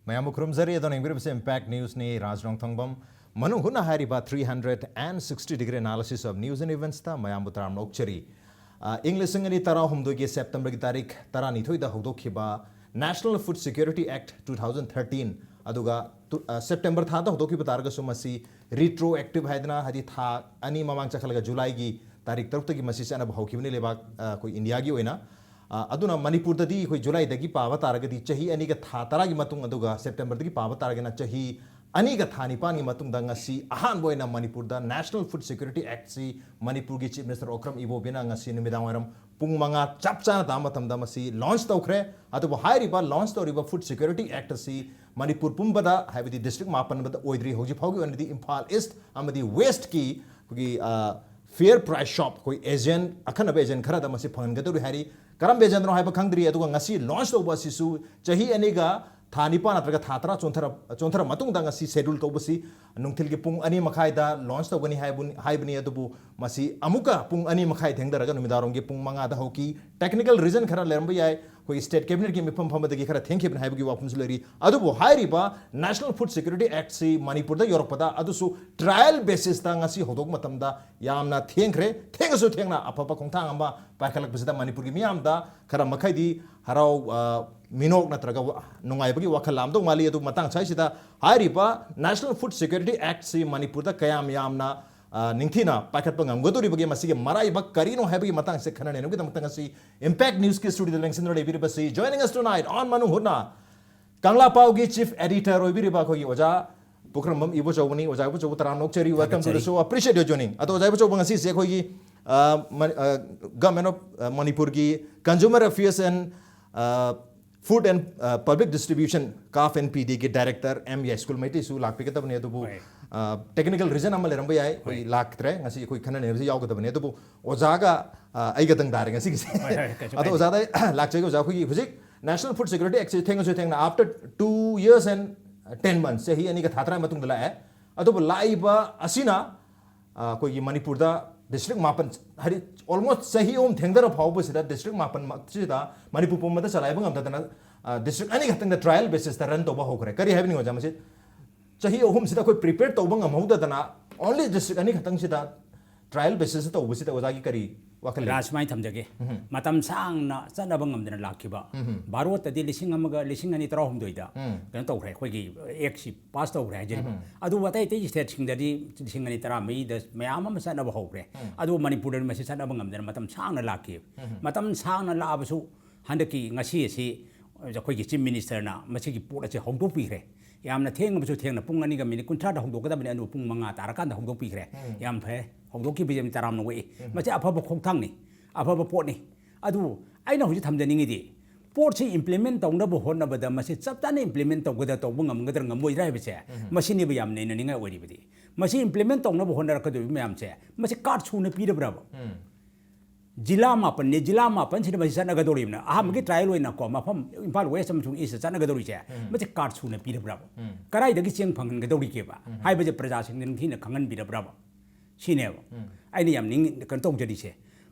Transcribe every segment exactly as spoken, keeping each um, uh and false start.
ꯃꯌꯥꯝꯕꯨ ꯈꯨꯔꯨꯝꯖꯔꯤ꯫ ꯑꯗꯣ ꯌꯦꯡꯕꯤꯔꯤꯕꯁꯤ Impact Newsꯅꯤ꯫ ꯔꯥꯖ ꯔꯣꯡꯊꯣꯡꯕꯝ꯫ ꯃꯅꯨꯡ ꯍꯨꯠꯅ ꯍꯥꯏꯔꯤꯕ three hundred and sixty degree analysis of news and eventsꯇ ꯃꯌꯥꯝꯕꯨ ꯇꯔꯥꯝꯅ ꯑꯣꯛꯆꯔꯤ꯫ ꯑ, ꯏꯪ ꯂꯤꯁꯤꯡ ꯑꯅꯤ ꯇꯔꯥꯍꯨꯝꯗꯣꯏꯒꯤ Septemberꯒꯤ ꯇꯥꯔꯤꯛ ꯇꯔꯥꯅꯤꯊꯣꯏꯗ ꯍꯧꯗꯣꯛꯈꯤꯕ National Food Security Act two thousand thirteen, ꯑꯗꯨꯒ ꯇꯨ-, ꯑ, September ꯊꯥꯗ ꯍꯧꯗꯣꯛꯈꯤꯕ ꯇꯥꯔꯒꯁꯨ ꯃꯁꯤ retroactive ꯍꯥꯏꯗꯅ, ꯍꯥꯏꯗꯤ ꯊꯥ ꯑꯅꯤ ꯃꯃꯥꯡ ꯆꯠꯈꯠꯂꯒ Julyꯒꯤ ꯇꯥꯔꯤꯛ ꯇꯔꯨꯛꯇꯒꯤ ꯃꯁꯤ ꯆꯠꯅꯕ ꯍꯧꯈꯤꯕꯅꯤ ꯂꯩꯕꯥꯛ, ꯑ, ꯑꯩꯈꯣꯏ Indiaꯒꯤ ꯑꯣꯏꯅ꯫ ꯑ, ꯑꯗꯨꯅ ꯃꯅꯤꯄꯨꯔꯗꯗꯤ ꯑꯩꯈꯣꯏ Julyꯗꯒꯤ ꯄꯥꯕ ꯇꯥꯔꯒꯗꯤ ꯆꯍꯤ ꯑꯅꯤꯒ ꯊꯥ ꯇꯔꯥꯒꯤ ꯃꯇꯨꯡ, ꯑꯗꯨꯒ Septemberꯗꯒꯤ ꯄꯥꯕ ꯇꯥꯔꯒꯅ ꯆꯍꯤ ꯑꯅꯤꯒ ꯊꯥ ꯅꯤꯄꯥꯟꯒꯤ ꯃꯇꯨꯡꯗ ꯉꯁꯤ ꯑꯍꯥꯟꯕ ꯑꯣꯏꯅ ꯃꯅꯤꯄꯨꯔꯗ National Food Security Actꯁꯤ ꯃꯅꯤꯄꯨꯔꯒꯤ Chief Minister ꯑꯣꯀ꯭ꯔꯝ ꯏꯕꯣꯕꯤꯅ ꯉꯁꯤ ꯅꯨꯃꯤꯗꯥꯡ ꯋꯥꯏꯔꯝ ꯄꯨꯡ ꯃꯉꯥ ꯆꯞ ꯆꯥꯅ ꯇꯥꯕ ꯃꯇꯝꯗ ꯃꯁꯤ launch ꯇꯧꯈ꯭ꯔꯦ꯫ ꯑꯗꯨꯕꯨ ꯍꯥꯏꯔꯤꯕ launch ꯇꯧꯔꯤꯕ Food Security Act ꯑꯁꯤ ꯃꯅꯤꯄꯨꯔ ꯄꯨꯝꯕꯗ, ꯍꯥꯏꯕꯗꯤ district ꯃꯥꯄꯟꯗ ꯑꯣꯏꯗ꯭ꯔꯤ, ꯍꯧꯖꯤꯛ ꯐꯥꯎꯒꯤ ꯑꯣꯏꯅꯗꯤ ꯏꯝꯐꯥꯜ East ꯑꯃꯗꯤ Westꯀꯤ ꯑꯩꯈꯣꯏꯒꯤ, ꯑ, fair price shop, ꯑꯩꯈꯣꯏ agent, ꯑꯈꯟꯅꯕ agent ꯈꯔꯗ ꯃꯁꯤ ꯐꯪꯍꯟꯒꯗꯧꯔꯤ ꯍꯥꯏꯔꯤ꯫ ꯀꯔꯝꯕ agentꯅꯣ ꯍꯥꯏꯕ ꯈꯪꯗ꯭ꯔꯤ, ꯑꯗꯨꯒ ꯉꯁꯤ launch ꯇꯧꯕ ꯑꯁꯤꯁꯨ ꯆꯍꯤ ꯑꯅꯤꯒ ꯊꯥ ꯅꯤꯄꯥꯟ ꯅꯠꯇ꯭ꯔꯒ ꯊꯥ ꯇꯔꯥ ꯆꯣꯟꯊꯔ-, ꯆꯣꯟꯊꯔ ꯃꯇꯨꯡꯗ ꯉꯁꯤ schedule ꯇꯧꯕꯁꯤ ꯅꯨꯡꯊꯤꯜꯒꯤ ꯄꯨꯡ ꯑꯅꯤ ꯃꯈꯥꯏꯗ launch ꯇꯧꯒꯅꯤ ꯍꯥꯏꯕꯅꯤ, ꯍꯥꯏꯕꯅꯤ꯫ ꯑꯗꯨꯕꯨ ꯃꯁꯤ ꯑꯃꯨꯛꯀ ꯄꯨꯡ ꯑꯅꯤ ꯃꯈꯥꯏ ꯊꯦꯡꯊꯔꯒ ꯅꯨꯃꯤꯗꯥꯡꯋꯥꯏꯔꯝꯒꯤ ꯄꯨꯡ ꯃꯉꯥꯗ ꯍꯧꯈꯤ꯫ Technical reason ꯈꯔ ꯂꯩꯔꯝꯕ ꯌꯥꯏ, ꯑꯩꯈꯣꯏꯒꯤ state cabinetꯀꯤ ꯃꯤꯐꯝ ꯐꯝꯕꯗꯒꯤ ꯈꯔ ꯊꯦꯡꯈꯤꯕꯅꯤ ꯍꯥꯏꯕꯒꯤ ꯋꯥꯐꯝꯁꯨ ꯂꯩꯔꯤ꯫ ꯑꯗꯨꯕꯨ ꯍꯥꯏꯔꯤꯕ National Food Security Actꯁꯤ ꯃꯅꯤꯄꯨꯔꯗ ꯌꯧꯔꯛꯄꯗ ꯑꯗꯨꯁꯨ trial basisꯇ ꯉꯁꯤ ꯍꯧꯗꯣꯛꯄ ꯃꯇꯝꯗ ꯌꯥꯝꯅ ꯊꯦꯡꯈ꯭ꯔꯦ꯫ ꯊꯦꯡꯉꯁꯨ ꯊꯦꯡꯅ ꯑꯐꯕ ꯈꯣꯡꯊꯥꯡ ꯑꯃ ꯄꯥꯏꯈꯠꯂꯛꯄꯁꯤꯗ ꯃꯅꯤꯄꯨꯔꯒꯤ ꯃꯤꯌꯥꯝꯗ ꯈꯔ ꯃꯈꯩꯗꯤ ꯍꯔꯥꯎ, ꯑ, ꯃꯤꯅꯣꯛ ꯅꯠꯇ꯭ꯔꯒ ꯋꯥ-, ꯅꯨꯡꯉꯥꯏꯕꯒꯤ ꯋꯥꯈꯜ ꯂꯥꯝꯗꯧ ꯃꯥꯜꯂꯤ꯫ ꯑꯗꯨ ꯃꯇꯥꯡ ꯁ꯭ꯋꯥꯏꯁꯤꯗ ꯍꯥꯏꯔꯤꯕ National Food Security Actꯁꯤ ꯃꯅꯤꯄꯨꯔꯗ ꯀꯌꯥꯝ ꯌꯥꯝꯅ, ꯑ, ꯅꯤꯡꯊꯤꯅ ꯄꯥꯏꯈꯠꯄ ꯉꯝꯒꯗꯧꯔꯤꯕꯒꯦ, ꯃꯁꯤꯒꯤ ꯃꯔꯥꯏꯕꯛ ꯀꯔꯤꯅꯣ ꯍꯥꯏꯕꯒꯤ ꯃꯇꯥꯡꯁꯦ ꯈꯟꯅ ꯅꯩꯅꯕꯒꯤꯗꯃꯛꯇ ꯉꯁꯤ Impact Newsꯀꯤ studioꯗ ꯂꯦꯡꯁꯤꯟꯗꯨꯅ ꯂꯩꯕꯤꯔꯤꯕꯁꯤ, joining us tonight on ꯃꯅꯨꯡ ꯍꯨꯠꯅ, ꯀꯪꯂꯥ ꯄꯥꯎꯒꯤ chief editor ꯑꯣꯏꯕꯤꯔꯤꯕ ꯑꯩꯈꯣꯏꯒꯤ ꯑꯣꯖꯥ ꯄꯨꯈ꯭ꯔꯝꯕꯝ ꯏꯕꯣꯆꯧꯕꯅꯤ꯫ ꯑꯣꯖꯥ ꯏꯕꯣꯆꯧꯕ, ꯇꯔꯥꯝꯅ ꯑꯣꯛꯆꯔꯤ, welcome to the ꯊꯥꯒꯠꯆꯔꯤ꯫ Show, appreciate your joining꯫ ꯑꯗꯣ ꯑꯣꯖꯥ ꯏꯕꯣꯆꯧꯕ, ꯉꯁꯤꯁꯦ ꯑꯩꯈꯣꯏꯒꯤ, ꯑ, ꯃꯅꯤ-, ꯑ, Government of, ꯑ, Manipurꯒꯤ Consumer Affairs and, ꯑ, Food and, ꯑ, Public Distribution, CAF and PDꯒꯤ director M ꯌꯥꯏꯁ꯭ꯀꯨꯜ ꯃꯩꯇꯩꯁꯨ ꯂꯥꯛꯄꯤꯒꯗꯕꯅꯤ꯫ ꯑꯗꯨꯕꯨ, ꯍꯣꯏ꯫ ꯑ, technical reason ꯑꯃ ꯂꯩꯔꯝꯕ ꯌꯥꯏ, ꯑꯩꯈꯣꯏ ꯍꯣꯏ꯫ ꯂꯥꯛꯇ꯭ꯔꯦ꯫ ꯉꯁꯤ ꯑꯩꯈꯣꯏ ꯈꯟꯅ ꯅꯩꯅꯕꯁꯤ ꯌꯥꯎꯒꯗꯕꯅꯤ꯫ ꯑꯗꯨꯕꯨ ꯑꯣꯖꯥꯒ, ꯑ, ꯑꯩꯒꯗꯪ ꯇꯥꯔꯦ ꯉꯁꯤꯒꯤꯁꯦ꯫ ꯍꯣꯏ, ꯍꯣꯏ, ꯀꯩꯁꯨ ꯑꯗꯣ ꯀꯥꯏꯗꯦ꯫ ꯑꯣꯖꯥꯗ ꯑꯩ ꯂꯥꯛꯆꯒꯦ꯫ ꯑꯣꯖꯥ, ꯑꯩꯈꯣꯏꯒꯤ ꯍꯧꯖꯤꯛ National Food Security Actꯁꯦ ꯊꯦꯡꯉꯁꯨ ꯊꯦꯡꯅ, after two years and ten months, ꯆꯍꯤ ꯑꯅꯤꯒ ꯊꯥ ꯇꯔꯥ ꯃꯇꯨꯡꯗ ꯂꯥꯛꯑꯦ꯫ ꯑꯗꯨꯕꯨ ꯂꯥꯛꯏꯕ ꯑꯁꯤꯅ, ꯑ, ꯑꯩꯈꯣꯏꯒꯤ ꯃꯅꯤꯄꯨꯔꯗ district ꯃꯥꯄꯟ, ꯍꯥꯏꯗꯤ almost ꯆꯍꯤ ꯑꯍꯨꯝ ꯊꯦꯡꯊꯔ ꯐꯥꯎꯕꯁꯤꯗ district ꯃꯥꯄꯟꯃꯛꯁꯤꯗ ꯃꯅꯤꯄꯨꯔ ꯄꯨꯝꯕꯗ ꯆꯂꯥꯏꯕ ꯉꯝꯗꯗꯅ, ꯗꯤꯁꯇ꯭ꯔꯤꯛ ꯑꯅꯤ ꯈꯛꯇꯪꯗ ꯇ꯭ꯔꯥꯏꯌꯦꯜ ꯕꯦꯁꯤꯁꯇ ꯔꯟ ꯇꯧꯕ ꯍꯧꯈ꯭ꯔꯦ꯫ ꯀꯔꯤ ꯍꯥꯏꯕꯅꯤ ꯑꯣꯖꯥ, ꯃꯁꯤ ꯆꯍꯤ ꯑꯍꯨꯝꯁꯤꯗ ꯑꯩꯈꯣꯏ ꯄ꯭ꯔꯤꯄꯦꯌꯔ ꯇꯧꯕ ꯉꯝꯍꯧꯗꯗꯅ ꯑꯣꯟꯂꯤ ꯗꯤꯁꯇ꯭ꯔꯤꯛ ꯑꯅꯤ ꯈꯛꯇꯪꯁꯤꯗ ꯇ꯭ꯔꯥꯏꯌꯦꯜ ꯕꯦꯁꯤꯁꯇ ꯇꯧꯕꯁꯤꯗ ꯑꯣꯖꯥꯒꯤ ꯀꯔꯤ ꯋꯥꯈꯜ ꯂꯩ? ꯔꯥꯖ, ꯁꯨꯃꯥꯏꯅ ꯊꯝꯖꯒꯦ꯫ ꯃꯇꯝ ꯁꯥꯡꯅ ꯆꯠꯅꯕ ꯉꯝꯗꯅ ꯂꯥꯛꯈꯤꯕ ꯚꯥꯔꯣꯠꯇꯗꯤ ꯂꯤꯁꯤꯡ ꯑꯃꯒ ꯂꯤꯁꯤꯡ ꯑꯅꯤ ꯇꯔꯥꯍꯨꯝꯗꯣꯏꯗ ꯀꯩꯅꯣ ꯇꯧꯈ꯭ꯔꯦ, ꯑꯩꯈꯣꯏꯒꯤ ꯑꯦꯛꯁꯤ ꯄꯥꯁ ꯇꯧꯈ꯭ꯔꯦ ꯍꯥꯏꯖꯔꯤꯕ꯫ ꯑꯗꯨꯕꯨ ꯑꯇꯩ ꯑꯇꯩ ꯁ꯭ꯇꯦꯠꯁꯤꯡꯗꯗꯤ ꯂꯤꯁꯤꯡ ꯑꯅꯤ ꯇꯔꯥꯃꯔꯤꯗ ꯃꯌꯥꯝ ꯑꯃ ꯆꯠꯅꯕ ꯍꯧꯈ꯭ꯔꯦ꯫ ꯑꯗꯨꯕꯨ ꯃꯅꯤꯄꯨꯔꯗ ꯃꯁꯤ ꯆꯠꯅꯕ ꯉꯝꯗꯅ ꯃꯇꯝ ꯁꯥꯡꯅ ꯂꯥꯛꯈꯤ꯫ ꯃꯇꯝ ꯁꯥꯡꯅ ꯂꯥꯛꯑꯕꯁꯨ ꯍꯟꯗꯛꯀꯤ ꯉꯁꯤ ꯑꯁꯤ ꯑꯩꯈꯣꯏꯒꯤ ꯆꯤꯐ ꯃꯤꯅꯤꯁꯇꯔꯅ ꯃꯁꯤꯒꯤ ꯄꯣꯠ ꯑꯁꯤ ꯍꯧꯗꯣꯛꯄꯤꯈ꯭ꯔꯦ꯫ ꯌꯥꯝꯅ ꯊꯦꯡꯉꯕꯁꯨ ꯊꯦꯡꯅ, ꯄꯨꯡ ꯑꯅꯤꯒ ꯃꯤꯅꯤꯠ ꯀꯨꯟꯊ꯭ꯔꯥꯗ ꯍꯧꯗꯣꯛꯀꯗꯕꯅꯤ, ꯑꯗꯨꯕꯨ ꯄꯨꯡ ꯃꯉꯥ ꯇꯥꯔꯀꯥꯟꯗ ꯍꯧꯗꯣꯛꯄꯤꯈ꯭ꯔꯦ꯫ ꯌꯥꯝ ꯐꯔꯦ, ꯍꯧꯗꯣꯛꯈꯤꯕꯁꯦ ꯌꯥꯝ ꯇꯔꯥꯝꯅ ꯑꯣꯛꯏ꯫ ꯃꯁꯤ ꯑꯐꯕ ꯈꯣꯡꯊꯥꯡꯅꯤ, ꯑꯐꯕ ꯄꯣꯠꯅꯤ꯫ ꯑꯗꯨꯕꯨ ꯑꯩꯅ ꯍꯧꯖꯤꯛ ꯊꯝꯖꯅꯤꯡꯉꯤꯗꯤ, ꯄꯣꯠꯁꯤ ꯏꯝꯄ꯭ꯂꯤꯃꯦꯟ ꯇꯧꯅꯕ ꯍꯣꯠꯅꯕꯗ ꯃꯁꯤ ꯆꯞ ꯆꯥꯅ ꯏꯝꯄ꯭ꯂꯤꯃꯦꯟ ꯇꯧꯒꯗ꯭ꯔꯥ, ꯇꯧꯕ ꯉꯝꯒꯗ꯭ꯔꯥ ꯉꯝꯃꯣꯏꯗ꯭ꯔꯥ ꯍꯥꯏꯕꯁꯦ, ꯃꯁꯤꯅꯦꯕ ꯌꯥꯝ ꯅꯩꯅꯅꯤꯡꯉꯥꯏ ꯑꯣꯏꯔꯤꯕꯗꯤ꯫ ꯃꯁꯤ ꯏꯝꯄ꯭ꯂꯤꯃꯦꯟ ꯇꯧꯅꯕ ꯍꯣꯠꯅꯔꯛꯀꯗꯧꯔꯤꯕ ꯃꯌꯥꯝꯁꯦ, ꯃꯁꯤ ꯀꯥꯔꯠ ꯁꯨꯅ ꯄꯤꯔꯕ꯭ꯔꯕ? ꯖꯤꯂꯥ ꯃꯥꯄꯟꯅꯤ, ꯖꯤꯂꯥ ꯃꯥꯄꯟꯁꯤꯗ ꯃꯁꯤ ꯆꯠꯅꯒꯗꯧꯔꯤꯕꯅ꯫ ꯑꯍꯥꯟꯕꯒꯤ ꯇ꯭ꯔꯥꯏꯌꯦꯜ ꯑꯣꯏꯅꯀꯣ, ꯃꯐꯝ ꯏꯝꯐꯥꯜ ꯋꯦꯁ ꯑꯃꯁꯨꯡ ꯏꯁꯇ ꯆꯠꯅꯒꯗꯧꯔꯤꯁꯦ, ꯃꯁꯤ ꯀꯥꯔꯠ ꯁꯨꯅ ꯄꯤꯔꯕ꯭ꯔꯕ? ꯀꯗꯥꯏꯗꯒꯤ ꯆꯦꯡ ꯐꯪꯍꯟꯒꯗꯧꯔꯤꯒꯦꯕ ꯍꯥꯏꯕꯁꯦ ꯄ꯭ꯔꯖꯥꯁꯤꯡꯗ ꯅꯤꯡꯊꯤꯅ ꯈꯪꯍꯟꯕꯤꯔꯕ꯭ꯔꯕ? ꯁꯤꯅꯦꯕ ꯑꯩꯅ ꯌꯥꯝ ꯅꯤꯡ-, ꯀꯩꯅꯣ ꯇꯧꯖꯔꯤꯁꯦ꯫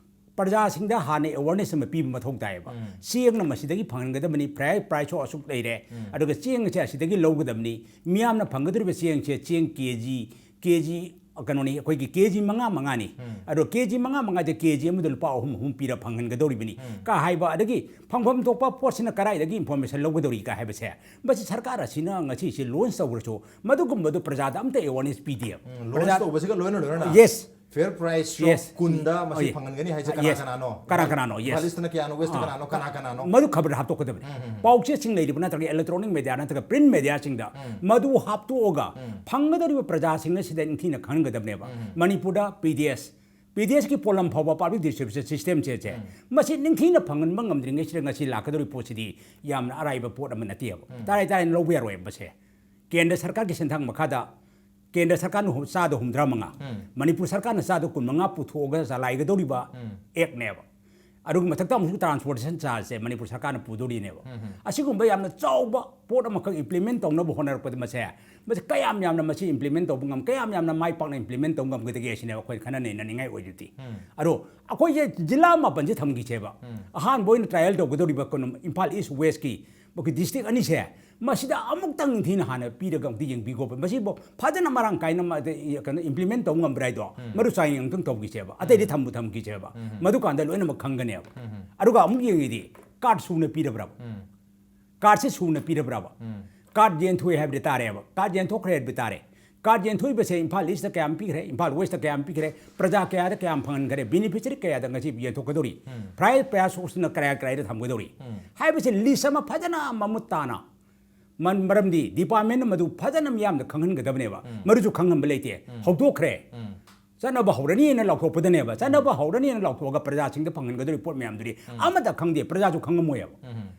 ꯄ꯭ꯔꯖꯥꯁꯤꯡꯗ ꯍꯥꯟꯅ ꯑꯦꯋꯥꯔꯅꯦꯁ ꯑꯃ ꯄꯤꯕ ꯃꯊꯧ ꯇꯥꯏꯌꯦꯕ꯫ ꯆꯦꯡꯅ ꯃꯁꯤꯗꯒꯤ ꯐꯪꯍꯟꯒꯗꯕꯅꯤ, ꯄ꯭ꯔꯥꯏ-, ꯄ꯭ꯔꯥꯏꯁꯁꯨ ꯑꯁꯨꯛ ꯂꯩꯔꯦ, ꯑꯗꯨꯒ ꯆꯦꯡꯁꯦ ꯑꯁꯤꯗꯒꯤ ꯂꯧꯒꯗꯕꯅꯤ꯫ ꯃꯤꯌꯥꯝꯅ ꯐꯪꯒꯗꯧꯔꯤꯕ ꯆꯦꯡꯁꯦ, ꯆꯦꯡ ꯀꯦ ꯖꯤ, ꯀꯦ ꯖꯤ, ꯀꯩꯅꯣꯅꯤ, ꯑꯩꯈꯣꯏꯒꯤ ꯀꯦ ꯖꯤ ꯃꯉꯥ ꯃꯉꯥꯅꯤ꯫ ꯑꯗꯣ ꯀꯦ ꯖꯤ ꯃꯉꯥ ꯃꯉꯥꯁꯦ ꯀꯦ ꯖꯤ ꯑꯃꯗ ꯂꯨꯄꯥ ꯑꯍꯨꯝ ꯑꯍꯨꯝ ꯄꯤꯔ ꯐꯪꯍꯟꯒꯗꯧꯔꯤꯕꯅꯤ ꯀ ꯍꯥꯏꯕ, ꯑꯗꯒꯤ ꯐꯪꯐꯝ ꯊꯣꯛꯄ ꯄꯣꯠꯁꯤꯅ ꯀꯗꯥꯏꯗꯒꯤ ꯏꯟꯐꯣꯔꯃꯦꯁꯟ ꯂꯧꯒꯗꯧꯔꯤ ꯀ ꯍꯥꯏꯕꯁꯦ, ꯃꯁꯤ ꯁꯔꯀꯥꯔ ꯑꯁꯤꯅ ꯉꯁꯤꯁꯦ ꯂꯣꯟꯁ ꯇꯧꯈ꯭ꯔꯁꯨ ꯃꯗꯨꯒꯨꯝꯕꯗꯨ ꯄ꯭ꯔꯖꯥꯗ ꯑꯝꯇ ꯑꯦꯋꯥꯔꯅꯦꯁ ꯄꯤꯗꯦꯕ꯫ ꯂꯣꯟꯁ ꯄ꯭ꯔꯖꯥ-, ꯇꯧꯕꯁꯤꯒ ꯂꯣꯏꯅ ꯂꯣꯏꯅꯅ ꯌꯦꯁ꯫ ꯐꯦꯌꯔ price yes. ꯀꯨꯟꯗ ꯃꯁꯤ ꯑꯣꯏ꯫ ꯐꯪꯍꯟꯒꯅꯤ ꯍꯥꯏꯁꯦ ꯀꯅꯥ ꯌꯦꯁ꯫ ꯀꯅꯥꯅꯣ? ꯀꯅꯥ ꯀꯅꯥꯅꯣ? ꯌꯦꯁ꯫ ꯏꯝꯐꯥꯜ ꯏꯁꯇꯅ ꯀꯌꯥꯅꯣ, ꯋꯦꯁꯇ ꯑꯥ꯫ ꯀꯅꯥꯅꯣ, ꯀꯅꯥ ꯀꯅꯥꯅꯣ? ꯃꯗꯨ ꯈꯕꯔꯗ ꯍꯥꯞꯇꯣꯛꯀꯗꯕꯅꯤ꯫ ꯄꯥꯎꯆꯦꯁꯤꯡ ꯂꯩꯔꯤꯕ ꯅꯠꯇ꯭ꯔꯒ ꯏꯂꯦꯛꯇ꯭ꯔꯣꯅꯤꯛ ꯃꯦꯗꯤꯌꯥ ꯅꯠꯇ꯭ꯔꯒ ꯄ꯭ꯔꯤꯟ ꯃꯦꯗꯤꯌꯥꯁꯤꯡꯗ ꯃꯗꯨ ꯍꯥꯞꯇꯣꯛꯑꯒ ꯐꯪꯒꯗꯧꯔꯤꯕ ꯄ꯭ꯔꯖꯥꯁꯤꯡ ꯑꯁꯤꯗ ꯅꯤꯡꯊꯤꯅ ꯈꯪꯍꯟꯒꯗꯕꯅꯦꯕ꯫ ꯃꯅꯤꯄꯨꯔꯗ ꯄꯤ ꯗꯤ ꯑꯦꯁ, ꯄꯤ ꯗꯤ ꯑꯦꯁꯀꯤ ꯄꯣꯠꯂꯝ ꯐꯥꯎꯕ ꯄꯕ꯭ꯂꯤꯛ ꯗꯤꯁꯇ꯭ꯔꯤꯕ꯭ꯌꯨꯁꯟ ꯁꯤꯁꯇꯦꯝꯁꯦ, ꯁꯦ, ꯃꯁꯤ ꯅꯤꯡꯊꯤꯅ ꯐꯪꯍꯟꯕ ꯉꯝꯗ꯭ꯔꯤꯉꯩꯁꯤꯗ ꯉꯁꯤ ꯂꯥꯛꯀꯗꯧꯔꯤꯕ ꯄꯣꯠꯁꯤꯗꯤ ꯌꯥꯝꯅ ꯑꯔꯥꯏꯕ ꯄꯣꯠ ꯑꯃ ꯅꯠꯇꯦꯕ꯫ ꯇꯔꯥꯏ ꯇꯔꯥꯏꯅ ꯂꯧꯕ ꯌꯥꯔꯣꯏꯕ ꯃꯁꯦ꯫ ꯀꯦꯟꯗ꯭ꯔ ꯁꯔꯀꯥꯔꯒꯤ ꯁꯦꯟꯊꯥꯡ ꯃꯈꯥꯗ ꯀꯦꯟꯗ꯭ꯔ ꯁꯔꯀꯥꯔꯅ ꯍꯨ-, ꯆꯥꯗ ꯍꯨꯝꯗ꯭ꯔꯥ ꯃꯉꯥ, ꯃꯅꯤꯄꯨꯔ ꯁꯔꯀꯥꯔꯅ ꯆꯥꯗ ꯀꯨꯟ ꯃꯉꯥ ꯄꯨꯊꯣꯛꯑꯒ ꯆꯂꯥꯏꯒꯗꯧꯔꯤꯕ ꯑꯦꯛꯅꯦꯕ꯫ ꯑꯗꯨꯒꯤ ꯃꯊꯛꯇ ꯑꯃꯨꯛꯁꯨ ꯇ꯭ꯔꯥꯟꯁꯄꯣꯔꯇꯦꯁꯟ ꯆꯥꯔꯖꯁꯦ ꯃꯅꯤꯄꯨꯔ ꯁꯔꯀꯥꯔꯅ ꯄꯨꯗꯣꯔꯤꯅꯦꯕ꯫ ꯑꯁꯤꯒꯨꯝꯕ ꯌꯥꯝꯅ ꯆꯥꯎꯕ ꯄꯣꯠ ꯑꯃꯈꯛ ꯏꯝꯄ꯭ꯂꯤꯃꯦꯟ ꯇꯧꯅꯕ ꯍꯣꯠꯅꯔꯛꯄꯗ ꯃꯁꯦ, ꯃꯁꯤ ꯀꯌꯥꯝ ꯌꯥꯝꯅ ꯃꯁꯤ ꯏꯝꯄ꯭ꯂꯤꯃꯦꯟ ꯇꯧꯕ ꯉꯝ-, ꯀꯌꯥꯝ ꯌꯥꯝꯅ ꯃꯥꯏ ꯄꯥꯛꯅ ꯏꯝꯄ꯭ꯂꯤꯃꯦꯟ ꯇꯧꯕ ꯉꯝꯒꯗꯒꯦ ꯁꯤꯅꯦꯕ ꯑꯩꯈꯣꯏ ꯈꯟꯅ ꯅꯩꯅꯅꯤꯡꯉꯥꯏ ꯑꯣꯏꯔꯤꯕꯗꯤ꯫ ꯑꯗꯣ ꯑꯩꯈꯣꯏꯁꯦ ꯖꯤꯂꯥ ꯃꯥꯄꯟꯁꯦ ꯊꯝꯈꯤꯁꯦꯕ꯫ ꯑꯍꯥꯟꯕ ꯑꯣꯏꯅ ꯇ꯭ꯔꯥꯏꯌꯦꯜ ꯇꯧꯒꯗꯧꯔꯤꯕ ꯀꯩꯅꯣ ꯏꯝꯐꯥꯜ ꯏꯁ ꯋꯦꯁꯀꯤ ꯑꯩꯈꯣꯏ ꯗꯤꯁꯇ꯭ꯔꯤꯛ ꯑꯅꯤꯁꯦ, ꯃꯁꯤꯗ ꯑꯃꯨꯛꯇꯪ ꯅꯤꯡꯊꯤꯅ ꯍꯥꯟꯅ ꯄꯤꯔꯒ ꯑꯃꯨꯛꯇ ꯌꯦꯡꯕꯤꯈꯣꯕ꯫ ꯃꯁꯤꯕꯨ ꯐꯖꯅ ꯃꯔꯥꯡ ꯀꯥꯏꯅ ꯃ-, ꯀꯩꯅꯣ, implement ꯇꯧꯕ ꯉꯝꯕ꯭ꯔꯥ ꯍꯥꯏꯗꯣ, ꯃꯔꯨ ꯆꯥꯡ ꯑꯃꯨꯛꯇꯪ ꯇꯧꯈꯤꯁꯦꯕ, ꯑꯇꯩꯗꯤ ꯊꯝꯕꯨ ꯊꯝꯈꯤꯁꯦꯕ꯫ ꯃꯗꯨꯀꯥꯟꯗ ꯂꯣꯏꯅꯃꯛ ꯈꯪꯒꯅꯦꯕ꯫ ꯑꯗꯨꯒ ꯑꯃꯨꯛ ꯌꯦꯡꯉꯤꯗꯤ, ꯀꯥꯔꯗ ꯁꯨꯅ ꯄꯤꯔꯕ꯭ꯔꯕ? ꯀꯥꯔꯗꯁꯦ ꯁꯨꯅ ꯄꯤꯔꯕ꯭ꯔꯕ? ꯀꯥꯔꯗ ꯌꯦꯟꯊꯣꯛꯑꯦ ꯍꯥꯏꯕꯗꯤ ꯇꯥꯔꯦꯕ, ꯀꯥꯔꯗ ꯌꯦꯟꯊꯣꯛꯈ꯭ꯔꯦ ꯍꯥꯏꯕꯗꯤ ꯇꯥꯔꯦ꯫ ꯀꯥꯔꯗ ꯌꯦꯟꯊꯣꯛꯏꯕꯁꯦ ꯏꯝꯐꯥꯜ ꯏꯁꯇ ꯀꯌꯥꯝ ꯄꯤꯈ꯭ꯔꯦ, ꯏꯝꯐꯥꯜ ꯋꯦꯁꯇ ꯀꯌꯥꯝ ꯄꯤꯈ꯭ꯔꯦ, ꯄ꯭ꯔꯖꯥ ꯀꯌꯥꯗ ꯀꯌꯥꯝ ꯐꯪꯍꯟꯈ꯭ꯔꯦ, ꯕꯦꯅꯤꯐꯤꯁꯔꯤ ꯀꯌꯥꯗ ꯉꯁꯤ ꯌꯦꯟꯊꯣꯛꯀꯗꯧꯔꯤ, ꯄ꯭ꯔꯥꯏꯁ ꯀꯌꯥ ꯁꯣꯛꯁꯤꯅ ꯀꯌꯥ ꯀꯗꯥꯏꯗ ꯊꯝꯒꯗꯧꯔꯤ ꯍꯥꯏꯕꯁꯦ ꯂꯤꯁ ꯑꯃ ꯐꯖꯅ ꯃꯃꯨꯠ ꯇꯥꯅ, ꯃ-, ꯃꯔꯝꯗꯤ ꯗꯤꯄꯥꯔꯠꯃꯦꯟꯅ ꯃꯗꯨ ꯐꯖꯅ ꯃꯤꯌꯥꯝꯗ ꯈꯪꯍꯟꯒꯗꯕꯅꯦꯕ꯫ ꯃꯔꯨꯁꯨ ꯈꯪꯍꯟꯕ ꯂꯩꯇꯦ, ꯍꯧꯗꯣꯛꯈ꯭ꯔꯦ꯫ ꯆꯠꯅꯕ ꯍꯧꯔꯅꯤꯅ ꯂꯥꯎꯊꯣꯛꯄꯗꯅꯦꯕ, ꯆꯠꯅꯕ ꯍꯧꯔꯅꯤꯅ ꯂꯥꯎꯊꯣꯛꯑꯒ ꯄ꯭ꯔꯖꯥꯁꯤꯡꯗ ꯐꯪꯍꯟꯒꯗꯧꯔꯤ ꯄꯣꯠ ꯃꯌꯥꯝꯗꯨꯗꯤ ꯑꯃꯠꯇ ꯈꯪꯗꯦ, ꯄ꯭ꯔꯖꯥꯁꯨ ꯈꯪꯉꯝꯃꯣꯏꯕ꯫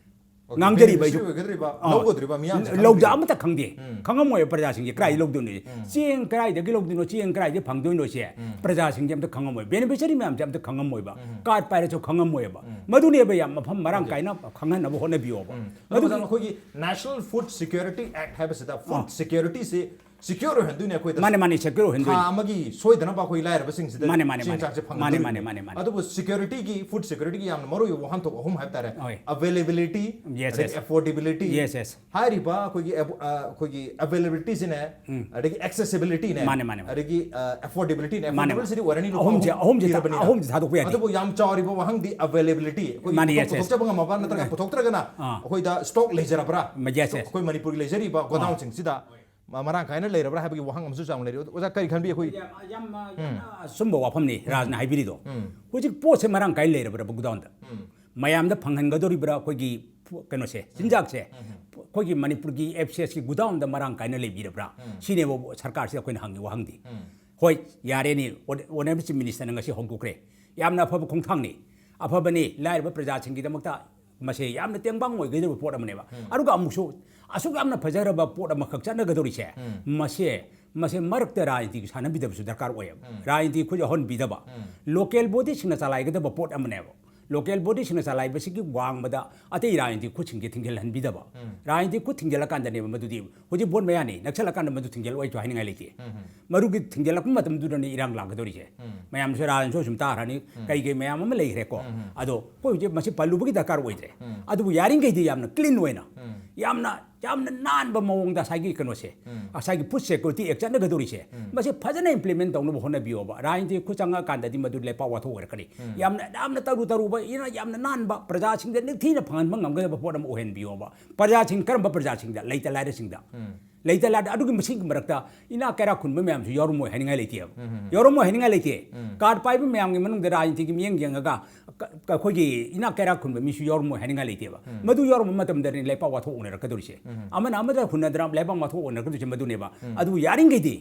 ꯑꯣꯀꯦ, ꯉꯥꯡꯖꯔꯤꯕ ꯑꯩꯁꯨ, beneficiary ꯑꯣꯏꯒꯗꯧꯔꯤꯕ, ꯑꯥ, ꯂꯧꯒꯗꯧꯔꯤꯕ ꯃꯤꯌꯥꯝꯁꯦ ꯂꯧꯗ ꯈꯪꯗꯦ꯫ ꯑꯃꯠꯇ ꯈꯪꯗꯦ꯫ ꯈꯪꯉꯝꯃꯣꯏꯕ ꯄ꯭ꯔꯖꯥꯁꯤꯡꯁꯦ ꯀꯗꯥꯏ ꯂꯧꯗꯣꯏꯅꯣ꯫ ꯆꯦꯡ ꯀꯗꯥꯏꯗꯒꯤ ꯂꯧꯗꯣꯏꯅꯣ, ꯆꯦꯡ ꯀꯗꯥꯏꯗꯒꯤ ꯐꯪꯗꯣꯏꯅꯣꯁꯦ ꯄ꯭ꯔꯖꯥꯁꯤꯡꯁꯦ ꯑꯝꯇ ꯈꯪꯉꯝꯃꯣꯏ꯫ ꯕꯦꯅꯤꯐꯤꯁꯔꯤ ꯃꯌꯥꯝꯁꯦ ꯑꯝꯇ ꯈꯪꯉꯝꯃꯣꯏꯕ꯫ ꯀꯥꯔꯗ ꯄꯥꯏꯔꯁꯨ ꯈꯪꯉꯝꯃꯣꯏꯕ꯫ ꯃꯗꯨꯅꯦꯕ ꯌꯥꯝ ꯃꯐꯝ ꯃꯔꯥꯡ ꯀꯥꯏꯅ ꯈꯪꯍꯟꯅꯕ ꯍꯣꯠꯅꯕꯤꯌꯣꯕ꯫ ꯑꯗꯨ ꯃꯗꯨꯒꯤ ꯃꯇꯥꯡꯗ ꯑꯩꯈꯣꯏꯒꯤ National Food Security Act ꯍꯥꯏꯕꯁꯤꯗ ꯐꯨꯗ ꯑꯥ꯫ ꯁꯦꯀ꯭ꯌꯨꯔꯤꯇꯤꯁꯤ ꯁꯦꯀ꯭ꯌꯣꯔ ꯑꯣꯏꯍꯟꯗꯣꯏꯅꯦ ꯑꯩꯈꯣꯏꯗ꯫ ꯃꯥꯅꯦ, ꯃꯥꯅꯦ, ꯁꯦꯀ꯭ꯌꯣꯔ ꯑꯣꯏꯍꯟꯗꯣꯏꯅꯦ꯫ ꯊꯥ ꯑꯃꯒꯤ ꯁꯣꯏꯗꯅꯕ ꯑꯩꯈꯣꯏ ꯂꯥꯏꯔꯕꯁꯤꯡꯁꯤꯗ ꯃꯥꯅꯦ, ꯃꯥꯅꯦ, ꯆꯦꯡ ꯃꯥꯅꯦ꯫ ꯆꯥꯛꯁꯦ ꯃꯥꯅꯦ, ꯐꯪꯍꯟꯗꯣꯏꯅꯦ꯫ ꯃꯥꯅꯦ, ꯃꯥꯅꯦ, ꯃꯥꯅꯦ꯫ ꯑꯗꯨꯕꯨ ꯁꯦꯀ꯭ꯌꯨꯔꯤꯇꯤꯒꯤ, ꯐꯨꯗ ꯁꯦꯀ꯭ꯌꯨꯔꯤꯇꯤꯒꯤ ꯌꯥꯝꯅ ꯃꯔꯨꯑꯣꯏꯕ ꯋꯥꯍꯟꯊꯣꯛ ꯑꯍꯨꯝ ꯍꯥꯏꯕ ꯇꯥꯔꯦ꯫ ꯍꯣꯏ꯫ ꯑꯦꯕꯦꯂꯦꯕꯤꯂꯤꯇꯤ, ꯌꯦꯁ, ꯑꯗꯒꯤ ꯌꯦꯁ꯫ ꯑꯦꯐꯣꯔꯗꯦꯕꯤꯂꯤꯇꯤ꯫ Yes, yes. ꯍꯥꯏꯔꯤꯕ ꯑꯩꯈꯣꯏꯒꯤ ꯑꯦꯕ-, ꯑ, ꯑꯩꯈꯣꯏꯒꯤ ꯑꯦꯕꯦꯂꯦꯕꯤꯂꯤꯇꯤꯁꯤꯅꯦ, ꯎꯝ꯫ ꯑꯗꯒꯤ ꯑꯦꯛꯁꯦꯁꯤꯕꯤꯂꯤꯇꯤꯅꯦ, ꯃꯥꯅꯦ, ꯃꯥꯅꯦ, ꯃꯥꯅꯦ꯫ ꯑꯗꯒꯤ, ꯑ, ꯑꯦꯐꯣꯔꯗꯦꯕꯤꯂꯤꯇꯤꯅꯦ꯫ ꯃꯥꯅꯦ, ꯑꯦꯐꯣꯔꯗꯦꯕꯤꯂꯤꯇꯤꯗꯤ ꯃꯥꯅꯦ꯫ ꯑꯣꯏꯔꯅꯤ, ꯂꯨꯄꯥ ꯑꯍꯨꯝꯁꯦ, ꯑꯍꯨꯝ ꯑꯍꯨꯝꯁꯦ ꯊꯥ-, ꯄꯤꯔꯕꯅꯤꯅ꯫ ꯑꯍꯨꯝꯁꯦ ꯊꯥꯗꯣꯛꯄ ꯌꯥꯗꯦ꯫ ꯑꯗꯨꯕꯨ ꯌꯥꯝ ꯆꯥꯎꯔꯤꯕ ꯋꯥꯍꯪꯗꯤ ꯑꯦꯕꯦꯂꯦꯕꯤꯂꯤꯇꯤ꯫ ꯑꯩꯈꯣꯏꯒꯤ ꯃꯥꯅꯦ, ꯄꯣꯠꯊꯣꯛ ꯌꯦꯁ, ꯌꯦꯁ꯫ ꯄꯨꯊꯣꯛꯆꯕ ꯉꯝꯃꯕ ꯅꯠꯇ꯭ꯔꯒ ꯑꯥ꯫ ꯄꯨꯊꯣꯛꯇ꯭ꯔꯒꯅ ꯑꯥ꯫ ꯑꯩꯈꯣꯏꯗ ꯁ꯭ꯇꯣꯛ ꯂꯩꯖꯔꯕ꯭ꯔꯥ? ꯃ-, ꯌꯦꯁ, ꯌꯦꯁ꯫ ꯑꯩꯈꯣꯏ ꯃꯅꯤꯄꯨꯔꯒꯤ ꯂꯩꯖꯔꯤꯕ ꯑꯥ꯫ ꯒꯣꯗꯥꯎꯟꯁꯤꯡꯁꯤꯗ ꯃ-, ꯃꯔꯥꯡ ꯀꯥꯏꯅ ꯂꯩꯔꯕ꯭ꯔꯥ ꯍꯥꯏꯕꯒꯤ ꯋꯥꯍꯪ ꯑꯃꯁꯨ ꯆꯥꯎꯅ ꯂꯩꯔꯤ꯫ ꯑꯣꯖꯥ ꯀꯔꯤ ꯈꯟꯕꯤ? ꯑꯩꯈꯣꯏ ꯌꯥꯝ, ꯌꯥꯝ, ꯎꯝ꯫ ꯌꯥꯝꯅ ꯑꯆꯨꯝꯕ ꯋꯥꯐꯝꯅꯤ ꯔꯥꯖꯅ ꯍꯥꯏꯕꯤꯔꯤꯗꯣ꯫ ꯎꯝ꯫ ꯍꯧꯖꯤꯛ ꯄꯣꯠꯁꯦ ꯃꯔꯥꯡ ꯀꯥꯏꯅ ꯂꯩꯔꯕ꯭ꯔꯕ ꯒꯣꯗꯥꯎꯟꯗ? ꯎꯝ꯫ ꯃꯌꯥꯝꯗ ꯐꯪꯍꯟꯒꯗꯧꯔꯤꯕ꯭ꯔꯥ ꯑꯩꯈꯣꯏꯒꯤ ꯄꯣ-, ꯀꯩꯅꯣꯁꯦ, ꯎꯝ꯫ ꯆꯤꯟꯖꯥꯛꯁꯦ? ꯎꯝ꯫ ꯑꯩꯈꯣꯏꯒꯤ ꯃꯅꯤꯄꯨꯔꯒꯤ ꯑꯦꯐ ꯁꯤ ꯑꯦꯁꯀꯤ ꯒꯣꯗꯥꯎꯟꯗ ꯃꯔꯥꯡ ꯀꯥꯏꯅ ꯂꯩꯕꯤꯔꯕ꯭ꯔꯥ? ꯎꯝ꯫ ꯁꯤꯅꯦꯕ ꯁꯔꯀꯥꯔꯁꯤꯗ ꯑꯩꯈꯣꯏꯅ ꯍꯪꯉꯤ ꯋꯥꯍꯪꯗꯤ꯫ ꯎꯝ꯫ ꯍꯣꯏ, ꯌꯥꯔꯦꯅꯦ, ꯑꯣ-, ꯑꯣꯅꯔꯦꯕꯜ ꯆꯤꯐ ꯃꯤꯅꯤꯁꯇꯔꯅ ꯉꯁꯤ ꯍꯧꯗꯣꯛꯈ꯭ꯔꯦ꯫ ꯌꯥꯝꯅ ꯑꯐꯕ ꯈꯣꯡꯊꯥꯡꯅꯤ, ꯑꯐꯕꯅꯤ, ꯂꯥꯏꯔꯕ ꯄ꯭ꯔꯖꯥꯁꯤꯡꯒꯤꯗꯃꯛꯇ ꯃꯁꯦ ꯌꯥꯝꯅ ꯇꯦꯡꯕꯥꯡ ꯑꯣꯏꯒꯗꯕ ꯄꯣꯠ ꯑꯃꯅꯦꯕ꯫ ꯎꯝ꯫ ꯑꯗꯨꯒ ꯑꯃꯨꯛꯁꯨ ꯑꯁꯨꯛ ꯌꯥꯝꯅ ꯐꯖꯔꯕ ꯄꯣꯠ ꯑꯃꯈꯛ ꯆꯠꯅꯒꯗꯧꯔꯤꯁꯦ, ꯎꯝ꯫ ꯃꯁꯦ, ꯃꯁꯦ ꯃꯔꯛꯇ ꯔꯥꯖꯅꯤꯇꯤ ꯁꯥꯟꯅꯕꯤꯗꯕꯁꯨ ꯗꯔꯀꯥꯔ ꯑꯣꯏꯌꯦꯕ꯫ ꯎꯝ꯫ ꯔꯥꯖꯅꯤꯇꯤ ꯑꯩꯈꯣꯏ ꯌꯥꯎꯍꯟꯕꯤꯗꯕ, ꯎꯝ꯫ ꯂꯣꯀꯦꯜ ꯕꯣꯗꯤꯁꯤꯡꯅ ꯆꯂꯥꯏꯒꯗꯕ ꯄꯣꯠ ꯑꯃꯅꯦꯕ꯫ ꯂꯣꯀꯦꯜ ꯕꯣꯗꯤꯁꯤꯡꯅ ꯆꯂꯥꯏꯕꯁꯤꯒꯤ ꯋꯥꯡꯃꯗ ꯑꯇꯩ ꯔꯥꯖꯅꯤꯇꯤ ꯈꯨꯠꯁꯤꯡꯁꯦ ꯊꯤꯡꯖꯤꯜꯍꯟꯕꯤꯗꯕ꯫ ꯔꯥꯖꯅꯤꯇꯤ ꯈꯨꯠ ꯊꯤꯡꯖꯤꯜꯂꯀꯥꯟꯗꯅꯦꯕ ꯃꯗꯨꯗꯤ꯫ ꯍꯧꯖꯤꯛ ꯚꯣꯠ ꯃꯌꯥꯅꯤ, ꯅꯛꯁꯜꯂꯀꯥꯟꯗ ꯃꯗꯨ ꯊꯤꯡꯖꯤꯜꯂꯣꯏꯁꯨ ꯍꯥꯏꯅꯤꯡꯉꯥꯏ ꯂꯩꯇꯦ꯫ ꯃꯔꯨꯒꯤ ꯊꯤꯡꯖꯤꯜꯂꯛꯄ ꯃꯇꯝꯗꯨꯗꯅꯤ ꯏꯔꯥꯡ ꯂꯥꯛꯀꯗꯧꯔꯤꯁꯦ꯫ ꯃꯌꯥꯝꯁꯨ ꯔꯥꯖꯅꯤꯇꯤꯁꯨ ꯁꯨꯝ ꯇꯥꯈ꯭ꯔꯅꯤ꯫ ꯀꯩ ꯀꯩ ꯃꯌꯥꯝ ꯑꯃ ꯂꯩꯈ꯭ꯔꯦꯀꯣ꯫ ꯑꯗꯣ ꯑꯩꯈꯣꯏ ꯍꯧꯖꯤꯛ ꯃꯁꯤ ꯄꯜꯂꯨꯕꯒꯤ ꯗꯔꯀꯥꯔ ꯑꯣꯏꯗ꯭ꯔꯦ꯫ ꯑꯗꯨꯕꯨ ꯌꯥꯔꯤꯈꯩꯗꯤ ꯌꯥꯝꯅ ꯀ꯭ꯂꯤꯟ ꯑꯣꯏꯅ, ꯌꯥꯝꯅ, ꯌꯥꯝꯅ ꯅꯥꯟꯕ ꯃꯑꯣꯡꯗ ꯉꯁꯥꯏꯒꯤ ꯀꯩꯅꯣꯁꯦ, ꯉꯁꯥꯏꯒꯤ ꯐꯨꯗ ꯁꯦꯀ꯭ꯌꯨꯔꯤꯇꯤ ꯑꯦꯛ ꯆꯠꯅꯒꯗꯧꯔꯤꯁꯦ, ꯃꯁꯤ ꯐꯖꯅ ꯏꯝꯄ꯭ꯂꯤꯃꯦꯟ ꯇꯧꯅꯕ ꯍꯣꯠꯅꯕꯤꯌꯣꯕ꯫ ꯔꯥꯖꯅꯤꯇꯤ ꯈꯨꯠ ꯆꯪꯉꯀꯥꯟꯗꯗꯤ ꯃꯗꯨ ꯂꯩꯄꯥꯛ ꯋꯥꯊꯣꯛ ꯑꯣꯏꯔꯛꯀꯅꯤ꯫ ꯌꯥꯝꯅ, ꯌꯥꯝꯅ ꯇꯔꯨ ꯇꯔꯨꯕ, ꯏꯅ-, ꯌꯥꯝꯅ ꯅꯥꯟꯕ, ꯄ꯭ꯔꯖꯥꯁꯤꯡꯗ ꯅꯤꯡꯊꯤꯅ ꯐꯪꯍꯟꯕ ꯉꯝꯒꯗꯕ ꯄꯣꯠ ꯑꯃ ꯑꯣꯏꯍꯟꯕꯤꯌꯣꯕ꯫ ꯄ꯭ꯔꯖꯥꯁꯤꯡ, ꯀꯔꯝꯕ ꯄ꯭ꯔꯖꯥꯁꯤꯡꯗ? ꯂꯩꯇ ꯂꯥꯏꯔꯁꯤꯡꯗ꯫ ꯂꯩꯇ ꯂꯥꯏꯔ ꯑꯗꯨꯒꯤ ꯃꯁꯤꯡꯒꯤ ꯃꯔꯛꯇ ꯏꯅꯥꯛ ꯀꯩꯔꯥꯛ ꯈꯨꯟꯕ ꯃꯌꯥꯝꯁꯨ ꯌꯥꯎꯔꯝꯃꯣꯏ ꯍꯥꯏꯅꯤꯡꯉꯥꯏ ꯂꯩꯇꯦꯕ꯫ ꯌꯥꯎꯔꯝꯃꯣꯏ ꯍꯥꯏꯅꯤꯡꯉꯥꯏ ꯂꯩꯇꯦ꯫ ꯀꯥꯔꯗ ꯄꯥꯏꯕ ꯃꯌꯥꯝꯒꯤ ꯃꯅꯨꯡꯗ ꯔꯥꯖꯅꯤꯇꯤꯒꯤ ꯃꯤꯠꯌꯦꯡ ꯌꯦꯡꯉꯒ ꯀ-, ꯀ-, ꯑꯩꯈꯣꯏꯒꯤ ꯏꯅꯥꯛ ꯀꯩꯔꯥꯛ ꯈꯨꯟꯕ ꯃꯤꯁꯨ ꯌꯥꯎꯔꯝꯃꯣꯏ ꯍꯥꯏꯅꯤꯡꯉꯥꯏ ꯂꯩꯇꯦꯕ꯫ ꯃꯗꯨ ꯌꯥꯎꯔꯝꯕ ꯃꯇꯝꯗꯅꯤ ꯂꯩꯄꯥꯛ ꯋꯥꯊꯣꯛ ꯑꯣꯏꯅꯔꯛꯀꯗꯧꯔꯤꯁꯦ꯫ ꯑꯃꯅ ꯑꯃꯗ ꯍꯨꯟꯅꯗꯅ ꯂꯩꯄꯥꯛ ꯋꯥꯊꯣꯛ ꯑꯣꯏꯅꯔꯛꯀꯗꯧꯔꯤꯁꯦ ꯃꯗꯨꯅꯦꯕ꯫ ꯑꯗꯨꯕꯨ ꯌꯥꯔꯤꯈꯩꯗꯤ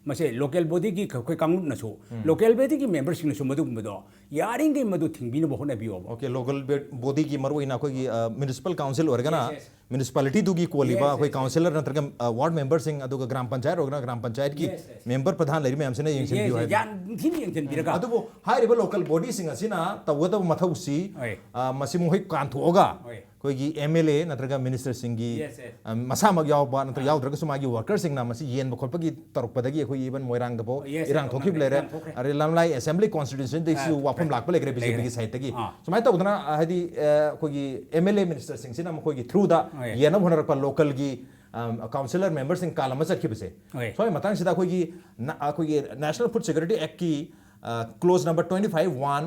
ꯃꯁꯦ ꯂꯣꯀꯦꯜ ꯕꯣꯗꯤꯒꯤ ꯑꯩꯈꯣꯏ ꯀꯥꯡꯂꯨꯞꯅꯁꯨ, ꯂꯣꯀꯦꯜ ꯕꯣꯗꯤꯒꯤ ꯃꯦꯝꯕꯔꯁꯤꯡꯅꯁꯨ ꯃꯗꯨꯒꯨꯝꯕꯗꯣ ꯌꯥꯔꯤꯈꯩ ꯃꯗꯨ ꯊꯤꯡꯕꯤꯅꯕ ꯍꯣꯠꯅꯕꯤꯌꯣꯕ꯫ ꯑꯣꯀꯦ, ꯂꯣꯀꯦꯜ ꯕꯦ-, ꯕꯣꯗꯤꯒꯤ ꯃꯔꯨꯑꯣꯏꯅ ꯑꯩꯈꯣꯏꯒꯤ, ꯑ, ꯃ꯭ꯌꯨꯅꯤꯁꯤꯄꯥꯜ ꯀꯥꯎꯟꯁꯤꯜ ꯑꯣꯏꯔꯒꯅ Yes, yes. ꯃ꯭ꯌꯨꯅꯤꯁꯤꯄꯥꯂꯤꯇꯤꯗꯨꯒꯤ ꯀꯣꯜꯂꯤꯕ Yes, ꯑꯩꯈꯣꯏ yes, yes. ꯀꯥꯎꯟꯁꯤꯂꯔ ꯅꯠꯇ꯭ꯔꯒ, ꯑ, ꯋꯥꯔꯗ ꯃꯦꯝꯕꯔꯁꯤꯡ, ꯑꯗꯨꯒ ꯒ꯭ꯔꯥꯝ ꯄꯟꯆꯥꯌꯠ ꯑꯣꯏꯔꯒꯅ ꯒ꯭ꯔꯥꯝ ꯄꯟꯆꯥꯌꯠꯀꯤ Yes, yes. ꯃꯦꯝꯕꯔ ꯄ꯭ꯔꯙꯥꯟ ꯂꯩꯔꯤ ꯃꯌꯥꯝꯁꯤꯅ ꯌꯦꯡꯁꯤꯟꯕꯤꯌꯨ Yes, yes. ꯍꯥꯏꯕ꯫ ꯌꯥꯝ ꯅꯤꯡꯊꯤꯅ ꯌꯦꯡꯁꯤꯟꯕꯤꯔꯒ꯫ ꯑꯗꯨꯕꯨ ꯍꯥꯏꯔꯤꯕ ꯂꯣꯀꯦꯜ ꯕꯣꯗꯤꯁꯤꯡ ꯑꯁꯤꯅ ꯇꯧꯒꯗꯕ ꯃꯊꯧꯁꯤ, ꯍꯣꯏ꯫ ꯑ, ꯃꯁꯤ ꯃꯈꯣꯏ ꯀꯥꯟꯊꯣꯛꯑꯒ ꯍꯣꯏ꯫ ꯑꯩꯈꯣꯏꯒꯤ ꯑꯦꯝ ꯑꯦꯜ ꯑꯦ ꯅꯠꯇ꯭ꯔꯒ ꯃꯤꯅꯤꯁꯇꯔꯁꯤꯡꯒꯤ, Yes, yes. ꯑ, ꯃꯁꯥꯃꯛ ꯌꯥꯎꯕ ꯅꯠꯇ꯭ꯔꯒ ꯑꯥ꯫ ꯌꯥꯎꯗ꯭ꯔꯒꯁꯨ ꯃꯥꯒꯤ ꯋꯥꯔꯀꯔꯁꯤꯡꯅ ꯃꯁꯤ ꯌꯦꯟꯕ ꯈꯣꯠꯄꯒꯤ ꯇꯧꯔꯛꯄꯗꯒꯤ ꯑꯩꯈꯣꯏ ꯏꯚꯟ ꯃꯣꯏꯔꯥꯡꯗꯕꯨ Yes, ꯏꯔꯥꯡ yes, ꯊꯣꯛꯈꯤꯕ ꯂꯩꯔꯦ꯫ ꯏꯔꯥꯡ ꯊꯣꯛꯈ꯭ꯔꯦ꯫ ꯑꯗꯩ ꯂꯝꯂꯥꯏ ꯑꯦꯁꯦꯝꯕ꯭ꯂꯤ ꯀꯣꯟꯁꯇꯤꯇ꯭ꯌꯨꯟꯁꯤꯗꯒꯤꯁꯨ ꯑꯥ, ꯋꯥꯐꯝ ꯊꯣꯛꯈ꯭ꯔꯦ꯫ ꯂꯥꯛꯄ ꯂꯩꯈ꯭ꯔꯦ ꯂꯩꯔꯦ꯫ ꯕꯤ ꯖꯦ ꯄꯤꯒꯤ ꯁꯥꯏꯠꯇꯒꯤ꯫ ꯑꯥ꯫ ꯁꯨꯃꯥꯏꯅ ꯇꯧꯗꯅ, ꯑ, ꯍꯥꯏꯗꯤ, ꯑ, ꯑꯩꯈꯣꯏꯒꯤ ꯑꯦꯝ ꯑꯦꯜ ꯑꯦ ꯃꯤꯅꯤꯁꯇꯔꯁꯤꯡꯁꯤꯅ ꯃꯈꯣꯏꯒꯤ ꯊ꯭ꯔꯨꯗ ꯍꯣꯏ꯫ ꯌꯦꯟꯅꯕ ꯍꯣꯠꯅꯔꯛꯄ ꯂꯣꯀꯦꯜꯒꯤ, ꯑꯝ, ꯀꯥꯎꯟꯁꯤꯂꯔ ꯃꯦꯝꯕꯔꯁꯤꯡ ꯀꯥꯜ ꯑꯃ ꯆꯠꯈꯤꯕꯁꯦ꯫ ꯍꯣꯏ꯫ ꯁ꯭ꯋꯥꯏ ꯃꯇꯥꯡꯁꯤꯗ ꯑꯩꯈꯣꯏꯒꯤ ꯅ-, ꯑꯩꯈꯣꯏꯒꯤ ꯅꯦꯁꯅꯦꯜ ꯐꯨꯗ ꯁꯦꯀ꯭ꯌꯨꯔꯤꯇꯤ ꯑꯦꯛꯀꯤ, ꯑ, close number twenty five one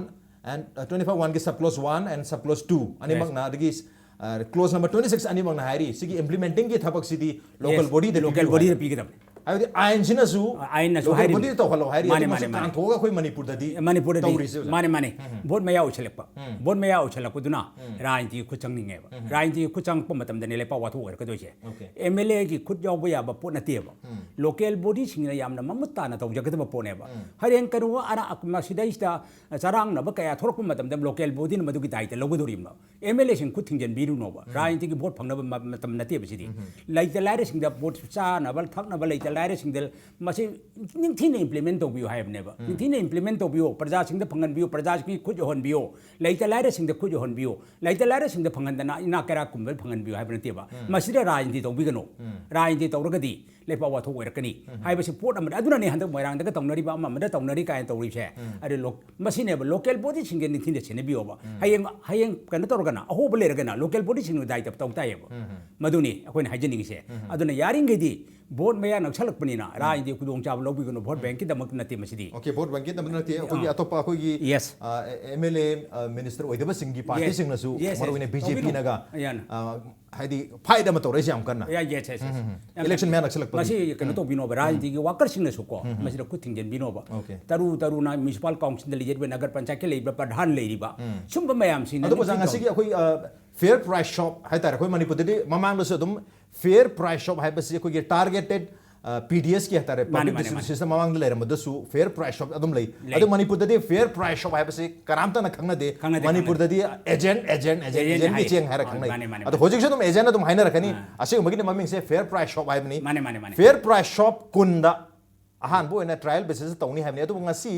and, ꯑ, ꯇ꯭ꯋꯦꯟꯇꯤ ꯐꯥꯏꯚ ꯋꯥꯟꯒꯤ sub close one and sub close two ꯑꯅꯤꯃꯛꯅ, ꯑꯗꯒꯤ, ꯑ, ꯀ꯭ꯂꯣꯖ ꯅꯝꯕꯔ ꯇ꯭ꯋꯦꯟꯇꯤ ꯁꯤꯛꯁ ꯑꯅꯤꯃꯛꯅ ꯍꯥꯏꯔꯤ, ꯁꯤꯒꯤ ꯏꯝꯄ꯭ꯂꯤꯃꯦꯟꯇꯤꯡꯒꯤ ꯊꯕꯛꯁꯤꯗꯤ ꯂꯣꯀꯦꯜ Yes, ꯕꯣꯗꯤꯗ ꯂꯣꯀꯦꯜ ꯄꯤꯕꯤꯌꯨ ꯕꯣꯗꯤꯗ ꯍꯥꯏꯕ꯫ ꯄꯤꯒꯗꯕꯅꯤ꯫ ꯍꯥꯏꯕꯗꯤ ꯑꯥꯏꯟꯁꯤꯅꯁꯨ ꯑꯥꯏꯟꯅꯁꯨ ꯂꯣꯀꯦꯜ ꯍꯥꯏꯔꯤꯕꯅꯤ꯫ ꯕꯣꯗꯤꯗ ꯇꯧꯍꯜꯂꯣ ꯍꯥꯏꯔꯤ, ꯃꯥꯅꯦ, ꯑꯗꯨ ꯃꯁꯤ ꯃꯥꯅꯦ, ꯃꯥꯅꯦ꯫ ꯀꯥꯟꯊꯣꯛꯑꯒ ꯑꯩꯈꯣꯏ ꯃꯅꯤꯄꯨꯔꯗꯗꯤ ꯃꯅꯤꯄꯨꯔꯗꯗꯤ, ꯇꯧꯔꯤꯁꯦ ꯍꯧꯖꯤꯛ꯫ ꯃꯥꯅꯦ, ꯃꯥꯅꯦ꯫ ꯎꯝ꯫ ꯚꯣꯠ ꯃꯌꯥ ꯑꯣꯏꯁꯜꯂꯛꯄ꯫ ꯎꯝ꯫ ꯚꯣꯠ ꯃꯌꯥ ꯑꯣꯏꯁꯜꯂꯛꯄꯗꯨꯅ ꯎꯝ꯫ ꯔꯥꯖꯅꯤꯇꯤꯒꯤ ꯈꯨꯠ ꯆꯪꯅꯤꯡꯉꯦꯕ꯫ ꯎꯝ꯫ ꯔꯥꯖꯅꯤꯇꯤꯒꯤ ꯈꯨꯠ ꯆꯪꯉꯛꯄ ꯃꯇꯝꯗꯅꯦ ꯂꯩꯄꯥꯛ ꯋꯥꯊꯣꯛ ꯑꯣꯏꯔꯛꯀꯗꯣꯏꯁꯦ꯫ ꯑꯣꯀꯦ꯫ ꯑꯦꯝ ꯑꯦꯜ ꯑꯦꯒꯤ ꯈꯨꯠ ꯌꯥꯎꯕ ꯌꯥꯕ ꯄꯣꯠ ꯅꯠꯇꯦꯕ꯫ ꯎꯝ꯫ ꯂꯣꯀꯦꯜ ꯕꯣꯗꯤꯁꯤꯡꯅ ꯌꯥꯝꯅ ꯃꯃꯨꯠ ꯇꯥꯅ ꯇꯧꯖꯒꯗꯕ ꯄꯣꯠꯅꯦꯕ꯫ ꯎꯝ꯫ ꯍꯌꯦꯡ ꯀꯩꯅꯣ ꯑꯔꯥ-, ꯃꯁꯤꯗꯩꯁꯤꯗ ꯆꯔꯥꯡꯅꯕ ꯀꯌꯥ ꯊꯣꯛꯂꯛꯄ ꯃꯇꯝꯗ ꯂꯣꯀꯦꯜ ꯕꯣꯗꯤꯅ ꯃꯗꯨꯒꯤ ꯗꯥꯏꯇ ꯂꯧꯒꯗꯧꯔꯤꯕ꯫ ꯑꯦꯝ ꯑꯦꯜ ꯑꯦꯁꯤꯡ ꯈꯨꯠ ꯊꯤꯡꯖꯤꯟꯕꯤꯔꯨꯅꯣꯕ꯫ ꯎꯝ꯫ ꯔꯥꯖꯅꯤꯇꯤꯒꯤ ꯚꯣꯠ ꯐꯪꯅꯕ ꯃ-, ꯃꯇꯝ ꯅꯠꯇꯦꯕ ꯁꯤꯗꯤ꯫ ꯎꯝ꯫ ꯂꯩꯇ ꯂꯥꯏꯔꯁꯤꯡꯗ ꯚꯣꯠ ꯆꯥꯅꯕ ꯊꯛꯅꯕ ꯂꯩꯇ ꯂꯥꯏꯔꯁꯤꯡꯗ ꯃꯁꯤ ꯅꯤꯡꯊꯤꯅ implement ꯇꯧꯕꯤꯌꯨ ꯍꯥꯏꯕꯅꯦꯕ꯫ ꯎꯝ꯫ ꯅꯤꯡꯊꯤꯅ implement ꯇꯧꯕꯤꯌꯨ, ꯄ꯭ꯔꯖꯥꯁꯤꯡꯗ ꯐꯪꯍꯟꯕꯤꯌꯨ, ꯄ꯭ꯔꯖꯥꯁꯤꯡꯒꯤ ꯈꯨꯠ ꯌꯧꯍꯟꯕꯤꯌꯨ, ꯂꯩꯇ ꯂꯥꯏꯔꯁꯤꯡꯗ ꯈꯨꯠ ꯌꯧꯍꯟꯕꯤꯌꯨ, ꯂꯩꯇ ꯂꯥꯏꯔꯁꯤꯡꯗ ꯐꯪꯍꯟꯗꯅ ꯏꯅꯥꯛ ꯀꯩꯔꯥꯛ ꯀꯨꯝꯕꯗ ꯐꯪꯍꯟꯕꯤꯌꯨ ꯍꯥꯏꯕ ꯅꯠꯇꯦꯕ꯫ ꯎꯝ꯫ ꯃꯁꯤꯗ ꯔꯥꯖꯅꯤꯇꯤ ꯇꯧꯕꯤꯒꯅꯨ꯫ ꯎꯝ꯫ ꯔꯥꯖꯅꯤꯇꯤ ꯇꯧꯔꯒꯗꯤ ꯂꯩꯄꯥꯛ ꯋꯥꯊꯣꯛ ꯑꯣꯏꯔꯛꯀꯅꯤ ꯎꯝ꯫ ꯍꯥꯏꯕꯁꯤ ꯄꯣꯠ ꯑꯃꯅꯤ꯫ ꯑꯗꯨꯅꯅꯦ ꯍꯟꯗꯛ ꯃꯣꯏꯔꯥꯡꯗꯒ ꯇꯧꯅꯔꯤꯕ, ꯑꯃ ꯑꯃꯗ ꯇꯧꯅꯔꯤ ꯀꯥꯏꯅ ꯇꯧꯔꯤꯕꯁꯦ꯫ ꯎꯝ꯫ ꯑꯗꯨ ꯂꯣ-, ꯃꯁꯤꯅꯦꯕ local bodyꯁꯤꯡꯁꯦ ꯅꯤꯡꯊꯤꯅ ꯁꯦꯟꯅꯕꯤꯌꯣꯕ꯫ ꯎꯝ꯫ ꯍꯌꯦꯡ, ꯍꯌꯦꯡ ꯀꯩꯅꯣ ꯇꯧꯔꯒꯅ, ꯑꯍꯣꯕ ꯂꯩꯔꯒꯅ local bodyꯁꯤꯡꯅ ꯗꯥꯏꯇ ꯇꯧ ꯇꯥꯏꯌꯦꯕ꯫ ꯎꯝ꯫ ꯃꯗꯨꯅꯤ ꯑꯩꯈꯣꯏꯅ ꯍꯥꯏꯖꯅꯤꯡꯉꯤꯁꯦ꯫ ꯎꯝ꯫ ꯑꯗꯨꯅ ꯌꯥꯔꯤꯈꯩꯗꯤ ꯚꯣꯠ ꯃꯌꯥ ꯅꯛꯁꯜꯂꯛꯄꯅꯤꯅ ꯎꯝ꯫ ꯔꯥꯖꯅꯤꯇꯤ ꯈꯨꯗꯣꯡꯆꯥꯕ ꯂꯧꯕꯤꯒꯅꯨ, ꯚꯣꯠ ꯎꯝ꯫ ꯕꯦꯡꯀꯤꯗꯃꯛ ꯅꯠꯇꯦ ꯃꯁꯤꯗꯤ꯫ Okay, ꯚꯣꯠ ꯕꯦꯡꯀꯤꯗꯃꯛ ꯅꯠꯇꯦ, ꯑꯩꯈꯣꯏꯒꯤ ꯑꯥ꯫ ꯑꯇꯣꯞꯄ ꯑꯩꯈꯣꯏꯒꯤ, Yes. ꯑ, ꯑꯦ-, ꯑꯦꯝ ꯑꯦꯜ ꯑꯦ, ꯑ, ꯃꯤꯅꯤꯁꯇꯔ ꯑꯣꯏꯗꯕꯁꯤꯡꯒꯤ Yes. ꯄꯥꯔꯇꯤꯁꯤꯡꯅꯁꯨ Yes, yes. ꯃꯔꯨꯑꯣꯏꯅ ꯕꯤ ꯖꯦ ꯄꯤꯅꯒ, ꯇꯧꯕꯤꯅꯨ꯫ ꯌꯥꯅꯤ꯫ ꯑ, ꯍꯥꯏꯗꯤ fight ꯑꯃ ꯇꯧꯔꯛꯏꯁꯦ ꯌꯥꯝ ꯀꯟꯅ꯫ Yeah, yes, yes, yes. ꯎꯝ, ꯎꯝ, ꯎꯝ꯫ ꯌꯥꯝ Election ꯃꯌꯥ ꯅꯛꯁꯜꯂꯛꯄꯒꯤ꯫ ꯃꯁꯤ ꯀꯩꯅꯣ ꯎꯝ꯫ ꯇꯧꯕꯤꯅꯣꯕ, ꯎꯝ꯫ ꯔꯥꯖꯅꯤꯇꯤꯒꯤ workerꯁꯤꯡꯅꯁꯨꯀꯣ ꯎꯝ, ꯎꯝ꯫ ꯃꯁꯤꯗ ꯈꯨꯠ ꯊꯤꯡꯖꯤꯟꯕꯤꯅꯣꯕ꯫ Okay. ꯇꯔꯨ ꯇꯔꯨꯅ municipal councilꯗ ꯂꯩꯖꯔꯤꯕ, ꯅꯒꯔ ꯄꯟꯆꯥꯌꯠꯀꯤ ꯂꯩꯔꯤꯕ ꯄ꯭ꯔꯙꯥꯟ ꯂꯩꯔꯤꯕ, ꯎꯝ꯫ ꯁꯨꯝꯕ ꯃꯌꯥꯝꯁꯤꯡꯅ ꯑꯗꯨꯕꯨ ꯑꯣꯖꯥ, ꯅꯤꯡꯁꯤꯡꯕ ꯉꯁꯤꯒꯤ ꯑꯩꯈꯣꯏ, ꯑ, fair price shop ꯍꯥꯏꯇꯥꯔꯦ, ꯑꯩꯈꯣꯏ ꯃꯅꯤꯄꯨꯔꯗꯗꯤ ꯃꯃꯥꯡꯗꯁꯨ ꯑꯗꯨꯝ fair price shop ꯍꯥꯏꯕꯁꯤ ꯑꯩꯈꯣꯏꯒꯤ targeted, ꯑ, ꯄꯤ ꯗꯤ ꯑꯦꯁꯀꯤ ꯍꯥꯏꯇꯥꯔꯦ, ꯃꯥꯅꯦ, public ꯃꯥꯅꯦ, distribution ꯃꯥꯅꯦ꯫ System ꯃꯃꯥꯡꯗ ꯂꯩꯔꯝꯕꯗꯁꯨ fair price shop ꯑꯗꯨꯝ ꯂꯩ꯫ ꯂꯩ꯫ ꯑꯗꯨ ꯃꯅꯤꯄꯨꯔꯗꯗꯤ fair price shop ꯍꯥꯏꯕꯁꯤ ꯀꯅꯥꯝꯇꯅ ꯈꯪꯅꯗꯦ꯫ ꯈꯪꯅꯗꯦ, ꯃꯅꯤꯄꯨꯔꯗꯗꯤ agent, agent, agent, agent agentꯀꯤ ꯍꯥꯏ꯫ ꯆꯦꯡ ꯍꯥꯏꯔ ꯍꯣꯏ, ꯈꯪꯅꯩ꯫ ꯃꯥꯅꯦ, ꯃꯥꯅꯦ, ꯑꯗꯣ ꯃꯥꯅꯦ꯫ ꯍꯧꯖꯤꯛꯁꯨ ꯑꯗꯨꯝ agent ꯑꯗꯨꯝ ꯍꯥꯏꯅꯔꯛꯀꯅꯤ꯫ ꯑꯥ꯫ ꯑꯁꯦꯡꯕꯒꯤꯗꯤ ꯃꯃꯤꯡꯁꯦ fair price shop ꯍꯥꯏꯕꯅꯤ꯫ ꯃꯥꯅꯦ, ꯃꯥꯅꯦ, ꯃꯥꯅꯦ꯫ Fair price shop ꯀꯨꯟꯗ ꯑꯍꯥꯟꯕ ꯑꯣꯏꯅ trial basis ꯇꯧꯅꯤ ꯍꯥꯏꯕꯅꯤ꯫ ꯑꯗꯨꯕꯨ ꯉꯁꯤ,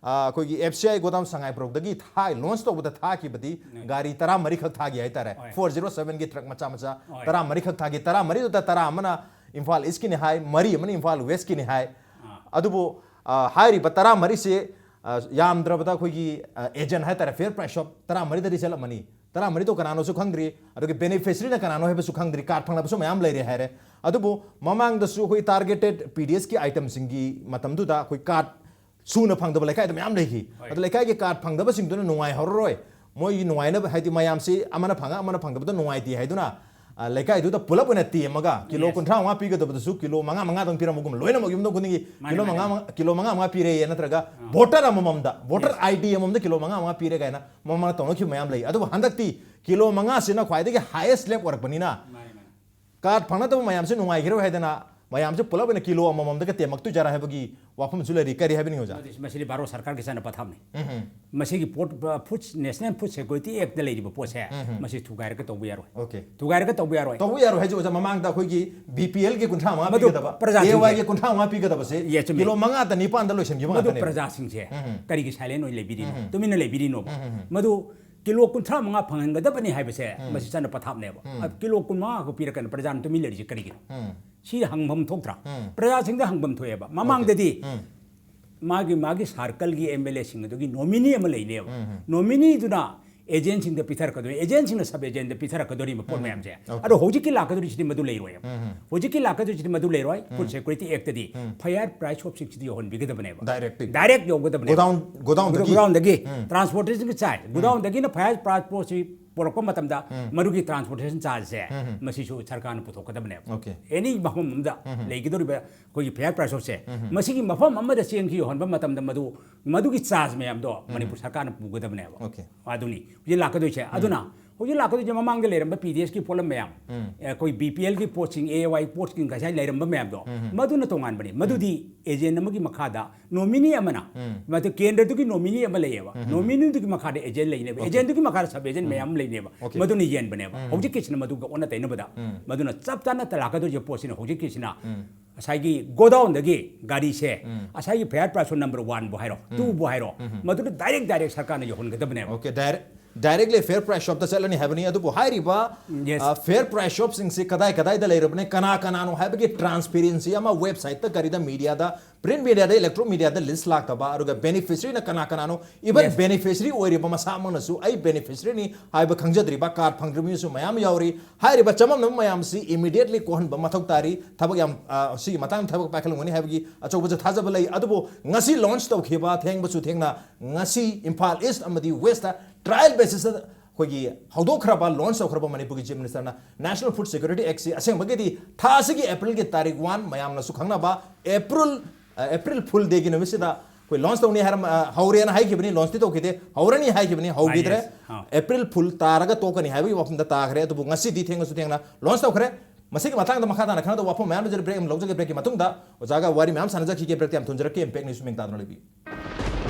ꯑ, ꯑꯩꯈꯣꯏꯒꯤ ꯑꯦꯐ ꯁꯤ ꯑꯥꯏ ꯒꯣꯗꯥꯎꯟ ꯁꯉꯥꯏꯄ꯭ꯔꯧꯗꯒꯤ ꯊꯥ-, launch ꯇꯧꯕꯗ ꯊꯥꯈꯤꯕꯗꯤ ꯎꯝ꯫ ꯒꯥꯔꯤ ꯇꯔꯥꯃꯔꯤ ꯈꯛ ꯊꯥꯈꯤ ꯍꯥꯏꯇꯥꯔꯦ꯫ ꯍꯣꯏ꯫ Four zero sevenꯒꯤ truck ꯃꯆꯥ ꯃꯆꯥ ꯍꯣꯏ꯫ ꯇꯔꯥꯃꯔꯤ ꯈꯛ ꯊꯥꯈꯤ꯫ ꯇꯔꯥꯃꯔꯤꯗꯨꯗ ꯇꯔꯥ ꯑꯃꯅ ꯏꯝꯐꯥꯜ ꯏꯁꯀꯤꯅꯤ ꯍꯥꯏ, ꯃꯔꯤ ꯑꯃꯅ ꯏꯝꯐꯥꯜ ꯋꯦꯁꯀꯤꯅꯤ ꯍꯥꯏ꯫ ꯑꯥ꯫ ꯑꯗꯨꯕꯨ, ꯑ, ꯍꯥꯏꯔꯤꯕ ꯇꯔꯥꯃꯔꯤꯁꯦ, ꯑ, ꯌꯥꯝꯗ꯭ꯔꯕꯗ ꯑꯩꯈꯣꯏꯒꯤ, ꯑ, agent ꯍꯥꯏꯇꯥꯔꯦ, fair price shop ꯇꯔꯥꯃꯔꯤꯗꯗꯤ ꯆꯠꯂꯝꯃꯅꯤ꯫ ꯇꯔꯥꯃꯔꯤꯗꯣ ꯀꯅꯥꯅꯣꯁꯨ ꯈꯪꯗ꯭ꯔꯤ, ꯑꯗꯨꯒꯤ beneficiaryꯅ ꯀꯅꯥꯅꯣ ꯍꯥꯏꯕꯁꯨ ꯈꯪꯗ꯭ꯔꯤ, card ꯐꯪꯅꯕꯁꯨ ꯃꯌꯥꯝ ꯂꯩꯔꯦ ꯍꯥꯏꯔꯦ꯫ ꯑꯗꯨꯕꯨ ꯃꯃꯥꯡꯗꯁꯨ ꯑꯩꯈꯣꯏ targeted ꯄꯤ ꯗꯤ ꯑꯦꯁꯀꯤ itemꯁꯤꯡꯒꯤ ꯃꯇꯝꯗꯨꯗ ꯑꯩꯈꯣꯏ card ꯁꯨꯅ ꯐꯪꯗꯕ ꯂꯩꯀꯥꯏꯗ ꯃꯌꯥꯝ ꯂꯩꯈꯤ꯫ ꯍꯣꯏ꯫ ꯑꯗꯨ ꯂꯩꯀꯥꯏꯒꯤ card ꯐꯪꯗꯕꯁꯤꯡꯗꯨꯅ ꯅꯨꯡꯉꯥꯏꯍꯧꯔꯔꯣꯏ꯫ ꯃꯣꯏꯒꯤ ꯅꯨꯡꯉꯥꯏꯅꯕ, ꯍꯥꯏꯗꯤ ꯃꯌꯥꯝꯁꯤ ꯑꯃꯅ ꯐꯪꯉ ꯑꯃꯅ ꯐꯪꯗꯕꯗ ꯅꯨꯡꯉꯥꯏꯇꯦ ꯍꯥꯏꯗꯨꯅ, ꯑ, ꯂꯩꯀꯥꯏꯗꯨꯗ ꯄꯨꯂꯞ ꯑꯣꯏꯅ ꯇꯦꯝꯃꯒ ꯀꯤꯂꯣ Yes. ꯀꯨꯟꯊ꯭ꯔꯥ ꯃꯉꯥ ꯄꯤꯒꯗꯕꯗꯁꯨ ꯀꯤꯂꯣ ꯃꯉꯥ ꯃꯉꯥꯗꯪ ꯄꯤꯔꯝꯕꯒꯨꯝꯕ, ꯂꯣꯏꯅꯃꯛ ꯌꯨꯝꯊꯣꯡ ꯈꯨꯗꯤꯡꯒꯤ ꯃꯥꯅꯦ, ꯀꯤꯂꯣ ꯃꯥꯅꯦ, ꯃꯉꯥ ꯃꯥꯅꯦ꯫ ꯃꯉꯥ, ꯀꯤꯂꯣ ꯃꯉꯥ ꯃꯉꯥ ꯄꯤꯔꯦ ꯅꯠꯇ꯭ꯔꯒ ꯑꯥ꯫ Voter ꯑꯃꯃꯝꯗ, voter Yes. I D ꯑꯃꯃꯝꯗ ꯀꯤꯂꯣ ꯃꯉꯥ ꯃꯉꯥ ꯄꯤꯔꯦ ꯀꯥꯏꯅ ꯃꯃꯥꯡꯗ ꯇꯧꯅꯈꯤꯕ ꯃꯌꯥꯝ ꯂꯩ꯫ ꯑꯗꯨꯕꯨ ꯍꯟꯗꯛꯇꯤ ꯀꯤꯂꯣ ꯃꯉꯥꯁꯤꯅ ꯈ꯭ꯋꯥꯏꯗꯒꯤ highest slab ꯑꯣꯏꯔꯛꯄꯅꯤꯅ ꯃꯥꯅꯦ, ꯃꯥꯅꯦ꯫ Card ꯐꯪꯅꯗꯕ ꯃꯌꯥꯝꯁꯤ ꯅꯨꯡꯉꯥꯏꯈꯤꯔꯣꯏ ꯍꯥꯏꯗꯅ ꯃꯌꯥꯝꯁꯦ ꯄꯨꯂꯞ ꯑꯣꯏꯅ ꯀꯤꯂꯣ ꯑꯃꯃꯝꯗꯒ ꯇꯦꯝꯃꯛꯇꯣꯏꯖꯥꯔꯥ ꯍꯥꯏꯕꯒꯤ ꯋꯥꯐꯝꯁꯨ ꯂꯩꯔꯤ꯫ ꯀꯔꯤ ꯍꯥꯏꯕꯤꯅꯤꯡꯉꯤ ꯑꯣꯖꯥ? ꯃꯁꯤꯗꯤ ꯚꯥꯔꯠ ꯁꯔꯀꯥꯔꯒꯤ ꯆꯠꯅ ꯄꯊꯥꯞꯅꯤ꯫ ꯎꯝ, ꯎꯝ, ꯃꯁꯤꯒꯤ ꯄꯣꯠ, food, national food security act ꯂꯩꯔꯤꯕ ꯄꯣꯠꯁꯦ, ꯎꯝ, ꯎꯝ꯫ ꯃꯁꯤ ꯊꯨꯒꯥꯏꯔꯒ ꯇꯧꯕ ꯌꯥꯔꯣꯏ꯫ ꯑꯣꯀꯦ꯫ ꯊꯨꯒꯥꯏꯔꯒ ꯇꯧꯕ ꯌꯥꯔꯣꯏ꯫ ꯇꯧꯕ ꯌꯥꯔꯣꯏ ꯍꯥꯏꯁꯦ ꯑꯣꯖꯥ, ꯃꯃꯥꯡꯗ ꯑꯩꯈꯣꯏꯒꯤ ꯕꯤ ꯄꯤ ꯑꯦꯜꯒꯤ ꯀꯨꯟꯊ꯭ꯔꯥ ꯃꯉꯥ ꯃꯗꯨ ꯄꯤꯒꯗꯕ, ꯄ꯭ꯔꯖꯥꯁꯤꯡꯁꯦ ꯑꯦ ꯋꯥꯏꯒꯤ ꯀꯨꯟꯊ꯭ꯔꯥ ꯃꯉꯥ ꯄꯤꯒꯗꯕꯁꯦ ꯌꯦ, ꯆꯨꯝꯃꯤ꯫ ꯀꯤꯂꯣ ꯃꯉꯥꯗ ꯅꯤꯄꯥꯟꯗ ꯂꯣꯏꯁꯤꯟꯈꯤꯕ ꯃꯗꯨ ꯉꯥꯛꯇꯅꯦꯕ꯫ ꯄ꯭ꯔꯖꯥꯁꯤꯡꯁꯦ ꯀꯔꯤꯒꯤ ꯁꯥꯏꯂꯦꯟ ꯑꯣꯏꯅ ꯂꯩꯕꯤꯔꯤꯅꯣ, ꯇꯨꯃꯤꯟꯅ ꯂꯩꯕꯤꯔꯤꯅꯣꯕ? ꯃꯗꯨ ꯀꯤꯂꯣ ꯀꯨꯟꯊ꯭ꯔꯥ ꯃꯉꯥ ꯐꯪꯍꯟꯒꯗꯕꯅꯤ ꯍꯥꯏꯕꯁꯦ ꯃꯁꯤ ꯆꯠꯅ ꯄꯊꯥꯞꯅꯦꯕ꯫ ꯑ, ꯀꯤꯂꯣ ꯀꯨꯟ ꯃꯉꯥ ꯈꯛ ꯄꯤꯔꯀꯥꯟꯗ ꯄ꯭ꯔꯖꯥꯅ ꯇꯨꯃꯤꯟ ꯂꯩꯔꯤꯁꯦ ꯀꯔꯤꯒꯤꯅꯣ? ꯎꯝ꯫ ꯁꯤ ꯍꯪꯐꯝ ꯊꯣꯛꯇ꯭ꯔꯥ? ꯄ꯭ꯔꯖꯥꯁꯤꯡꯗ ꯍꯪꯐꯝ ꯊꯣꯛꯑꯦꯕ꯫ ꯃꯃꯥꯡꯗꯗꯤ ꯎꯝ꯫ ꯃꯥꯒꯤ, ꯃꯥꯒꯤ ꯁꯥꯔꯀꯜꯒꯤ ꯑꯦꯝ ꯑꯦꯜ ꯑꯦꯁꯤꯡ ꯑꯗꯨꯒꯤ ꯅꯣꯃꯤꯅꯤ ꯑꯃ ꯂꯩꯅꯦꯕ꯫ ꯅꯣꯃꯤꯅꯤꯗꯨꯅ ꯑꯦꯖꯦꯟꯁꯤꯡꯗ ꯄꯤꯊꯔꯛꯀꯗꯣꯏꯅꯤ, ꯑꯦꯖꯦꯟꯁꯤꯡꯅ ꯁꯕ ꯑꯦꯖꯦꯟꯗ ꯄꯤꯊꯔꯛꯀꯗꯣꯔꯤꯕ ꯄꯣꯠ ꯃꯌꯥꯝꯁꯦ꯫ ꯑꯗꯣ ꯍꯧꯖꯤꯛꯀꯤ ꯂꯥꯛꯀꯗꯣꯔꯤꯁꯤꯗꯤ ꯃꯗꯨ ꯂꯩꯔꯣꯏꯕ꯫ ꯍꯧꯖꯤꯛꯀꯤ ꯂꯥꯛꯀꯗꯣꯏꯁꯤꯗꯤ ꯃꯗꯨ ꯂꯩꯔꯣꯏ꯫ Food security ꯑꯦꯛꯇꯗꯤ fire price ꯁꯣꯞꯁꯤꯡꯁꯤꯗꯤ ꯌꯧꯍꯟꯕꯤꯒꯗꯕꯅꯦꯕ꯫ Directly. Direct ꯌꯧꯒꯗꯕꯅꯦꯕ꯫ Godown, ꯒꯣꯗꯥꯎꯟꯗꯒꯤ꯫ ꯒꯣꯗꯥꯎꯟꯗꯒꯤ ꯇ꯭ꯔꯥꯟꯁꯄꯣꯔꯇꯦꯁꯟꯒꯤ charge, ꯒꯣꯗꯥꯎꯟꯗꯒꯤꯅ fire price ꯄꯣꯠꯁꯤ ꯄꯨꯔꯛꯄ ꯃꯇꯝꯗ ꯃꯗꯨꯒꯤ ꯇ꯭ꯔꯥꯟꯁꯄꯣꯔꯇꯦꯁꯟ ꯆꯥꯔꯖꯁꯦ ꯃꯁꯤꯁꯨ ꯁꯔꯀꯥꯔꯅ ꯄꯨꯊꯣꯛꯀꯗꯕꯅꯦꯕ꯫ ꯑꯣꯀꯦ꯫ ꯑꯦꯅꯤ ꯃꯐꯝ ꯑꯃꯗ ꯂꯩꯒꯗꯧꯔꯤꯕ ꯑꯩꯈꯣꯏꯒꯤ ꯐꯌꯥꯔ ꯄ꯭ꯔꯥꯏꯁ ꯁꯣꯞꯁꯦ, ꯃꯁꯤꯒꯤ ꯃꯐꯝ ꯑꯃꯗ ꯆꯦꯡꯁꯤ ꯌꯧꯍꯟꯕ ꯃꯇꯝꯗ ꯃꯗꯨ, ꯃꯗꯨꯒꯤ ꯆꯥꯔꯖ ꯃꯌꯥꯝꯗꯣ ꯃꯅꯤꯄꯨꯔ ꯁꯔꯀꯥꯔꯅ ꯄꯨꯒꯗꯕꯅꯦꯕ꯫ ꯑꯣꯀꯦ꯫ ꯑꯗꯨꯅꯤ ꯍꯧꯖꯤꯛ ꯂꯥꯛꯀꯗꯣꯏꯁꯦ꯫ ꯑꯗꯨꯅ ꯍꯧꯖꯤꯛ ꯂꯥꯛꯀꯗꯣꯏꯁꯦ ꯃꯃꯥꯡꯗ ꯂꯩꯔꯝꯕ ꯄꯤ ꯗꯤ ꯑꯦꯁꯀꯤ ꯄꯣꯠꯂꯝ ꯃꯌꯥꯝ, ꯑꯩꯈꯣꯏ ꯕꯤ ꯄꯤ ꯑꯦꯜꯒꯤ ꯄꯣꯠꯁꯤꯡ, ꯑꯦ ꯋꯥꯏ ꯄꯣꯠꯁꯤꯡ ꯉꯁꯥꯏ ꯂꯩꯔꯝꯕ ꯃꯌꯥꯝꯗꯣ, ꯃꯗꯨꯅ ꯇꯣꯉꯥꯟꯕꯅꯤ꯫ ꯃꯗꯨꯗꯤ ꯑꯦꯖꯦꯟ ꯑꯃꯒꯤ ꯃꯈꯥꯗ ꯅꯣꯃꯤꯅꯤ ꯑꯃꯅ, ꯃꯗꯨ ꯀꯦꯟꯗ꯭ꯔꯗꯨꯒꯤ ꯅꯣꯃꯤꯅꯤ ꯑꯃ ꯂꯩꯌꯦꯕ, ꯅꯣꯃꯤꯅꯤꯗꯨꯒꯤ ꯃꯈꯥꯗ ꯑꯦꯖꯦꯟ ꯂꯩꯅꯦꯕ, ꯑꯦꯖꯦꯟꯗꯨꯒꯤ ꯃꯈꯥꯗ ꯁꯕ ꯑꯦꯖꯦꯟ ꯃꯌꯥꯝ ꯑꯃ ꯂꯩꯅꯦꯕ, ꯑꯣꯀꯦ꯫ ꯃꯗꯨꯅ ꯌꯦꯟꯕꯅꯦꯕ꯫ ꯍꯧꯖꯤꯛꯀꯤꯁꯤꯅ ꯃꯗꯨꯒ ꯑꯣꯟꯅ ꯇꯩꯅꯕꯗ, ꯃꯗꯨꯅ ꯆꯞ ꯆꯥꯅ ꯂꯥꯛꯀꯗꯣꯏꯁꯦ ꯄꯣꯠꯁꯤꯅ ꯍꯧꯖꯤꯛꯀꯤꯁꯤꯅ ꯉꯁꯥꯏꯒꯤ ꯒꯣꯗꯥꯎꯟꯗꯒꯤ ꯒꯥꯔꯤꯁꯦ, ꯉꯁꯥꯏꯒꯤ ꯐꯌꯥꯔ ꯄ꯭ꯔꯥꯏꯁ ꯁꯣꯞ ꯅꯝꯕꯔ ꯋꯥꯟꯕꯨ ꯍꯥꯏꯔꯣ, ꯇꯨꯕꯨ ꯍꯥꯏꯔꯣ, ꯃꯗꯨꯗ ꯗꯥꯏꯔꯦꯛ, ꯗꯥꯏꯔꯦꯛ ꯁꯔꯀꯥꯔꯅ ꯌꯧꯍꯟꯒꯗꯕꯅꯦꯕ꯫ ꯑꯣꯀꯦ, ꯗꯥꯏꯔꯦꯛ, ꯗꯥꯏꯔꯦꯛꯂꯤ ꯐꯦꯌꯔ ꯄ꯭ꯔꯥꯏꯁ ꯁꯣꯞꯇ ꯆꯠꯂꯅꯤ ꯍꯥꯏꯕꯅꯤ꯫ ꯑꯗꯨꯕꯨ ꯍꯥꯏꯔꯤꯕ, Yes. ꯑ, ꯐꯦꯌꯔ ꯄ꯭ꯔꯥꯏꯁ ꯁꯣꯞꯁꯤꯡꯁꯤ ꯀꯗꯥꯏ ꯀꯗꯥꯏꯗ ꯂꯩꯔꯕꯅꯤ, ꯀꯅꯥ ꯀꯅꯥꯅꯣ ꯍꯥꯏꯕꯒꯤ ꯇ꯭ꯔꯥꯟꯁꯄꯦꯔꯦꯟꯁꯤ ꯑꯃ ꯋꯦꯕꯁꯥꯏꯠꯇ, ꯀꯔꯤꯗ, ꯃꯤꯗꯤꯌꯥꯗ, ꯄ꯭ꯔꯤꯟꯠ ꯃꯤꯗꯤꯌꯥꯗ, ꯏꯂꯦꯛꯇ꯭ꯔꯣꯅꯤꯛ ꯃꯤꯗꯤꯌꯥꯗ ꯂꯤꯁ ꯂꯥꯛꯇꯕ, ꯑꯗꯨꯒ ꯕꯦꯅꯤꯐꯤꯁꯔꯤꯅ ꯀꯅꯥ ꯀꯅꯥꯅꯣ, ꯏꯚꯟ Yes. ꯕꯦꯅꯤꯐꯤꯁꯔꯤ ꯑꯣꯏꯔꯤꯕ ꯃꯁꯥꯃꯛꯅꯁꯨ ꯑꯩ ꯕꯦꯅꯤꯐꯤꯁꯔꯤꯅꯤ ꯍꯥꯏꯕ ꯈꯪꯖꯗ꯭ꯔꯤꯕ, ꯀꯥꯔꯗ ꯐꯪꯗ꯭ꯔꯤꯕ ꯃꯤꯁꯨ ꯃꯌꯥꯝ ꯌꯥꯎꯔꯤ꯫ ꯍꯥꯏꯔꯤꯕ ꯆꯃꯝꯅꯕ ꯃꯌꯥꯝꯁꯤ ꯏꯃꯤꯗꯤꯌꯦꯠꯂꯤ ꯀꯣꯛꯍꯟꯕ ꯃꯊꯧ ꯇꯥꯔꯤ꯫ ꯊꯕꯛ ꯌꯥꯝ, ꯑ, ꯁꯤꯒꯤ ꯃꯇꯥꯡꯗ ꯊꯕꯛ ꯄꯥꯏꯈꯠꯂꯝꯒꯅꯤ ꯍꯥꯏꯕꯒꯤ ꯑꯆꯧꯕꯁꯨ ꯊꯥꯖꯕ ꯂꯩ꯫ ꯑꯗꯨꯕꯨ ꯉꯁꯤ ꯂꯣꯟꯆ ꯇꯧꯈꯤꯕ, ꯊꯦꯡꯕꯁꯨ ꯊꯦꯡꯅ, ꯉꯁꯤ ꯏꯝꯐꯥꯜ ꯏꯁ꯭ꯠ ꯑꯃꯗꯤ ꯋꯦꯁ꯭ꯠꯇ ꯇ꯭ꯔꯥꯏꯌꯦꯜ ꯕꯦꯁꯤꯁꯇ ꯑꯩꯈꯣꯏꯒꯤ ꯍꯧꯗꯣꯛꯈ꯭ꯔꯕ, ꯂꯣꯟꯆ ꯇꯧꯈ꯭ꯔꯕ ꯃꯅꯤꯄꯨꯔꯒꯤ ꯆꯤꯐ ꯃꯤꯅꯤꯁꯇꯔꯅ ꯅꯦꯁꯅꯦꯜ ꯐꯨꯗ ꯁꯦꯀ꯭ꯌꯨꯔꯤꯇꯤ ꯑꯦꯛꯁꯤ ꯑꯁꯦꯡꯕꯒꯤꯗꯤ ꯊꯥ ꯑꯁꯤꯒꯤ ꯑꯦꯄ꯭ꯔꯤꯜꯒꯤ ꯇꯥꯔꯤꯛ ꯋꯥꯟ, ꯃꯌꯥꯝꯅꯁꯨ ꯈꯪꯅꯕ ꯑꯦꯄ꯭ꯔꯤꯜ, ꯑ, ꯑꯦꯄ꯭ꯔꯤꯜ ꯐꯨꯜ ꯗꯦꯒꯤ ꯅꯨꯃꯤꯠꯁꯤꯗ ꯑꯩꯈꯣꯏ ꯂꯣꯟꯆ ꯇꯧꯅꯤ ꯍꯥꯏꯔꯝ-, ꯑ, ꯍꯧꯔꯦꯅ ꯍꯥꯏꯈꯤꯕꯅꯤ, ꯂꯣꯟꯆꯇꯤ ꯇꯧꯈꯤꯗꯦ, ꯍꯧꯔꯅꯤ ꯍꯥꯏꯈꯤꯕꯅꯤ, ꯍꯧꯈꯤꯗ꯭ꯔꯦ꯫ Yes. ꯑꯥ꯫ ꯑꯦꯄ꯭ꯔꯤꯜ ꯐꯨꯜ ꯇꯥꯔꯒ ꯇꯣꯛꯀꯅꯤ ꯍꯥꯏꯕꯒꯤ ꯋꯥꯐꯝꯗ ꯇꯥꯈ꯭ꯔꯦ꯫ ꯑꯗꯨꯕꯨ ꯉꯁꯤꯗꯤ ꯊꯦꯡꯉꯁꯨ ꯊꯦꯡꯅ ꯂꯣꯟꯆ ꯇꯧꯈ꯭ꯔꯦ꯫ ꯃꯁꯤꯒꯤ ꯃꯇꯥꯡꯗ ꯃꯈꯥ ꯇꯥꯅ ꯈꯪꯗꯧꯕ ꯋꯥꯐꯝ ꯃꯌꯥꯝ ꯂꯩꯖꯔꯤ꯫ Break ꯑꯃ ꯂꯧꯖꯒꯦ꯫ Breakꯀꯤ ꯃꯇꯨꯡꯗ ꯑꯣꯖꯥꯒ ꯋꯥꯔꯤ ꯃꯌꯥꯝ ꯁꯥꯟꯅꯖꯈꯤꯒꯦ꯫ Breakꯇ ꯌꯥꯝ ꯊꯨꯅ ꯖꯔꯛꯀꯦ꯫ Impact News ꯃꯤꯡ ꯇꯥꯗꯨꯅ ꯂꯩꯕꯤꯌꯨ꯫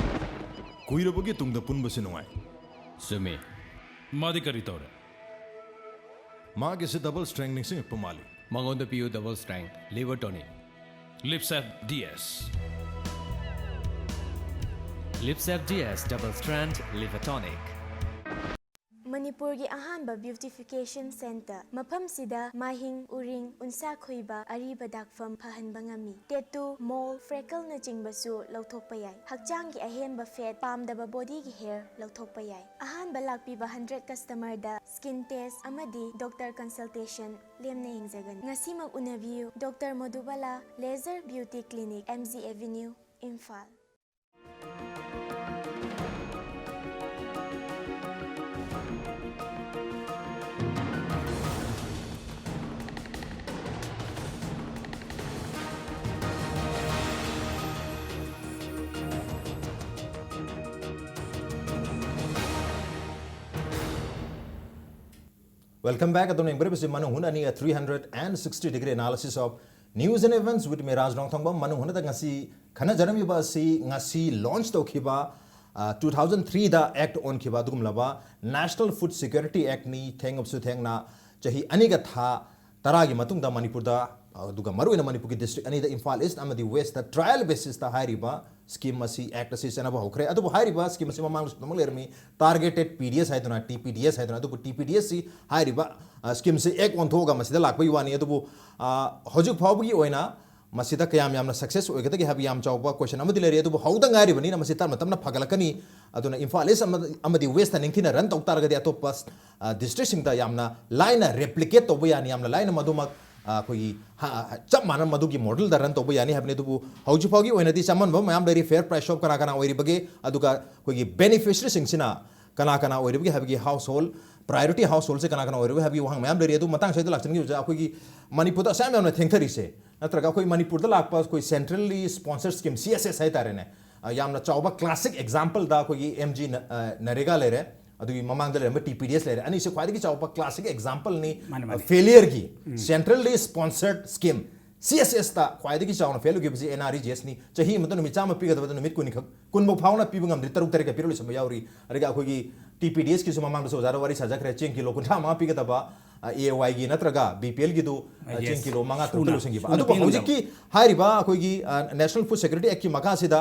ꯀꯨꯏꯔꯕꯒꯤ ꯇꯨꯡꯗ ꯄꯨꯟꯕꯁꯤ ꯅꯨꯡꯉꯥꯏ꯫ ꯆꯨꯝꯃꯤ꯫ ꯃꯥꯗꯤ ꯀꯔꯤ ꯇꯧꯔꯦ? ꯃꯥꯒꯤꯁꯦ double strength ꯅꯤꯡꯁꯤꯡꯉꯛꯄ ꯃꯥꯜꯂꯤ꯫ ꯃꯉꯣꯟꯗ ꯄꯤꯌꯨ double strength liver tonic꯫ Livsaf D S꯫ Livsaf D S double strength liver tonic꯫ ꯃꯅꯤꯄꯨꯔꯒꯤ ꯑꯍꯥꯟꯕ beautification centre꯫ ꯃꯐꯝꯁꯤꯗ ꯃꯥꯏꯍꯤꯡ, ꯎꯔꯤꯡ, ꯎꯟꯁꯥ ꯈꯨꯏꯕ, ꯑꯔꯤꯕ ꯗꯥꯛꯐꯝ ꯐꯍꯟꯕ ꯉꯝꯃꯤ꯫ Tattoo, mole, freckleꯅꯆꯤꯡꯕꯁꯨ ꯂꯧꯊꯣꯛꯄ ꯌꯥꯏ꯫ ꯍꯛꯆꯥꯡꯒꯤ ꯑꯍꯦꯟꯕ fat, ꯄꯥꯝꯗꯕ bodyꯒꯤ hair ꯂꯧꯊꯣꯛꯄ ꯌꯥꯏ꯫ ꯑꯍꯥꯟꯕ ꯂꯥꯛꯄꯤꯕ hundred customerꯗ skin test ꯑꯃꯗꯤ doctor consultation ꯂꯦꯝꯅ ꯌꯦꯡꯖꯒꯅꯤ꯫ ꯉꯁꯤꯃꯛ ꯎꯅꯕꯤꯌꯨ꯫ Doctor ꯃꯣꯗꯨꯕꯥꯂꯥ Laser Beauty Clinic, M G Avenue, Imphal. Welcome back. ꯑꯗꯣꯝꯅ ꯌꯦꯡꯕꯤꯔꯤꯕꯁꯤ ꯃꯅꯨꯡ ꯍꯨꯠꯅ ꯑꯅꯤ, a three hundred and sixty degree analysis of news and events with me, ꯔꯥꯖ ꯅꯣꯡꯊꯣꯡꯕꯝ꯫ ꯃꯅꯨꯡ ꯍꯨꯠꯅꯗ ꯉꯁꯤ ꯈꯟꯅꯖꯔꯝꯃꯤꯕ ꯑꯁꯤ ꯉꯁꯤ launch ꯇꯧꯈꯤꯕ, ꯑ, two thousand threeꯗ act ꯑꯣꯟꯈꯤꯕ ꯑꯗꯨꯒꯨꯝꯂꯕ National Food Security Actꯅꯤ꯫ ꯊꯦꯡꯉꯕꯁꯨ ꯊꯦꯡꯅ ꯆꯍꯤ ꯑꯅꯤꯒ ꯊꯥ ꯇꯔꯥꯒꯤ ꯃꯇꯨꯡꯗ ꯃꯅꯤꯄꯨꯔꯗ, ꯑꯗꯨꯒ ꯃꯔꯨꯑꯣꯏꯅ ꯃꯅꯤꯄꯨꯔꯒꯤ district ꯑꯅꯤꯗ, ꯏꯝꯐꯥꯜ East ꯑꯃꯗꯤ Westꯇ trial basisꯇ ꯍꯥꯏꯔꯤꯕ scheme ꯑꯁꯤ, act ꯑꯁꯤ ꯆꯠꯅꯕ ꯍꯧꯈ꯭ꯔꯦ꯫ ꯑꯗꯨꯕꯨ ꯍꯥꯏꯔꯤꯕ scheme ꯑꯁꯤ ꯃꯃꯥꯡꯗꯁꯨ ꯑꯗꯨꯃꯛ ꯂꯩꯔꯝꯃꯤ, targeted P D S ꯍꯥꯏꯗꯨꯅ, T P D S ꯍꯥꯏꯗꯨꯅ꯫ ꯑꯗꯨꯕꯨ T P D S ꯁꯤ ꯍꯥꯏꯔꯤꯕ, ꯑ, schemeꯁꯤ act ꯑꯣꯟꯊꯣꯛꯑꯒ ꯃꯁꯤꯗ ꯂꯥꯛꯄꯒꯤ ꯋꯥꯅꯤ꯫ ꯑꯗꯨꯕꯨ, ꯑ, ꯍꯧꯖꯤꯛ ꯐꯥꯎꯕꯒꯤ ꯑꯣꯏꯅ ꯃꯁꯤꯗ ꯀꯌꯥꯝ ꯌꯥꯝꯅ success ꯑꯣꯏꯒꯗꯒꯦ ꯍꯥꯏꯕ ꯌꯥꯝ ꯆꯥꯎꯕ question ꯑꯃꯗꯤ ꯂꯩꯔꯤ꯫ ꯑꯗꯨꯕꯨ ꯍꯧꯗ ꯉꯥꯏꯔꯤꯕꯅꯤꯅ ꯃꯁꯤ ꯇꯞꯅ ꯇꯞꯅ ꯐꯒꯠꯂꯛꯀꯅꯤ꯫ ꯑꯗꯨꯅ ꯏꯝꯐꯥꯜ East ꯑꯃ-, ꯑꯃꯗꯤ Westꯇ ꯅꯤꯡꯊꯤꯅ run ꯇꯧ ꯇꯥꯔꯒꯗꯤ ꯑꯇꯣꯞꯄ, ꯑ, districtꯁꯤꯡꯗ ꯌꯥꯝꯅ ꯂꯥꯏꯅ replicate ꯇꯧꯕ ꯌꯥꯅꯤ, ꯌꯥꯝꯅ ꯂꯥꯏꯅ ꯃꯗꯨꯃꯛ, ꯑ, ꯑꯩꯈꯣꯏꯒꯤ ꯍ-, ꯆꯞ ꯃꯥꯟꯅ ꯃꯗꯨꯒꯤ modelꯗ run ꯇꯧꯕ ꯌꯥꯅꯤ ꯍꯥꯏꯕꯅꯤ꯫ ꯑꯗꯨꯕꯨ ꯍꯧꯖꯤꯛ ꯐꯥꯎꯒꯤ ꯑꯣꯏꯅꯗꯤ ꯆꯃꯝꯅꯕ ꯃꯌꯥꯝ ꯂꯩꯔꯤ꯫ Fair price shop ꯀꯅꯥ ꯀꯅꯥ ꯑꯣꯏꯔꯤꯕꯒꯦ, ꯑꯗꯨꯒ ꯑꯩꯈꯣꯏꯒꯤ beneficiaryꯁꯤꯡꯁꯤꯅ ꯀꯅꯥ ꯀꯅꯥ ꯑꯣꯏꯔꯤꯕꯒꯦ ꯍꯥꯏꯕꯒꯤ household, priority householdꯁꯦ ꯀꯅꯥ ꯀꯅꯥ ꯑꯣꯏꯔꯤꯕꯒꯦ ꯍꯥꯏꯕꯒꯤ ꯋꯥꯍꯪ ꯃꯌꯥꯝ ꯂꯩꯔꯤ꯫ ꯑꯗꯨ ꯃꯇꯥꯡꯁꯤꯗ ꯂꯥꯛꯆꯅꯤꯡꯉꯤꯕꯁꯦ, ꯑꯩꯈꯣꯏꯒꯤ ꯃꯅꯤꯄꯨꯔꯗ ꯑꯁꯨꯛ ꯌꯥꯝ ꯌꯥꯝꯅ ꯊꯦꯡꯊꯔꯤꯁꯦ, ꯅꯠꯇ꯭ꯔꯒ ꯑꯩꯈꯣꯏ ꯃꯅꯤꯄꯨꯔꯗ ꯂꯥꯛꯄ ꯑꯩꯈꯣꯏ centrally sponsored scheme, C S S ꯍꯥꯏꯇꯥꯔꯦꯅꯦ, ꯑ, ꯌꯥꯝꯅ ꯆꯥꯎꯕ classic exampleꯗ ꯑꯩꯈꯣꯏꯒꯤ M G ꯅ-, ꯑ, ꯅꯔꯦꯒꯥ ꯂꯩꯔꯦ, ꯑꯗꯨꯒꯤ ꯃꯃꯥꯡꯗ ꯂꯩꯔꯝꯕ ꯇꯤ ꯄꯤ ꯗꯤ ꯑꯦꯁ ꯂꯩꯔꯦ꯫ ꯑꯅꯤꯁꯤ ꯈ꯭ꯋꯥꯏꯗꯒꯤ ꯆꯥꯎꯕ classic exampleꯅꯤ ꯃꯥꯅꯦ, ꯃꯥꯅꯦ꯫ ꯐꯦꯂꯤꯌꯔꯒꯤ꯫ ꯁꯦꯟꯇ꯭ꯔꯦꯜꯂꯤ ꯁ꯭ꯄꯣꯟꯁꯔꯠ ꯁ꯭ꯀꯤꯝ ꯁꯤ ꯑꯦꯁ ꯑꯦꯁꯇ ꯈ꯭ꯋꯥꯏꯗꯒꯤ ꯆꯥꯎꯅ ꯐꯦꯜ ꯑꯣꯏꯈꯤꯕꯁꯤ ꯑꯦꯟ ꯑꯥꯔ ꯏ ꯖꯤ ꯑꯦꯁꯅꯤ꯫ ꯆꯍꯤ ꯑꯃꯗ ꯅꯨꯃꯤꯠ ꯆꯥꯝꯃ ꯄꯤꯒꯗꯕꯗ ꯅꯨꯃꯤꯠ ꯀꯨꯟꯈꯛ, ꯀꯨꯟꯐꯧ ꯐꯥꯎꯅ ꯄꯤꯕ ꯉꯝꯗ꯭ꯔꯤ, ꯇꯔꯨꯛ ꯇꯔꯦꯠꯀ ꯄꯤꯔ ꯂꯣꯏꯁꯤꯟꯕ ꯌꯥꯎꯔꯤ꯫ ꯑꯗꯒꯤ ꯑꯩꯈꯣꯏꯒꯤ ꯇꯤ ꯄꯤ ꯗꯤ ꯑꯦꯁꯀꯤꯁꯨ ꯃꯃꯥꯡꯗꯁꯨ ꯑꯣꯖꯥꯗ ꯋꯥꯔꯤ ꯁꯥꯖꯈ꯭ꯔꯦ, ꯆꯦꯡ ꯀꯤꯂꯣ ꯀꯨꯟꯊ꯭ꯔꯥ ꯃꯉꯥ ꯄꯤꯒꯗꯕ ꯑꯦ ꯑꯦ ꯋꯥꯏꯒꯤ ꯅꯠꯇ꯭ꯔꯒ ꯕꯤ ꯄꯤ ꯑꯦꯜꯒꯤꯗꯨ Yes. ꯆꯦꯡ ꯀꯤꯂꯣ ꯃꯉꯥ ꯇꯔꯨꯛꯇ ꯁꯨꯅ, ꯂꯣꯏꯁꯤꯟꯈꯤꯕ꯫ ꯁꯨꯅ ꯑꯗꯨꯕꯨ ꯄꯤꯕ ꯉꯝꯗꯕ꯫ ꯍꯧꯖꯤꯛꯀꯤ ꯍꯥꯏꯔꯤꯕ ꯑꯩꯈꯣꯏꯒꯤ ꯅꯦꯁꯅꯦꯜ ꯐꯨꯗ ꯁꯦꯀ꯭ꯌꯨꯔꯤꯇꯤ ꯑꯦꯛꯀꯤ ꯃꯈꯥꯁꯤꯗ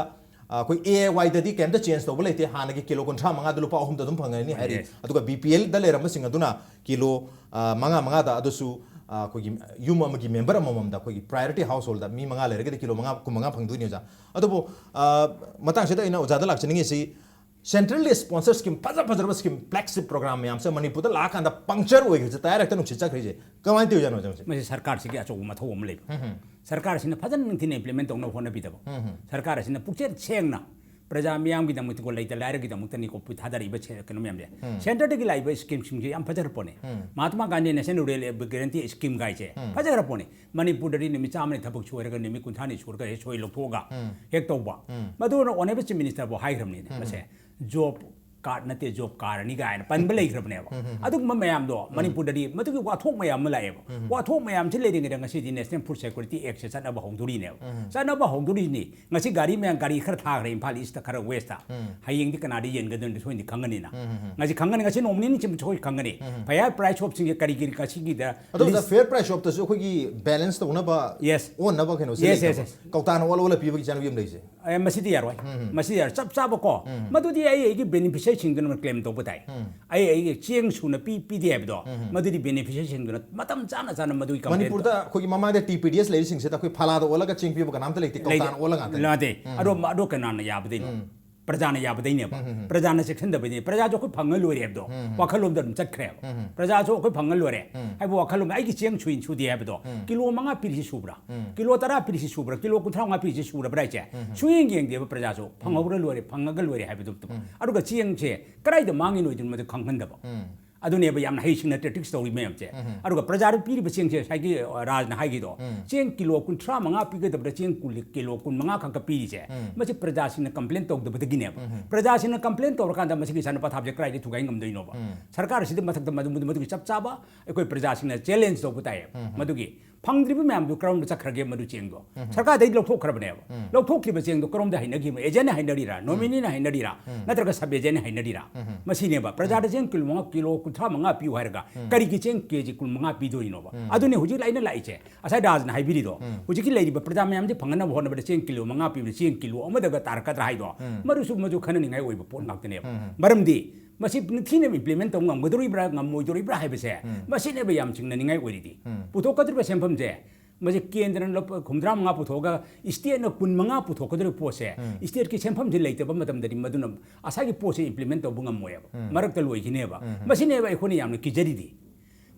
ꯑꯩꯈꯣꯏ ꯑꯦ ꯑꯦ ꯋꯥꯏꯗꯗꯤ ꯀꯩꯝꯇ ꯆꯦꯟꯖ ꯇꯧꯕ ꯂꯩꯇꯦ, ꯍꯥꯟꯅꯒꯤ ꯀꯤꯂꯣ ꯀꯨꯟꯊ꯭ꯔꯥ ꯃꯉꯥꯗ ꯂꯨꯄꯥ ꯑꯍꯨꯝꯗ ꯑꯗꯨꯝ ꯐꯪꯒꯅꯤ ꯍꯥꯏꯔꯤ꯫ Yes. ꯑꯗꯨꯒ ꯕꯤ ꯄꯤ ꯑꯦꯜꯗ ꯂꯩꯔꯝꯕꯁꯤꯡ ꯑꯗꯨꯅ ꯀꯤꯂꯣ ꯃꯉꯥ ꯃꯉꯥꯗ, ꯑꯗꯨꯁꯨ ꯑꯩꯈꯣꯏꯒꯤ ꯌꯨꯝ ꯑꯃꯒꯤ ꯃꯦꯝꯕꯔ ꯑꯃꯃꯝꯗ ꯑꯩꯈꯣꯏꯒꯤ ꯄ꯭ꯔꯥꯏꯌꯣꯔꯤꯇꯤ ꯍꯥꯎꯁ ꯍꯣꯜꯗ ꯃꯤ ꯃꯉꯥ ꯂꯩꯔꯒꯗꯤ ꯀꯤꯂꯣ ꯃꯉꯥ, ꯀꯨꯟ ꯃꯉꯥ ꯐꯪꯗꯣꯏꯅꯤ ꯑꯣꯖꯥ꯫ ꯑꯗꯨꯕꯨ ꯃꯇꯥꯡꯁꯤꯗ ꯑꯩꯅ ꯑꯣꯖꯥꯗ ꯂꯥꯛꯆꯅꯤꯡꯉꯤꯁꯤ, ꯁꯦꯟꯇ꯭ꯔꯦꯜꯂꯤ ꯁ꯭ꯄꯣꯟꯁꯔ ꯁ꯭ꯀꯤꯝ ꯐꯖ ꯐꯖꯔꯕ ꯁ꯭ꯀꯤꯝ, ꯐ꯭ꯂꯦꯒꯁꯤꯞ ꯄ꯭ꯔꯣꯒ꯭ꯔꯥꯝ ꯃꯌꯥꯝꯁꯦ ꯃꯅꯤꯄꯨꯔꯗ ꯂꯥꯛꯑꯀꯥꯟꯗ ꯄꯪꯆꯔ ꯑꯣꯏꯈ꯭ꯔꯤꯁꯦ, ꯇꯌꯥꯔ ꯍꯦꯛꯇ ꯅꯨꯡꯁꯤꯠ ꯆꯠꯈ꯭ꯔꯤꯁꯦ ꯀꯃꯥꯏꯅ ꯇꯧꯔꯤꯖꯥꯠꯅꯣ ꯑꯣꯖꯥ? ꯃꯁꯤ ꯁꯔꯀꯥꯔꯁꯤꯒꯤ ꯑꯆꯧꯕ ꯃꯊꯧ ꯑꯃ ꯂꯩꯕ꯫ ꯁꯔꯀꯥꯔꯁꯤꯅ ꯐꯖꯅ ꯅꯤꯡꯊꯤꯅ ꯏꯝꯄ꯭ꯂꯤꯃꯦꯟ ꯇꯧꯅꯕ ꯍꯣꯠꯅꯕꯤꯗꯕ꯫ ꯁꯔꯀꯥꯔ ꯑꯁꯤꯅ ꯄꯨꯛꯆꯦꯜ ꯁꯦꯡꯅ ꯄ꯭ꯔꯖꯥ ꯃꯤꯌꯥꯝꯒꯤꯗꯃꯛꯇꯀꯣ, ꯂꯩꯇ ꯂꯥꯏꯔꯒꯤꯗꯃꯛꯇꯅꯤꯀꯣ ꯊꯥꯗꯔꯛꯏꯕ ꯁꯦ-, ꯀꯩꯅꯣ ꯃꯌꯥꯝꯁꯦ꯫ ꯁꯦꯟꯇꯔꯗꯒꯤ ꯂꯥꯛꯏꯕ ꯁ꯭ꯀꯤꯝꯁꯤꯡꯁꯦ ꯌꯥꯝ ꯐꯖꯈ꯭ꯔ ꯄꯣꯠꯅꯤ꯫ Mahatma Gandhi national rural guarantee scheme ꯒꯥꯏꯁꯦ ꯐꯖꯈ꯭ꯔ ꯄꯣꯠꯅꯤ꯫ ꯃꯅꯤꯄꯨꯔꯗꯗꯤ ꯅꯨꯃꯤꯠ ꯆꯥꯝꯃꯅꯤ ꯊꯕꯛ ꯁꯨꯔꯒ ꯅꯨꯃꯤꯠ ꯀꯨꯟꯊ꯭ꯔꯥꯅꯤ ꯁꯨꯔꯒ ꯍꯦꯛ ꯁꯣꯏ ꯂꯧꯊꯣꯛꯑꯒ ꯍꯦꯛ ꯇꯧꯕ꯫ ꯃꯗꯨꯅ ꯑꯣꯅꯦꯕꯜ ꯆꯤꯐ ꯃꯤꯅꯤꯁꯇꯔꯕꯨ ꯍꯥꯏꯈ꯭ꯔꯕꯅꯤꯅꯦ, ꯃꯁꯦ ꯖꯣꯕ ꯀꯥꯔꯗ ꯅꯠꯇꯦ, ꯖꯣꯕ ꯀꯥꯔꯅꯤ ꯀꯥꯏꯅ ꯄꯟꯕ ꯂꯩꯈ꯭ꯔꯕꯅꯦꯕ꯫ ꯑꯗꯨꯒꯨꯝꯕ ꯃꯌꯥꯝꯗꯣ ꯃꯅꯤꯄꯨꯔꯗꯗꯤ ꯃꯗꯨꯒꯤ ꯋꯥꯊꯣꯛ ꯃꯌꯥꯝ ꯑꯃ ꯂꯥꯛꯑꯦꯕ꯫ ꯋꯥꯊꯣꯛ ꯃꯌꯥꯝꯁꯤ ꯂꯩꯔꯤꯉꯩꯗ ꯉꯁꯤꯗꯤ ꯅꯦꯁꯅꯦꯜ ꯐꯨꯗ ꯁꯦꯀ꯭ꯌꯨꯔꯤꯇꯤ ꯑꯦꯛꯁꯦ ꯆꯠꯅꯕ ꯍꯧꯗꯣꯔꯤꯅꯦꯕ꯫ ꯆꯠꯅꯕ ꯍꯧꯗꯣꯔꯤꯅꯤ꯫ ꯉꯁꯤ ꯒꯥꯔꯤ ꯃꯌꯥꯝ, ꯒꯥꯔꯤ ꯈꯔ ꯊꯥꯈ꯭ꯔꯦ ꯏꯝꯐꯥꯜ ꯏꯁꯇ, ꯈꯔ ꯋꯦꯁꯇ꯫ ꯍꯌꯦꯡꯗꯤ ꯀꯅꯥꯗ ꯌꯦꯟꯒꯗꯣꯏꯅꯣ ꯁꯣꯏꯅꯗꯤ ꯈꯪꯒꯅꯤꯅ꯫ ꯉꯁꯤ ꯈꯪꯒꯅꯤ, ꯉꯁꯤ ꯅꯣꯡ ꯅꯤꯅꯤ ꯁꯣꯏ ꯈꯪꯒꯅꯤ꯫ ꯐꯦꯌꯔ ꯄ꯭ꯔꯥꯏꯁ ꯁꯣꯞꯁꯤꯡꯁꯦ ꯀꯔꯤ ꯀꯔꯤ ꯉꯁꯤꯒꯤꯗ ꯑꯗꯣ ꯑꯣꯖꯥ, ꯂꯤꯁ- ꯐꯦꯌꯔ ꯄ꯭ꯔꯥꯏꯁ ꯁꯣꯞꯇꯁꯨ ꯑꯩꯈꯣꯏꯒꯤ ꯕꯦꯂꯦꯟꯁ ꯇꯧꯅꯕ, Yes. ꯑꯣꯟꯅꯕ ꯀꯩꯅꯣꯁꯦ Yes, yes, ꯂꯩꯇꯕ? Yes. ꯀꯧꯇꯥꯅ ꯑꯣꯜ ꯑꯣꯜꯂ ꯄꯤꯕꯒꯤ ꯆꯠꯅꯕꯤ ꯑꯃ ꯂꯩꯁꯦ꯫ ꯑꯦ, ꯃꯁꯤꯗꯤ ꯌꯥꯔꯣꯏ꯫ ꯃꯁꯤꯗꯤ ꯌꯥꯔꯣꯏ꯫ ꯆꯞ ꯆꯥꯕꯀꯣ꯫ ꯃꯗꯨꯗꯤ ꯑꯩ ꯑꯩꯒꯤ ꯕꯦꯅꯤꯐꯤꯁꯔꯤꯁꯤꯡꯗꯨꯅ ꯀ꯭ꯂꯦꯝ ꯇꯧꯕ ꯇꯥꯏ꯫ ꯑꯩ ꯑꯩꯒꯤ ꯆꯦꯡ ꯁꯨꯅ ꯄꯤ ꯄꯤꯗꯦ ꯍꯥꯏꯕꯗꯣ, ꯃꯗꯨꯗꯤ ꯕꯦꯅꯤꯐꯤꯁꯔꯤꯁꯤꯡꯗꯨꯅ ꯃꯇꯝ ꯆꯥꯅ ꯆꯥꯅ ꯃꯗꯨꯒꯤ complaint ꯃꯅꯤꯄꯨꯔꯗ ꯑꯩꯈꯣꯏꯒꯤ ꯃꯃꯥꯡꯗ ꯇꯤ ꯄꯤ ꯗꯤ ꯑꯦꯁ ꯂꯩꯔꯤꯁꯤꯡꯁꯤꯗ ꯑꯩꯈꯣꯏ ꯐꯂꯥꯗ ꯑꯣꯜꯂꯒ ꯆꯦꯡ ꯄꯤꯕ ꯀꯅꯥꯝꯇ ꯂꯩꯇꯦ, ꯀꯧꯇꯥꯅ ꯑꯣꯜꯂ ꯉꯥꯛꯇꯅꯤ꯫ ꯅꯠꯇꯦ꯫ ꯑꯗꯣ ꯑꯗꯣ ꯀꯅꯥꯅ ꯌꯥꯕꯗꯩꯅꯣ? ꯄ꯭ꯔꯖꯥꯅ ꯌꯥꯕꯗꯩꯅꯦꯕ꯫ ꯄ꯭ꯔꯖꯥꯅ ꯆꯦꯛꯁꯤꯟꯗꯕꯩꯅꯦ꯫ ꯄ꯭ꯔꯖꯥꯁꯨ ꯑꯩꯈꯣꯏ ꯐꯪꯉ ꯂꯣꯏꯔꯦ ꯍꯥꯏꯕꯗꯣ ꯋꯥꯈꯜꯂꯣꯝꯗ ꯑꯗꯨꯝ ꯆꯠꯈ꯭ꯔꯦꯕ꯫ ꯄ꯭ꯔꯖꯥꯁꯨ ꯑꯩꯈꯣꯏ ꯐꯪꯉ ꯂꯣꯏꯔꯦ ꯍꯥꯏꯕ ꯋꯥꯈꯜꯂꯣꯝꯗ, ꯑꯩꯒꯤ ꯆꯦꯡ ꯁꯨꯏ ꯁꯨꯗꯦ ꯍꯥꯏꯕꯗꯣ, ꯀꯤꯂꯣ ꯃꯉꯥ ꯄꯤꯔꯤꯁꯤ ꯁꯨꯕ꯭ꯔꯥ? ꯀꯤꯂꯣ ꯇꯔꯥ ꯄꯤꯔꯤꯁꯤ ꯁꯨꯕ꯭ꯔꯥ? ꯀꯤꯂꯣ ꯀꯨꯟꯊ꯭ꯔꯥ ꯃꯉꯥ ꯄꯤꯔꯤꯁꯤ ꯁꯨꯔꯕ꯭ꯔꯥ ꯍꯥꯏꯁꯦ? ꯁꯨꯌꯦꯡ ꯌꯦꯡꯗꯦꯕ ꯄ꯭ꯔꯖꯥꯁꯨ꯫ ꯐꯪꯍꯧꯔ ꯂꯣꯏꯔꯦ, ꯐꯪꯉꯒ ꯂꯣꯏꯔꯦ ꯍꯥꯏꯕꯗꯨ꯫ ꯑꯗꯨꯒ ꯆꯦꯡꯁꯦ ꯀꯗꯥꯏꯗ ꯃꯥꯡꯉꯤꯅꯣ ꯍꯥꯏꯗꯨꯅ ꯃꯗꯨ ꯈꯪꯍꯟꯗꯕ꯫ ꯑꯗꯨꯅꯦꯕ ꯌꯥꯝꯅ ꯍꯩꯁꯤꯡꯅ ꯇꯦꯛꯇꯤꯛꯁ ꯇꯧꯔꯤ ꯃꯌꯥꯝꯁꯦ꯫ ꯑꯗꯨꯒ ꯄ꯭ꯔꯖꯥꯗ ꯄꯤꯔꯤꯕ ꯆꯦꯡꯁꯦ ꯉꯁꯥꯏꯒꯤ, ꯑ, ꯔꯥꯖꯅ ꯍꯥꯏꯒꯤꯗꯣ, ꯆꯦꯡ ꯀꯤꯂꯣ ꯀꯨꯟꯊ꯭ꯔꯥ ꯃꯉꯥ ꯄꯤꯒꯗꯕꯗ ꯆꯦꯡ ꯀꯨꯜ-, ꯀꯤꯂꯣ ꯀꯨꯟ ꯃꯉꯥ ꯈꯛꯇ ꯄꯤꯔꯤꯁꯦ, ꯃꯁꯤ ꯄ꯭ꯔꯖꯥꯁꯤꯡꯅ ꯀꯝꯄ꯭ꯂꯦꯟ ꯇꯧꯗꯕꯗꯒꯤꯅꯦꯕ꯫ ꯄ꯭ꯔꯖꯥꯁꯤꯡꯅ ꯀꯝꯄ꯭ꯂꯦꯟ ꯇꯧꯔꯀꯥꯟꯗ ꯃꯁꯤꯒꯤ ꯏꯆꯥꯅꯨꯄꯥ ꯊꯥꯕꯁꯦ ꯀꯗꯥꯏꯗ ꯊꯨꯒꯥꯏ ꯉꯝꯗꯣꯏꯅꯣꯕ? ꯁꯔꯀꯥꯔ ꯑꯁꯤꯗ ꯃꯊꯛꯇ ꯃꯗꯨ-, ꯃꯗꯨ-, ꯃꯗꯨꯒꯤ ꯆꯞ ꯆꯥꯕ ꯑꯩꯈꯣꯏ ꯄ꯭ꯔꯖꯥꯁꯤꯡꯅ ꯆꯦꯂꯦꯟꯖ ꯇꯧꯕ ꯇꯥꯏꯌꯦꯕ꯫ ꯃꯗꯨꯒꯤ ꯐꯪꯗ꯭ꯔꯤꯕ ꯃꯌꯥꯝꯗꯨ ꯀꯔꯣꯝꯗ ꯆꯠꯈ꯭ꯔꯒꯦ? ꯃꯗꯨ ꯆꯦꯡꯗꯣ ꯁꯔꯀꯥꯔꯗꯒꯤ ꯂꯧꯊꯣꯛꯈ꯭ꯔꯕꯅꯦꯕ꯫ ꯂꯧꯊꯣꯛꯈꯤꯕ ꯆꯦꯡꯗꯣ ꯀꯔꯣꯝꯗ ꯍꯩꯅꯈꯤꯕꯅꯣ? ꯑꯦꯖꯦꯟꯅ ꯍꯩꯅꯔꯤꯔꯥ, ꯅꯣꯃꯤꯅꯤꯅ ꯍꯩꯅꯔꯤꯔꯥ, ꯅꯠꯇ꯭ꯔꯒ ꯁꯕ ꯑꯦꯖꯦꯟꯅ ꯍꯩꯅꯔꯤꯔꯥ? ꯃꯁꯤꯅꯦꯕ ꯄ꯭ꯔꯖꯥꯗ ꯆꯦꯡ ꯀꯤꯂꯣ ꯃꯉꯥ, ꯀꯤꯂꯣ ꯀꯨꯟꯊ꯭ꯔꯥ ꯃꯉꯥ ꯄꯤꯌꯨ ꯍꯥꯏꯔꯒ ꯀꯔꯤꯒꯤ ꯆꯦꯡ ꯀꯦ ꯖꯤ ꯀꯨꯟ ꯃꯉꯥ ꯄꯤꯗꯣꯔꯤꯅꯣꯕ? ꯑꯗꯨꯅꯦ ꯍꯧꯖꯤꯛ ꯑꯩꯅ ꯂꯥꯛꯏꯁꯦ꯫ ꯉꯁꯥꯏ ꯔꯥꯖꯅ ꯍꯥꯏꯕꯤꯔꯤꯗꯣ, ꯍꯧꯖꯤꯛꯀꯤ ꯂꯩꯔꯤꯕ ꯄ꯭ꯔꯖꯥ ꯃꯌꯥꯝꯁꯤ ꯐꯪꯅꯅꯕ ꯍꯣꯠꯅꯕꯗ ꯆꯦꯡ ꯀꯤꯂꯣ ꯑꯃꯗꯒ ꯇꯥꯔꯛꯀꯗ꯭ꯔꯥ ꯍꯥꯏꯗꯣ, ꯃꯗꯨꯁꯨ, ꯃꯗꯨ ꯈꯟꯅꯅꯤꯡꯉꯥꯏ ꯑꯣꯏꯕ ꯄꯣꯠ ꯉꯥꯛꯇꯅꯦꯕ꯫ ꯃꯔꯝꯗꯤ ꯃꯁꯤ ꯅꯤꯡꯊꯤꯅ ꯏꯝꯄ꯭ꯂꯤꯃꯦꯟ ꯇꯧꯕ ꯉꯝꯒꯗꯧꯔꯤꯕ꯭ꯔꯥ ꯉꯝꯃꯣꯏꯗꯧꯔꯤꯕ꯭ꯔꯥ ꯍꯥꯏꯕꯁꯦ, ꯃꯁꯤꯅꯦꯕ ꯌꯥꯝ ꯆꯤꯡꯅꯅꯤꯡꯉꯥꯏ ꯑꯣꯏꯔꯤꯗꯤ꯫ ꯄꯨꯊꯣꯛꯀꯗꯧꯔꯤꯕ ꯁꯦꯟꯐꯝꯁꯦ, ꯃꯁꯤ ꯀꯦꯟꯗ꯭ꯔꯅ ꯂꯨꯄꯥ ꯍꯨꯝꯗ꯭ꯔꯥ ꯃꯉꯥ ꯄꯨꯊꯣꯛꯑꯒ ꯁ꯭ꯇꯦꯠꯅ ꯀꯨꯟ ꯃꯉꯥ ꯄꯨꯊꯣꯛꯀꯗꯧꯔꯤꯕ ꯄꯣꯠꯁꯦ, ꯁ꯭ꯇꯦꯠꯀꯤ ꯁꯦꯟꯐꯝꯁꯦ ꯂꯩꯇꯕ ꯃꯇꯝꯗꯗꯤ ꯃꯗꯨꯅ ꯉꯁꯥꯏꯒꯤ ꯄꯣꯠꯁꯦ ꯏꯝꯄ꯭ꯂꯤꯃꯦꯟ ꯇꯧꯕ ꯉꯝꯃꯣꯏꯕ꯫ ꯃꯔꯛꯇ ꯂꯣꯏꯈꯤꯅꯦꯕ꯫ ꯃꯁꯤꯅꯦꯕ ꯑꯩꯈꯣꯏꯅ ꯌꯥꯝꯅ ꯀꯤꯖꯔꯤꯗꯤ꯫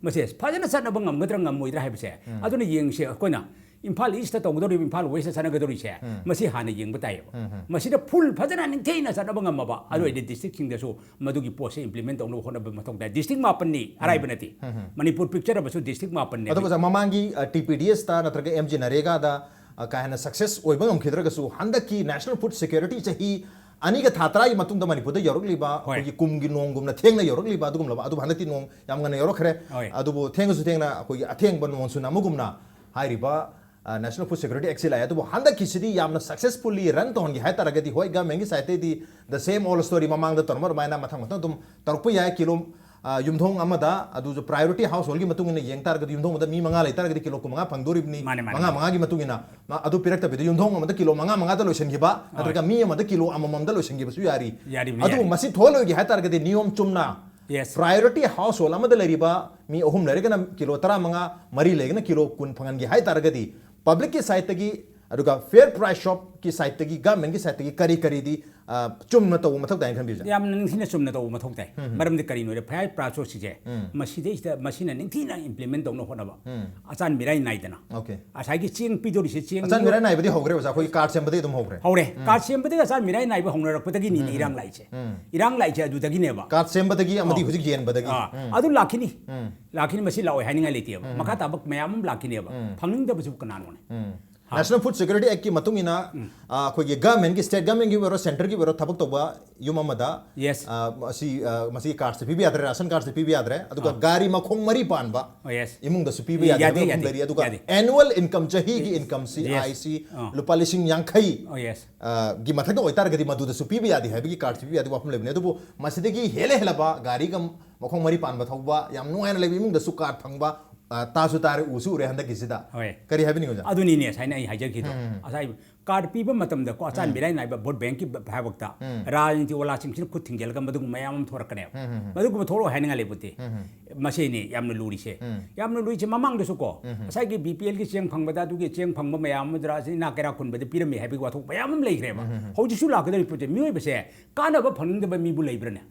ꯃꯁꯦ ꯐꯖꯅ ꯆꯠꯅꯕ ꯉꯝꯒꯗ꯭ꯔꯥ ꯉꯝꯃꯣꯏꯗ꯭ꯔꯥ ꯍꯥꯏꯕꯁꯦ, ꯑꯗꯨꯅ ꯌꯦꯡꯁꯦ꯫ ꯑꯩꯈꯣꯏꯅ ꯏꯝꯐꯥꯜ ꯏꯁꯇ ꯇꯧꯒꯗꯧꯔꯤꯕ, ꯏꯝꯐꯥꯜ ꯋꯦꯁꯇ ꯆꯠꯅꯒꯗꯧꯔꯤꯁꯦ, ꯃꯁꯤ ꯍꯥꯟꯅ ꯌꯦꯡꯕ ꯇꯥꯏꯌꯦꯕ꯫ ꯃꯁꯤꯗ ꯐꯨꯜ ꯐꯖꯅ ꯅꯤꯡꯊꯤꯅ ꯆꯠꯅꯕ ꯉꯝꯃꯕ, ꯑꯗꯨ ꯑꯣꯏꯔꯗꯤ ꯗꯤꯁꯇ꯭ꯔꯤꯛꯁꯤꯡꯗꯁꯨ ꯃꯗꯨꯒꯤ ꯄꯣꯠꯁꯦ ꯏꯝꯄ꯭ꯂꯤꯃꯦꯟ ꯇꯧꯅꯕ ꯍꯣꯠꯅꯕ ꯃꯊꯧ ꯇꯥꯏ꯫ ꯗꯤꯁꯇ꯭ꯔꯤꯛ ꯃꯥꯄꯟꯅꯤ, ꯑꯔꯥꯏꯕ ꯅꯠꯇꯦ꯫ ꯃꯅꯤꯄꯨꯔ ꯄꯤꯛꯆꯔꯕꯁꯨ ꯗꯤꯁꯇ꯭ꯔꯤꯛ ꯃꯥꯄꯟꯅꯤ꯫ ꯑꯗꯨꯒ ꯃꯃꯥꯡꯒꯤ, ꯑ, ꯇꯤ ꯄꯤ ꯗꯤ ꯑꯦꯁꯇ ꯅꯠꯇ꯭ꯔꯒ ꯑꯦꯝ ꯖꯤ ꯅꯔꯦꯒꯥꯗ, ꯑ, ꯀꯥ ꯍꯦꯟꯅ ꯁꯛꯁꯦꯁ ꯑꯣꯏꯕ ꯉꯝꯈꯤꯗ꯭ꯔꯒꯁꯨ, ꯍꯟꯗꯛꯀꯤ ꯅꯦꯁꯅꯦꯜ ꯐꯨꯗ ꯁꯦꯀ꯭ꯌꯨꯔꯤꯇꯤ ꯆꯍꯤ ꯑꯅꯤꯒ ꯊꯥ ꯇꯔꯥꯒꯤ ꯃꯇꯨꯡꯗ ꯃꯅꯤꯄꯨꯔꯗ ꯌꯧꯔꯛꯂꯤꯕ, ꯍꯣꯏ, ꯑꯩꯈꯣꯏꯒꯤ ꯀꯨꯝꯒꯤ ꯅꯣꯡꯒꯨꯝꯅ ꯊꯦꯡꯅ ꯌꯧꯔꯛꯂꯤꯕ ꯑꯗꯨꯒꯨꯝꯂꯕ, ꯑꯗꯨꯕꯨ ꯍꯟꯗꯛꯇꯤ ꯅꯣꯡ ꯌꯥꯝ ꯉꯟꯅ ꯌꯧꯔꯛꯈ꯭ꯔꯦ꯫ ꯍꯣꯏ꯫ ꯑꯗꯨꯕꯨ ꯊꯦꯡꯉꯁꯨ ꯊꯦꯡꯅ ꯑꯩꯈꯣꯏꯒꯤ ꯑꯊꯦꯡꯕ ꯃꯣꯟꯁꯨꯟ ꯑꯃꯒꯨꯝꯅ ꯍꯥꯏꯔꯤꯕ, ꯑ, ꯅꯦꯁꯅꯦꯜ ꯐꯨꯗ ꯁꯦꯀ꯭ꯌꯨꯔꯤꯇꯤ ꯑꯦꯛꯁꯤ ꯂꯥꯛꯑꯦ꯫ ꯑꯗꯨꯕꯨ ꯍꯟꯗꯛꯀꯤꯁꯤꯗꯤ ꯌꯥꯝꯅ ꯁꯛꯁꯦꯁꯐꯨꯜꯂꯤ ꯔꯟ ꯇꯧꯍꯟꯒꯦ ꯍꯥꯏ ꯇꯥꯔꯒꯗꯤ, ꯍꯣꯏ, ꯒꯃꯦꯟꯒꯤ ꯁꯥꯏꯠꯇꯩꯗꯤ the same old story, ꯃꯃꯥꯡꯗ ꯇꯧꯔꯝꯕ ꯑꯗꯨꯃꯥꯏꯅ ꯃꯊꯪ ꯃꯊꯪ ꯑꯗꯨꯝ ꯇꯧꯔꯛꯄ ꯌꯥꯏ꯫ ꯀꯤꯂꯣ, ꯑ, ꯌꯨꯝꯊꯣꯡ ꯑꯃꯗ, ꯑꯗꯨꯁꯨ ꯄ꯭ꯔꯥꯏꯌꯣꯔꯤꯇꯤ ꯍꯥꯎꯁ ꯍꯣꯜꯒꯤ ꯃꯇꯨꯡ ꯏꯟꯅ ꯌꯦꯡ ꯇꯥꯔꯒꯗꯤ, ꯌꯨꯝꯊꯣꯡ ꯑꯃꯗ ꯃꯤ ꯃꯉꯥ ꯂꯩ ꯇꯥꯔꯒꯗꯤ ꯀꯤꯂꯣ ꯀꯨꯟ ꯃꯉꯥ ꯐꯪꯗꯣꯔꯤꯕꯅꯤ꯫ ꯃꯥꯅꯦ, ꯃꯥꯅꯦ, ꯃꯉꯥ ꯃꯥꯅꯦ꯫ ꯃꯉꯥꯒꯤ ꯃꯇꯨꯡ ꯏꯟꯅ, ꯃ-, ꯑꯗꯨ ꯄꯤꯔꯛꯇꯕꯤꯗ ꯌꯨꯝꯊꯣꯡ ꯑꯃꯗ ꯀꯤꯂꯣ ꯃꯉꯥ ꯃꯉꯥꯗ ꯂꯣꯏꯁꯤꯟꯈꯤꯕ, ꯍꯣꯏ, ꯅꯠꯇ꯭ꯔꯒ ꯃꯤ ꯑꯃꯗ ꯀꯤꯂꯣ ꯑꯃꯃꯝꯗ ꯂꯣꯏꯁꯤꯟꯈꯤꯕꯁꯨ ꯌꯥꯔꯤ꯫ ꯌꯥꯔꯤꯕꯅꯤ, ꯑꯗꯨꯕꯨ ꯌꯥꯔꯤ꯫ ꯃꯁꯤ ꯊꯣꯛꯍꯜꯂꯣꯏꯒꯦ ꯍꯥꯏ ꯇꯥꯔꯒꯗꯤ ꯅꯤꯌꯣꯝ ꯆꯨꯝꯅ, ꯌꯦꯁ, ꯄ꯭ꯔꯥꯏꯌꯣꯔꯤꯇꯤ ꯍꯥꯎꯁ ꯍꯣꯜ ꯑꯃꯗ ꯂꯩꯔꯤꯕ ꯃꯤ ꯑꯍꯨꯝ ꯂꯩꯔꯒꯅ ꯀꯤꯂꯣ ꯇꯔꯥꯃꯉꯥ, ꯃꯔꯤ ꯂꯩꯔꯒꯅ ꯀꯤꯂꯣ ꯀꯨꯟ ꯐꯪꯍꯟꯒꯦ ꯍꯥꯏ ꯇꯥꯔꯒꯗꯤ, ꯄꯕ꯭ꯂꯤꯛꯀꯤ ꯁꯥꯏꯠꯇꯒꯤ ꯑꯗꯨꯒ ꯐꯤꯌꯔ ꯄ꯭ꯔꯥꯏꯁ ꯁꯣꯞꯀꯤ ꯁꯥꯏꯠꯇꯒꯤ, ꯒꯚꯔꯟꯃꯦꯟꯠꯀꯤ ꯁꯥꯏꯠꯇꯒꯤ ꯀꯔꯤ ꯀꯔꯤꯗꯤ, ꯑ, ꯆꯨꯝꯅ ꯇꯧꯕ ꯃꯊꯧ ꯇꯥꯏꯅ ꯈꯟꯕꯤꯕꯁꯦ? ꯌꯥꯝꯅ ꯅꯤꯡꯊꯤꯅ ꯆꯨꯝꯅ ꯇꯧꯕ ꯃꯊꯧ ꯇꯥꯏ꯫ ꯃꯔꯝꯗꯤ ꯀꯔꯤꯅꯣ ꯍꯥꯏꯗꯤ ꯐꯤꯌꯔ ꯄ꯭ꯔꯥꯏꯁ ꯁꯣꯞꯁꯤꯡꯁꯦ ꯃꯁꯤꯗꯩꯁꯤꯗ ꯃꯁꯤꯅ ꯅꯤꯡꯊꯤꯅ ꯏꯝꯄ꯭ꯂꯤꯃꯦꯟ ꯇꯧꯅꯕ ꯍꯣꯠꯅꯕ꯫ ꯑꯆꯥꯟ ꯃꯤꯔꯥꯏ ꯅꯥꯏꯗꯅ ꯑꯣꯀꯦ꯫ ꯉꯁꯥꯏꯒꯤ ꯆꯦꯡ ꯄꯤꯗꯧꯔꯤꯁꯦ, ꯆꯦꯡ ꯑꯆꯥꯟ ꯃꯤꯔꯥꯏ ꯅꯥꯏꯕꯗꯤ ꯍꯧꯈ꯭ꯔꯦ ꯑꯣꯖꯥ, ꯑꯩꯈꯣꯏꯒꯤ ꯀꯥꯔꯗ ꯁꯦꯝꯕꯗꯒꯤ ꯑꯗꯨꯝ ꯍꯧꯈ꯭ꯔꯦ꯫ ꯍꯧꯔꯦ꯫ ꯀꯥꯔꯗ ꯁꯦꯝꯕꯗꯒꯤ ꯑꯆꯥꯟ ꯃꯤꯔꯥꯏ ꯅꯥꯏꯕ ꯍꯧꯅꯔꯛꯄꯗꯒꯤꯅꯤꯅꯦ ꯏꯔꯥꯡ ꯂꯥꯛꯏꯁꯦ꯫ ꯏꯔꯥꯡ ꯂꯥꯛꯏꯁꯦ ꯑꯗꯨꯗꯒꯤꯅꯦꯕ꯫ ꯀꯥꯔꯗ ꯁꯦꯝꯕꯗꯒꯤ ꯑꯃꯗꯤ ꯍꯧꯖꯤꯛ ꯌꯦꯟꯕꯗꯒꯤ꯫ ꯑꯥ, ꯑꯗꯨ ꯂꯥꯛꯈꯤꯅꯤ꯫ ꯂꯥꯛꯈꯤꯅꯤ, ꯃꯁꯤ ꯂꯥꯛꯑꯣꯏ ꯍꯥꯏꯅꯤꯡꯉꯥꯏ ꯂꯩꯇꯦꯕ꯫ ꯃꯈꯥ ꯇꯥꯕ ꯃꯌꯥꯝ ꯑꯃ ꯂꯥꯛꯈꯤꯅꯦꯕ꯫ ꯐꯪꯅꯤꯡꯗꯕꯁꯤꯕꯨ ꯀꯅꯥꯅꯣꯅꯦ? ꯅꯦꯁꯅꯦꯜ ꯐꯨꯗ ꯁꯦꯀ꯭ꯌꯨꯔꯤꯇꯤ ꯑꯦꯛꯀꯤ ꯃꯇꯨꯡ ꯏꯟꯅ, ꯑ, ꯑꯩꯈꯣꯏꯒꯤ ꯒꯚꯔꯟꯃꯦꯟꯠꯀꯤ, ꯁ꯭ꯇꯦꯠ ꯒꯚꯔꯟꯃꯦꯟꯠꯀꯤ ꯑꯣꯏꯔꯣ, ꯁꯦꯟꯇꯔꯒꯤ ꯑꯣꯏꯔꯣ, ꯊꯕꯛ ꯇꯧꯕ ꯌꯨꯝ ꯑꯃꯗ, Yes. ꯑ, ꯃꯁꯤ, ꯑ, ꯃꯁꯤꯒꯤ ꯀꯥꯔꯗꯁꯦ ꯄꯤꯕ ꯌꯥꯗ꯭ꯔꯦ, ꯔꯥꯁꯟ ꯀꯥꯔꯗꯁꯦ ꯄꯤꯕ ꯌꯥꯗ꯭ꯔꯦ, ꯑꯗꯨꯒ ꯒꯥꯔꯤ ꯃꯈꯣꯡ ꯃꯔꯤ ꯄꯥꯟꯕ Oh, yes. ꯏꯃꯨꯡꯗꯁꯨ ꯄꯤꯕ ꯌꯥꯗꯦ ꯌꯥꯗꯦ, ꯍꯥꯏꯕ ꯋꯥꯐꯝ ꯌꯥꯗꯦ, ꯂꯩꯔꯤ꯫ ꯑꯗꯨꯒ ꯌꯥꯗꯦ꯫ ꯑꯦꯅꯨꯋꯦꯜ ꯏꯟꯀꯝ, ꯆꯍꯤꯒꯤ Yes. ꯏꯟꯀꯝꯁꯤ Yes. ꯑꯥꯏꯁꯤ ꯑꯥ꯫ ꯂꯨꯄꯥ ꯂꯤꯁꯤꯡ ꯌꯥꯡꯈꯩ Oh, yes. ꯑ, ꯒꯤ ꯃꯊꯛꯇ ꯑꯣꯏꯇꯥꯔꯒꯗꯤ ꯃꯗꯨꯗꯁꯨ ꯄꯤꯕ ꯌꯥꯗꯦ ꯍꯥꯏꯕꯒꯤ, ꯀꯥꯔꯗꯁꯦ ꯄꯤꯕ ꯌꯥꯗꯦ ꯋꯥꯐꯝ ꯂꯩꯕꯅꯦ꯫ ꯑꯗꯨꯕꯨ ꯃꯁꯤꯗꯒꯤ ꯍꯦꯜꯂ ꯍꯦꯜꯂꯕ ꯒꯥꯔꯤꯒ ꯃꯈꯣꯡ ꯃꯔꯤ ꯄꯥꯟꯕ ꯊꯧꯕ, ꯌꯥꯝ ꯅꯨꯡꯉꯥꯏꯅ ꯂꯩꯕ ꯏꯃꯨꯡꯗꯁꯨ ꯀꯥꯔꯗ ꯐꯪꯕ, ꯑ, ꯇꯥꯁꯨ ꯇꯥꯔꯦ, ꯎꯁꯨ ꯎꯔꯦ ꯍꯟꯗꯛꯀꯤꯁꯤꯗ꯫ ꯍꯣꯏ꯫ ꯀꯔꯤ ꯍꯥꯏꯕꯤꯅꯤꯡꯉꯤ ꯑꯣꯖꯥ? ꯑꯗꯨꯅꯤꯅꯦ ꯉꯁꯥꯏꯅ ꯑꯩ ꯍꯥꯏꯖꯈꯤꯗꯣ꯫ ꯉꯁꯥꯏ ꯀꯥꯔꯗ ꯄꯤꯕ ꯃꯇꯝꯗꯀꯣ, ꯑꯆꯥꯟ ꯃꯤꯔꯥꯏ ꯅꯥꯏꯕ ꯚꯣꯠ ꯕꯦꯡꯛꯀꯤ ꯍꯥꯏꯕꯛꯇ ꯔꯥꯖꯅꯤꯇꯤ ꯋꯥꯂꯥꯁꯤꯡꯁꯤꯅ ꯈꯨꯠ ꯊꯤꯡꯖꯤꯜꯂꯒ ꯃꯗꯨꯒꯨꯝꯕ ꯃꯌꯥꯝ ꯑꯃ ꯊꯣꯔꯛꯀꯅꯦꯕ꯫ ꯃꯗꯨꯒꯨꯝꯕ ꯊꯣꯛꯂꯛꯑꯣ ꯍꯥꯏꯅꯤꯡꯉꯥꯏ ꯂꯩꯕ ꯅꯠꯇꯦ꯫ ꯃꯁꯤꯅꯤ ꯌꯥꯝꯅ ꯂꯨꯔꯤꯁꯦ꯫ ꯌꯥꯝꯅ ꯂꯨꯔꯤꯁꯦ ꯃꯃꯥꯡꯗꯁꯨ ꯀꯣ, ꯉꯁꯥꯏꯒꯤ ꯕꯤ ꯄꯤ ꯑꯦꯜꯒꯤ ꯆꯦꯡ ꯐꯪꯕꯗ, ꯑꯗꯨꯒꯤ ꯆꯦꯡ ꯐꯪꯕ ꯃꯌꯥꯝ ꯑꯃꯗꯨ ꯔꯥꯖꯅꯤꯇꯤ ꯏꯅꯥꯛ ꯀꯩꯔꯥꯛ ꯈꯨꯟꯕꯗ ꯄꯤꯔꯝꯃꯤ ꯍꯥꯏꯕꯒꯤ ꯋꯥꯊꯣꯛ ꯃꯌꯥꯝ ꯑꯃ ꯂꯩꯈ꯭ꯔꯦꯕ꯫ ꯍꯧꯖꯤꯛꯁꯨ ꯂꯥꯛꯀꯗꯧꯔꯤ ꯄꯣꯠꯁꯦ, ꯃꯤꯑꯣꯏꯕꯁꯦ ꯀꯥꯟꯅꯕ ꯐꯪꯅꯤꯡꯗꯕ ꯃꯤꯕꯨ ꯂꯩꯕ꯭ꯔꯅꯦ?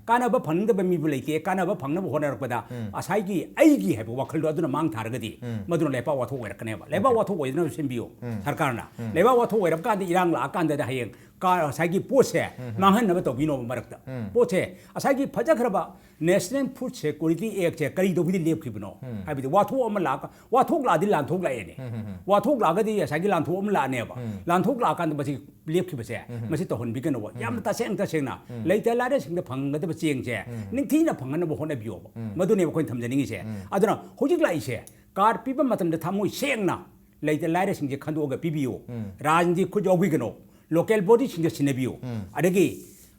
ꯀꯥꯟꯅꯕ ꯐꯪꯅꯤꯡꯗꯕ ꯃꯤꯕꯨ ꯂꯩꯇꯦ꯫ ꯀꯥꯟꯅꯕ ꯐꯪꯅꯕ ꯍꯣꯠꯅꯔꯛꯄꯗ ꯉꯁꯥꯏꯒꯤ ꯑꯩꯒꯤ ꯍꯥꯏꯕ ꯋꯥꯈꯜꯗꯣ ꯑꯗꯨꯅ ꯃꯥꯡ ꯊꯥꯔꯒꯗꯤ ꯃꯗꯨꯅ ꯂꯩꯕꯥꯛ ꯋꯥꯊꯣꯛ ꯑꯣꯏꯔꯛꯀꯅꯦꯕ꯫ ꯂꯩꯕꯥꯛ ꯋꯥꯊꯣꯛ ꯑꯣꯏꯗꯅꯕ ꯁꯦꯝꯕꯤꯌꯨ ꯁꯔꯀꯥꯔꯅ꯫ ꯂꯩꯕꯥꯛ ꯋꯥꯊꯣꯛ ꯑꯣꯏꯔꯛꯀꯥꯟꯗ, ꯏꯔꯥꯡ ꯂꯥꯛꯑꯀꯥꯟꯗꯗ ꯍꯌꯦꯡ ꯀꯥ-, ꯉꯁꯥꯏꯒꯤ ꯄꯣꯠꯁꯦ ꯃꯥꯡꯍꯟꯅꯕ ꯇꯧꯕꯤꯅꯣꯕ ꯃꯔꯛꯇ꯫ ꯄꯣꯠꯁꯦ ꯉꯁꯥꯏꯒꯤ ꯐꯖꯈ꯭ꯔꯕ ꯅꯦꯁꯅꯦꯜ ꯐꯨꯗ ꯁꯦꯀ꯭ꯌꯨꯔꯤꯇꯤ ꯑꯦꯛꯁꯦ ꯀꯔꯤꯗꯧꯕꯒꯤ ꯂꯦꯞꯈꯤꯕꯅꯣ? ꯍꯥꯏꯕꯗꯤ ꯋꯥꯊꯣꯛ ꯑꯃ ꯂꯥꯛ-, ꯋꯥꯊꯣꯛ ꯂꯥꯛꯑꯗꯤ ꯂꯥꯟꯊꯣꯛ ꯂꯥꯛꯑꯦꯅꯦ꯫ ꯋꯥꯊꯣꯛ ꯂꯥꯛꯑꯒꯗꯤ ꯉꯁꯥꯏꯒꯤ ꯂꯥꯟꯊꯣꯛ ꯑꯃ ꯂꯥꯛꯑꯅꯦꯕ꯫ ꯂꯥꯟꯊꯣꯛ ꯂꯥꯛꯑꯀꯥꯟꯗ ꯃꯁꯤ ꯂꯦꯞꯈꯤꯕꯁꯦ, ꯃꯁꯤ ꯇꯧꯍꯟꯕꯤꯒꯅꯨꯕ꯫ ꯌꯥꯝꯅ ꯇꯁꯦꯡ ꯇꯁꯦꯡꯅ ꯂꯩꯇ ꯂꯥꯏꯔꯁꯤꯡꯗ ꯐꯪꯒꯗꯕ ꯆꯦꯡꯁꯦ ꯅꯤꯡꯊꯤꯅ ꯐꯪꯍꯟꯅꯕ ꯍꯣꯠꯅꯕꯤꯌꯣꯕ꯫ ꯃꯗꯨꯅꯦꯕ ꯑꯩꯈꯣꯏꯅ ꯊꯝꯖꯅꯤꯡꯉꯤꯁꯦ꯫ ꯑꯗꯨꯅ ꯍꯧꯖꯤꯛ ꯂꯥꯛꯏꯁꯦ, ꯀꯥꯔꯗ ꯄꯤꯕ ꯃꯇꯝꯗ ꯊꯃꯣꯏ ꯁꯦꯡꯅ ꯂꯩꯇ ꯂꯥꯏꯔꯁꯤꯡꯁꯦ ꯈꯟꯗꯣꯛꯑꯒ ꯄꯤꯕꯤꯌꯨ꯫ ꯔꯥꯖꯅꯤꯇꯤ ꯈꯨꯠ ꯌꯥꯎꯕꯤꯒꯅꯨ꯫ ꯂꯣꯀꯦꯜ ꯕꯣꯗꯤꯁꯤꯡꯗ ꯁꯤꯟꯅꯕꯤꯌꯨ꯫ ꯑꯗꯒꯤ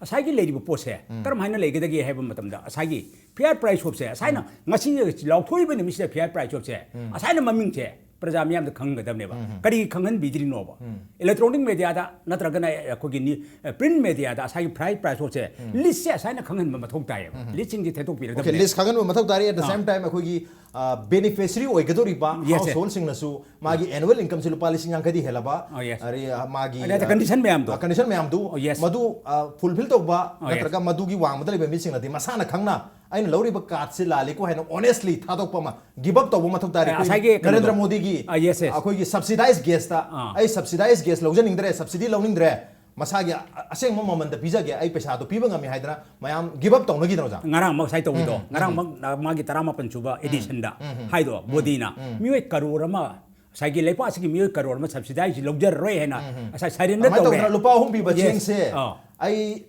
ꯉꯁꯥꯏꯒꯤ ꯂꯩꯔꯤꯕ ꯄꯣꯠꯁꯦ ꯀꯔꯝ ꯍꯥꯏꯅ ꯂꯩꯒꯗꯒꯦ ꯍꯥꯏꯕ ꯃꯇꯝꯗ, ꯉꯁꯥꯏꯒꯤ ꯐꯤꯌꯔ ꯄ꯭ꯔꯥꯏꯁ ꯁꯣꯞꯁꯦ ꯉꯁꯥꯏꯅ ꯉꯁꯤ ꯂꯥꯎꯊꯣꯛꯏꯕ ꯅꯨꯃꯤꯠꯁꯤꯗ ꯐꯤꯌꯔ ꯄ꯭ꯔꯥꯏꯁ ꯁꯣꯞꯁꯦ ꯉꯁꯥꯏꯅ ꯃꯃꯤꯡꯁꯦ ꯄ꯭ꯔꯖꯥ ꯃꯤꯌꯥꯝꯗ ꯈꯪꯒꯗꯕꯅꯦꯕ꯫ ꯀꯔꯤ ꯈꯪꯍꯟꯕꯤꯗ꯭ꯔꯤꯅꯣꯕ? ꯏꯂꯦꯛꯇ꯭ꯔꯣꯅꯤꯛ ꯃꯦꯗꯤꯌꯥꯗ ꯅꯠꯇ꯭ꯔꯒꯅ ꯑꯩꯈꯣꯏꯒꯤ ꯄ꯭ꯔꯤꯟ ꯃꯦꯗꯤꯌꯥꯗ ꯉꯁꯥꯏꯒꯤ ꯄ꯭ꯔꯥꯏꯁ ꯄ꯭ꯔꯥꯏꯁ ꯁꯣꯠꯁꯦ, ꯂꯤꯁꯁꯦ ꯑꯁꯥꯏꯅ ꯈꯪꯍꯟꯕ ꯃꯊꯧ ꯇꯥꯏꯌꯦꯕ꯫ ꯂꯤꯁꯁꯤꯡꯁꯦ ꯊꯦꯠꯇꯣꯛꯄꯤꯔꯗꯕꯅꯦ꯫ ꯂꯤꯁ ꯈꯪꯍꯟꯕ ꯃꯊꯧ ꯇꯥꯔꯦ꯫ At the ah. Same time, ꯑꯩꯈꯣꯏꯒꯤ ꯕꯦꯅꯤꯐꯤꯁꯔꯤ ꯑꯣꯏꯒꯗꯧꯔꯤꯕ Yes, sir. ꯍꯥꯎꯁ ꯍꯣꯜꯁꯤꯡꯅꯁꯨ ꯃꯥꯒꯤ ꯑꯦꯅꯨꯋꯦꯜ ꯏꯟꯀꯝꯁꯦ ꯂꯨꯄꯥ ꯂꯤꯁꯤꯡ ꯌꯥꯡꯈꯩꯗꯤ ꯍꯦꯜꯂꯕ, ꯑꯣ, yes. ꯑꯗꯩ, ꯑ, ꯃꯥꯒꯤ, ꯑꯗꯩ condition ꯃꯌꯥꯝꯗꯣ꯫ ꯀꯟꯗꯤꯁꯟ ꯃꯌꯥꯝꯗꯨ, ꯑꯣ, yes. ꯃꯗꯨ ꯐꯨꯜꯐꯤꯜ ꯇꯧꯕ, ꯑꯣ, yes. ꯅꯠꯇ꯭ꯔꯒ ꯃꯗꯨꯒꯤ ꯋꯥꯡꯃꯗ ꯂꯩꯕ ꯃꯤꯁꯤꯡꯅꯗꯤ ꯃꯁꯥꯅ ꯈꯪꯅ ꯑꯩꯅ ꯂꯧꯔꯤꯕ ꯀꯥꯔꯗꯁꯤ ꯂꯥꯜꯂꯤꯀꯣ ꯍꯥꯏꯅ ꯑꯣꯅꯦꯁꯂꯤ ꯊꯥꯗꯣꯛꯄ ꯑꯃ, ꯒꯤꯞ ꯑꯞ ꯇꯧꯕ ꯃꯊꯧ ꯇꯥꯔꯦ꯫ ꯑ, ꯑꯩꯈꯣꯏ ꯉꯁꯥꯏꯒꯤ ꯀꯩꯅꯣꯗꯣ, ꯅꯔꯦꯟꯗ꯭ꯔ ꯃꯣꯗꯤꯒꯤ ꯑ, yes, yes. ꯑꯩꯈꯣꯏꯒꯤ ꯁꯕꯁꯤꯗꯥꯏꯁ ꯒꯦꯁꯇ, ꯑꯥ. ꯑꯩ ꯁꯕꯁꯤꯗꯥꯏꯁ ꯒꯦꯁ ꯂꯧꯖꯅꯤꯡꯗ꯭ꯔꯦ, ꯁꯕꯁꯤꯗꯤ ꯂꯧꯅꯤꯡꯗ꯭ꯔꯦ, ꯃꯁꯥꯒꯤ ꯑ-, ꯑꯁꯦꯡꯕ ꯃꯃꯜꯗ ꯄꯤꯖꯒꯦ, ꯑꯩ ꯄꯩꯁꯥꯗꯣ ꯄꯤꯕ ꯉꯝꯃꯤ ꯍꯥꯏꯗꯅ ꯃꯌꯥꯝ ꯒꯤꯞ ꯑꯞ ꯇꯧꯅꯈꯤꯗꯅ, ꯑꯣꯖꯥ? ꯉꯔꯥꯡꯃꯛ ꯉꯁꯥꯏ ꯇꯧꯕꯗꯣ, ꯎꯝ, ꯎꯝ, ꯉꯔꯥꯡꯃꯛ ꯃꯥꯒꯤ ꯇꯔꯥꯃꯥꯄꯟ ꯁꯨꯕ ꯑꯦꯗꯤꯁꯟꯗ ꯍꯥꯏꯗꯣ, ꯃꯣꯗꯤꯅ ꯃꯤꯑꯣꯏ ꯀꯔꯣꯔ ꯑꯃ, ꯉꯁꯥꯏꯒꯤ ꯂꯩꯄꯥꯛ ꯑꯁꯤꯒꯤ ꯃꯤꯑꯣꯏ ꯀꯔꯣꯔ ꯑꯃ ꯁꯕꯁꯤꯗꯥꯏꯁ ꯂꯧꯖꯔꯔꯣꯏ ꯍꯥꯏꯅ ꯉꯁꯥꯏ ꯁꯔꯦꯟꯗꯔ ꯑꯗꯨꯃꯥꯏꯅ ꯇꯧꯔꯦ꯫ ꯇꯧꯗꯅ ꯂꯨꯄꯥ ꯑꯍꯨꯝ ꯄꯤꯕ Yes. ꯆꯦꯡꯁꯦ ꯑꯥ. ꯑꯩ,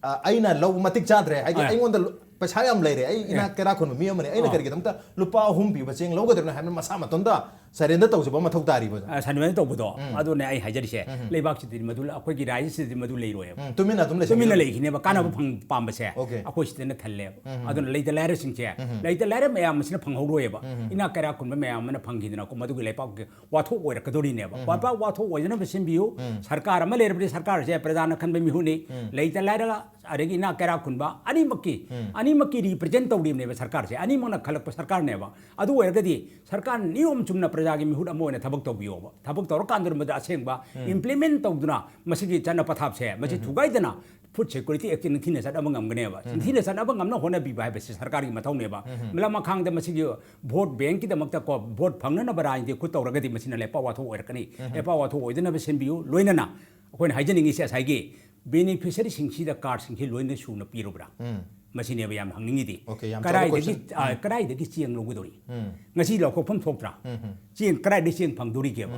ꯑ, ꯑꯩꯅ ꯂꯧꯕ ꯃꯇꯤꯛ ꯆꯥꯗ꯭ꯔꯦ, ꯍꯥꯏꯗꯤ ꯑꯥ. ꯑꯩꯉꯣꯟꯗ ꯂꯨ-, ꯄꯩꯁꯥ ꯌꯥꯝ ꯂꯩꯔꯦ, ꯑꯩ ꯏꯅꯥꯛ ꯀꯩꯔꯥꯛ ꯈꯨꯟꯕ ꯃꯤ ꯑꯃꯅꯤ, ꯑꯩꯅ ꯑꯥ. ꯀꯔꯤꯒꯤꯗꯃꯛꯇ ꯂꯨꯄꯥ ꯑꯍꯨꯝ ꯄꯤꯕ ꯆꯦꯡ ꯂꯧꯒꯗ꯭ꯔꯤꯅꯣ ꯍꯥꯏꯕꯅ ꯃꯁꯥ ꯃꯇꯣꯝꯇ ꯁꯔꯦꯟꯗꯔ ꯇꯧꯖꯕ ꯃꯊꯧ ꯇꯥꯔꯤꯕ, ꯑꯣꯖꯥ꯫ ꯑ, ꯁꯔꯦꯟꯗꯔ ꯇꯧꯕꯗꯣ, ꯑꯗꯨꯅꯦ ꯑꯩ ꯍꯥꯏꯖꯔꯤꯁꯦ, ꯂꯩꯕꯥꯛꯁꯤꯗꯗꯤ ꯃꯗꯨ, ꯑꯩꯈꯣꯏꯒꯤ ꯔꯥꯏꯖꯁꯤꯗꯗꯤ ꯃꯗꯨ ꯂꯩꯔꯣꯏꯕ꯫ ꯎꯝ, ꯇꯨꯃꯤꯟꯅ ꯑꯗꯨꯝ ꯂꯩꯁꯟꯒꯗꯕ꯫ ꯇꯨꯃꯤꯟꯅ ꯂꯩꯈꯤꯅꯦꯕ꯫ ꯀꯥꯟꯅꯕ ꯐꯪ ꯄꯥꯝꯕꯁꯦ Okay. ꯑꯩꯈꯣꯏ ꯁꯤꯗꯅ ꯊꯜꯂꯦꯕ꯫ ꯑꯗꯨꯅ ꯂꯩꯇ ꯂꯥꯏꯔꯁꯤꯡꯁꯦ, ꯂꯩꯇ ꯂꯥꯏꯔ ꯃꯌꯥꯝ ꯑꯁꯤꯅ ꯐꯪꯍꯧꯔꯣꯏꯕ꯫ ꯏꯅꯥꯛ ꯀꯩꯔꯥꯛ ꯈꯨꯟꯕ ꯃꯌꯥꯝ ꯑꯃꯅ ꯐꯪꯈꯤꯗꯅꯀꯣ, ꯃꯗꯨꯒꯤ ꯂꯩꯄꯥꯛꯀꯤ ꯋꯥꯊꯣꯛ ꯑꯣꯏꯔꯛꯀꯗꯧꯔꯤꯅꯦꯕ꯫ ꯂꯩꯄꯥꯛ ꯋꯥꯊꯣꯛ ꯑꯣꯏꯗꯅꯕ ꯁꯤꯟꯕꯤꯌꯨ꯫ ꯁꯔꯀꯥꯔ ꯑꯃ ꯂꯩꯔꯕꯗꯤ ꯁꯔꯀꯥꯔꯁꯦ ꯄ꯭ꯔꯖꯥꯅ ꯈꯟꯕ ꯃꯤꯍꯨꯠꯅꯤ꯫ ꯂꯩꯇ ꯂꯥꯏꯔ ꯑꯗꯒꯤ ꯏꯅꯥꯛ ꯀꯩꯔꯥꯛ ꯈꯨꯟꯕ ꯑꯅꯤꯃꯛꯀꯤ, ꯑꯅꯤꯃꯛꯀꯤ ꯔꯤꯄ꯭ꯔꯖꯦꯟ ꯇꯧꯔꯤꯕꯅꯦꯕ ꯁꯔꯀꯥꯔꯁꯦ꯫ ꯑꯅꯤꯃꯛꯅ ꯈꯜꯂꯛꯄ ꯁꯔꯀꯥꯔꯅꯦꯕ꯫ ꯑꯗꯨ ꯑꯣꯏꯔꯒꯗꯤ ꯁꯔꯀꯥꯔ ꯅꯤꯌꯣꯝ ꯆꯨꯝꯅ ꯄ꯭ꯔꯖꯥꯒꯤ ꯃꯤꯍꯨꯠ ꯑꯃ ꯑꯣꯏꯅ ꯊꯕꯛ ꯇꯧꯕꯤꯌꯣꯕ꯫ ꯊꯕꯛ ꯇꯧꯔꯀꯥꯟꯗ ꯃꯗꯨ ꯑꯁꯦꯡꯕ ꯏꯝꯄ꯭ꯂꯤꯃꯦꯟ ꯇꯧꯗꯨꯅ ꯃꯁꯤꯒꯤ ꯆꯠꯅ ꯄꯊꯥꯞꯁꯦ ꯃꯁꯤ ꯊꯨꯒꯥꯏꯗꯅ ꯐꯨꯗ ꯁꯦꯀ꯭ꯌꯨꯔꯤꯇꯤ ꯑꯦꯛꯇ ꯅꯤꯡꯊꯤꯅ ꯆꯠꯅꯕ ꯉꯝꯒꯅꯦꯕ꯫ ꯅꯤꯡꯊꯤꯅ ꯆꯠꯅꯕ ꯉꯝꯅ ꯍꯣꯠꯅꯕꯤꯕ ꯍꯥꯏꯕꯁꯤ ꯁꯔꯀꯥꯔꯒꯤ ꯃꯊꯧꯅꯦꯕ꯫ ꯂꯝꯃꯈꯥꯡꯗ ꯃꯁꯤꯒꯤ ꯚꯣꯠ ꯕꯦꯡꯀꯤꯗꯃꯛꯇꯀꯣ, ꯚꯣꯠ ꯐꯪꯅꯅꯕ ꯔꯥꯖꯅꯤꯇꯤ ꯈꯨꯠ ꯇꯧꯔꯒꯗꯤ ꯃꯁꯤꯅ ꯂꯩꯄꯥꯛ ꯋꯥꯊꯣꯛ ꯑꯣꯏꯔꯛꯀꯅꯤ꯫ ꯂꯩꯄꯥꯛ ꯋꯥꯊꯣꯛ ꯑꯣꯏꯗꯅꯕ ꯁꯤꯟꯕꯤꯌꯨ꯫ ꯂꯣꯏꯅꯅ ꯑꯩꯈꯣꯏꯅ ꯍꯥꯏꯖꯅꯤꯡꯉꯤꯁꯦ ꯉꯁꯥꯏꯒꯤ ꯕꯦꯅꯤꯐꯤꯁꯔꯤꯁꯤꯡꯁꯤꯗ ꯀꯥꯔꯗꯁꯤꯡꯁꯤ ꯂꯣꯏꯅ ꯁꯨꯅ ꯄꯤꯔꯨꯕ꯭ꯔꯥ? ꯃꯁꯤꯅꯦꯕ ꯌꯥꯝ ꯍꯪꯅꯤꯡꯉꯤꯗꯤ꯫ Okay, ꯌꯥꯝ ꯆꯥꯎꯕ ꯀꯗꯥꯏꯗꯒꯤ, question. ꯑ, ꯀꯗꯥꯏꯗꯒꯤ ꯆꯦꯡ ꯂꯧꯒꯗꯧꯔꯤ? ꯉꯁꯤ ꯂꯧꯊꯣꯛꯐꯝ ꯊꯣꯛꯇ꯭ꯔꯥ? ꯆꯦꯡ ꯀꯗꯥꯏꯗꯒꯤ ꯆꯦꯡ ꯐꯪꯗꯣꯔꯤꯒꯦꯕ?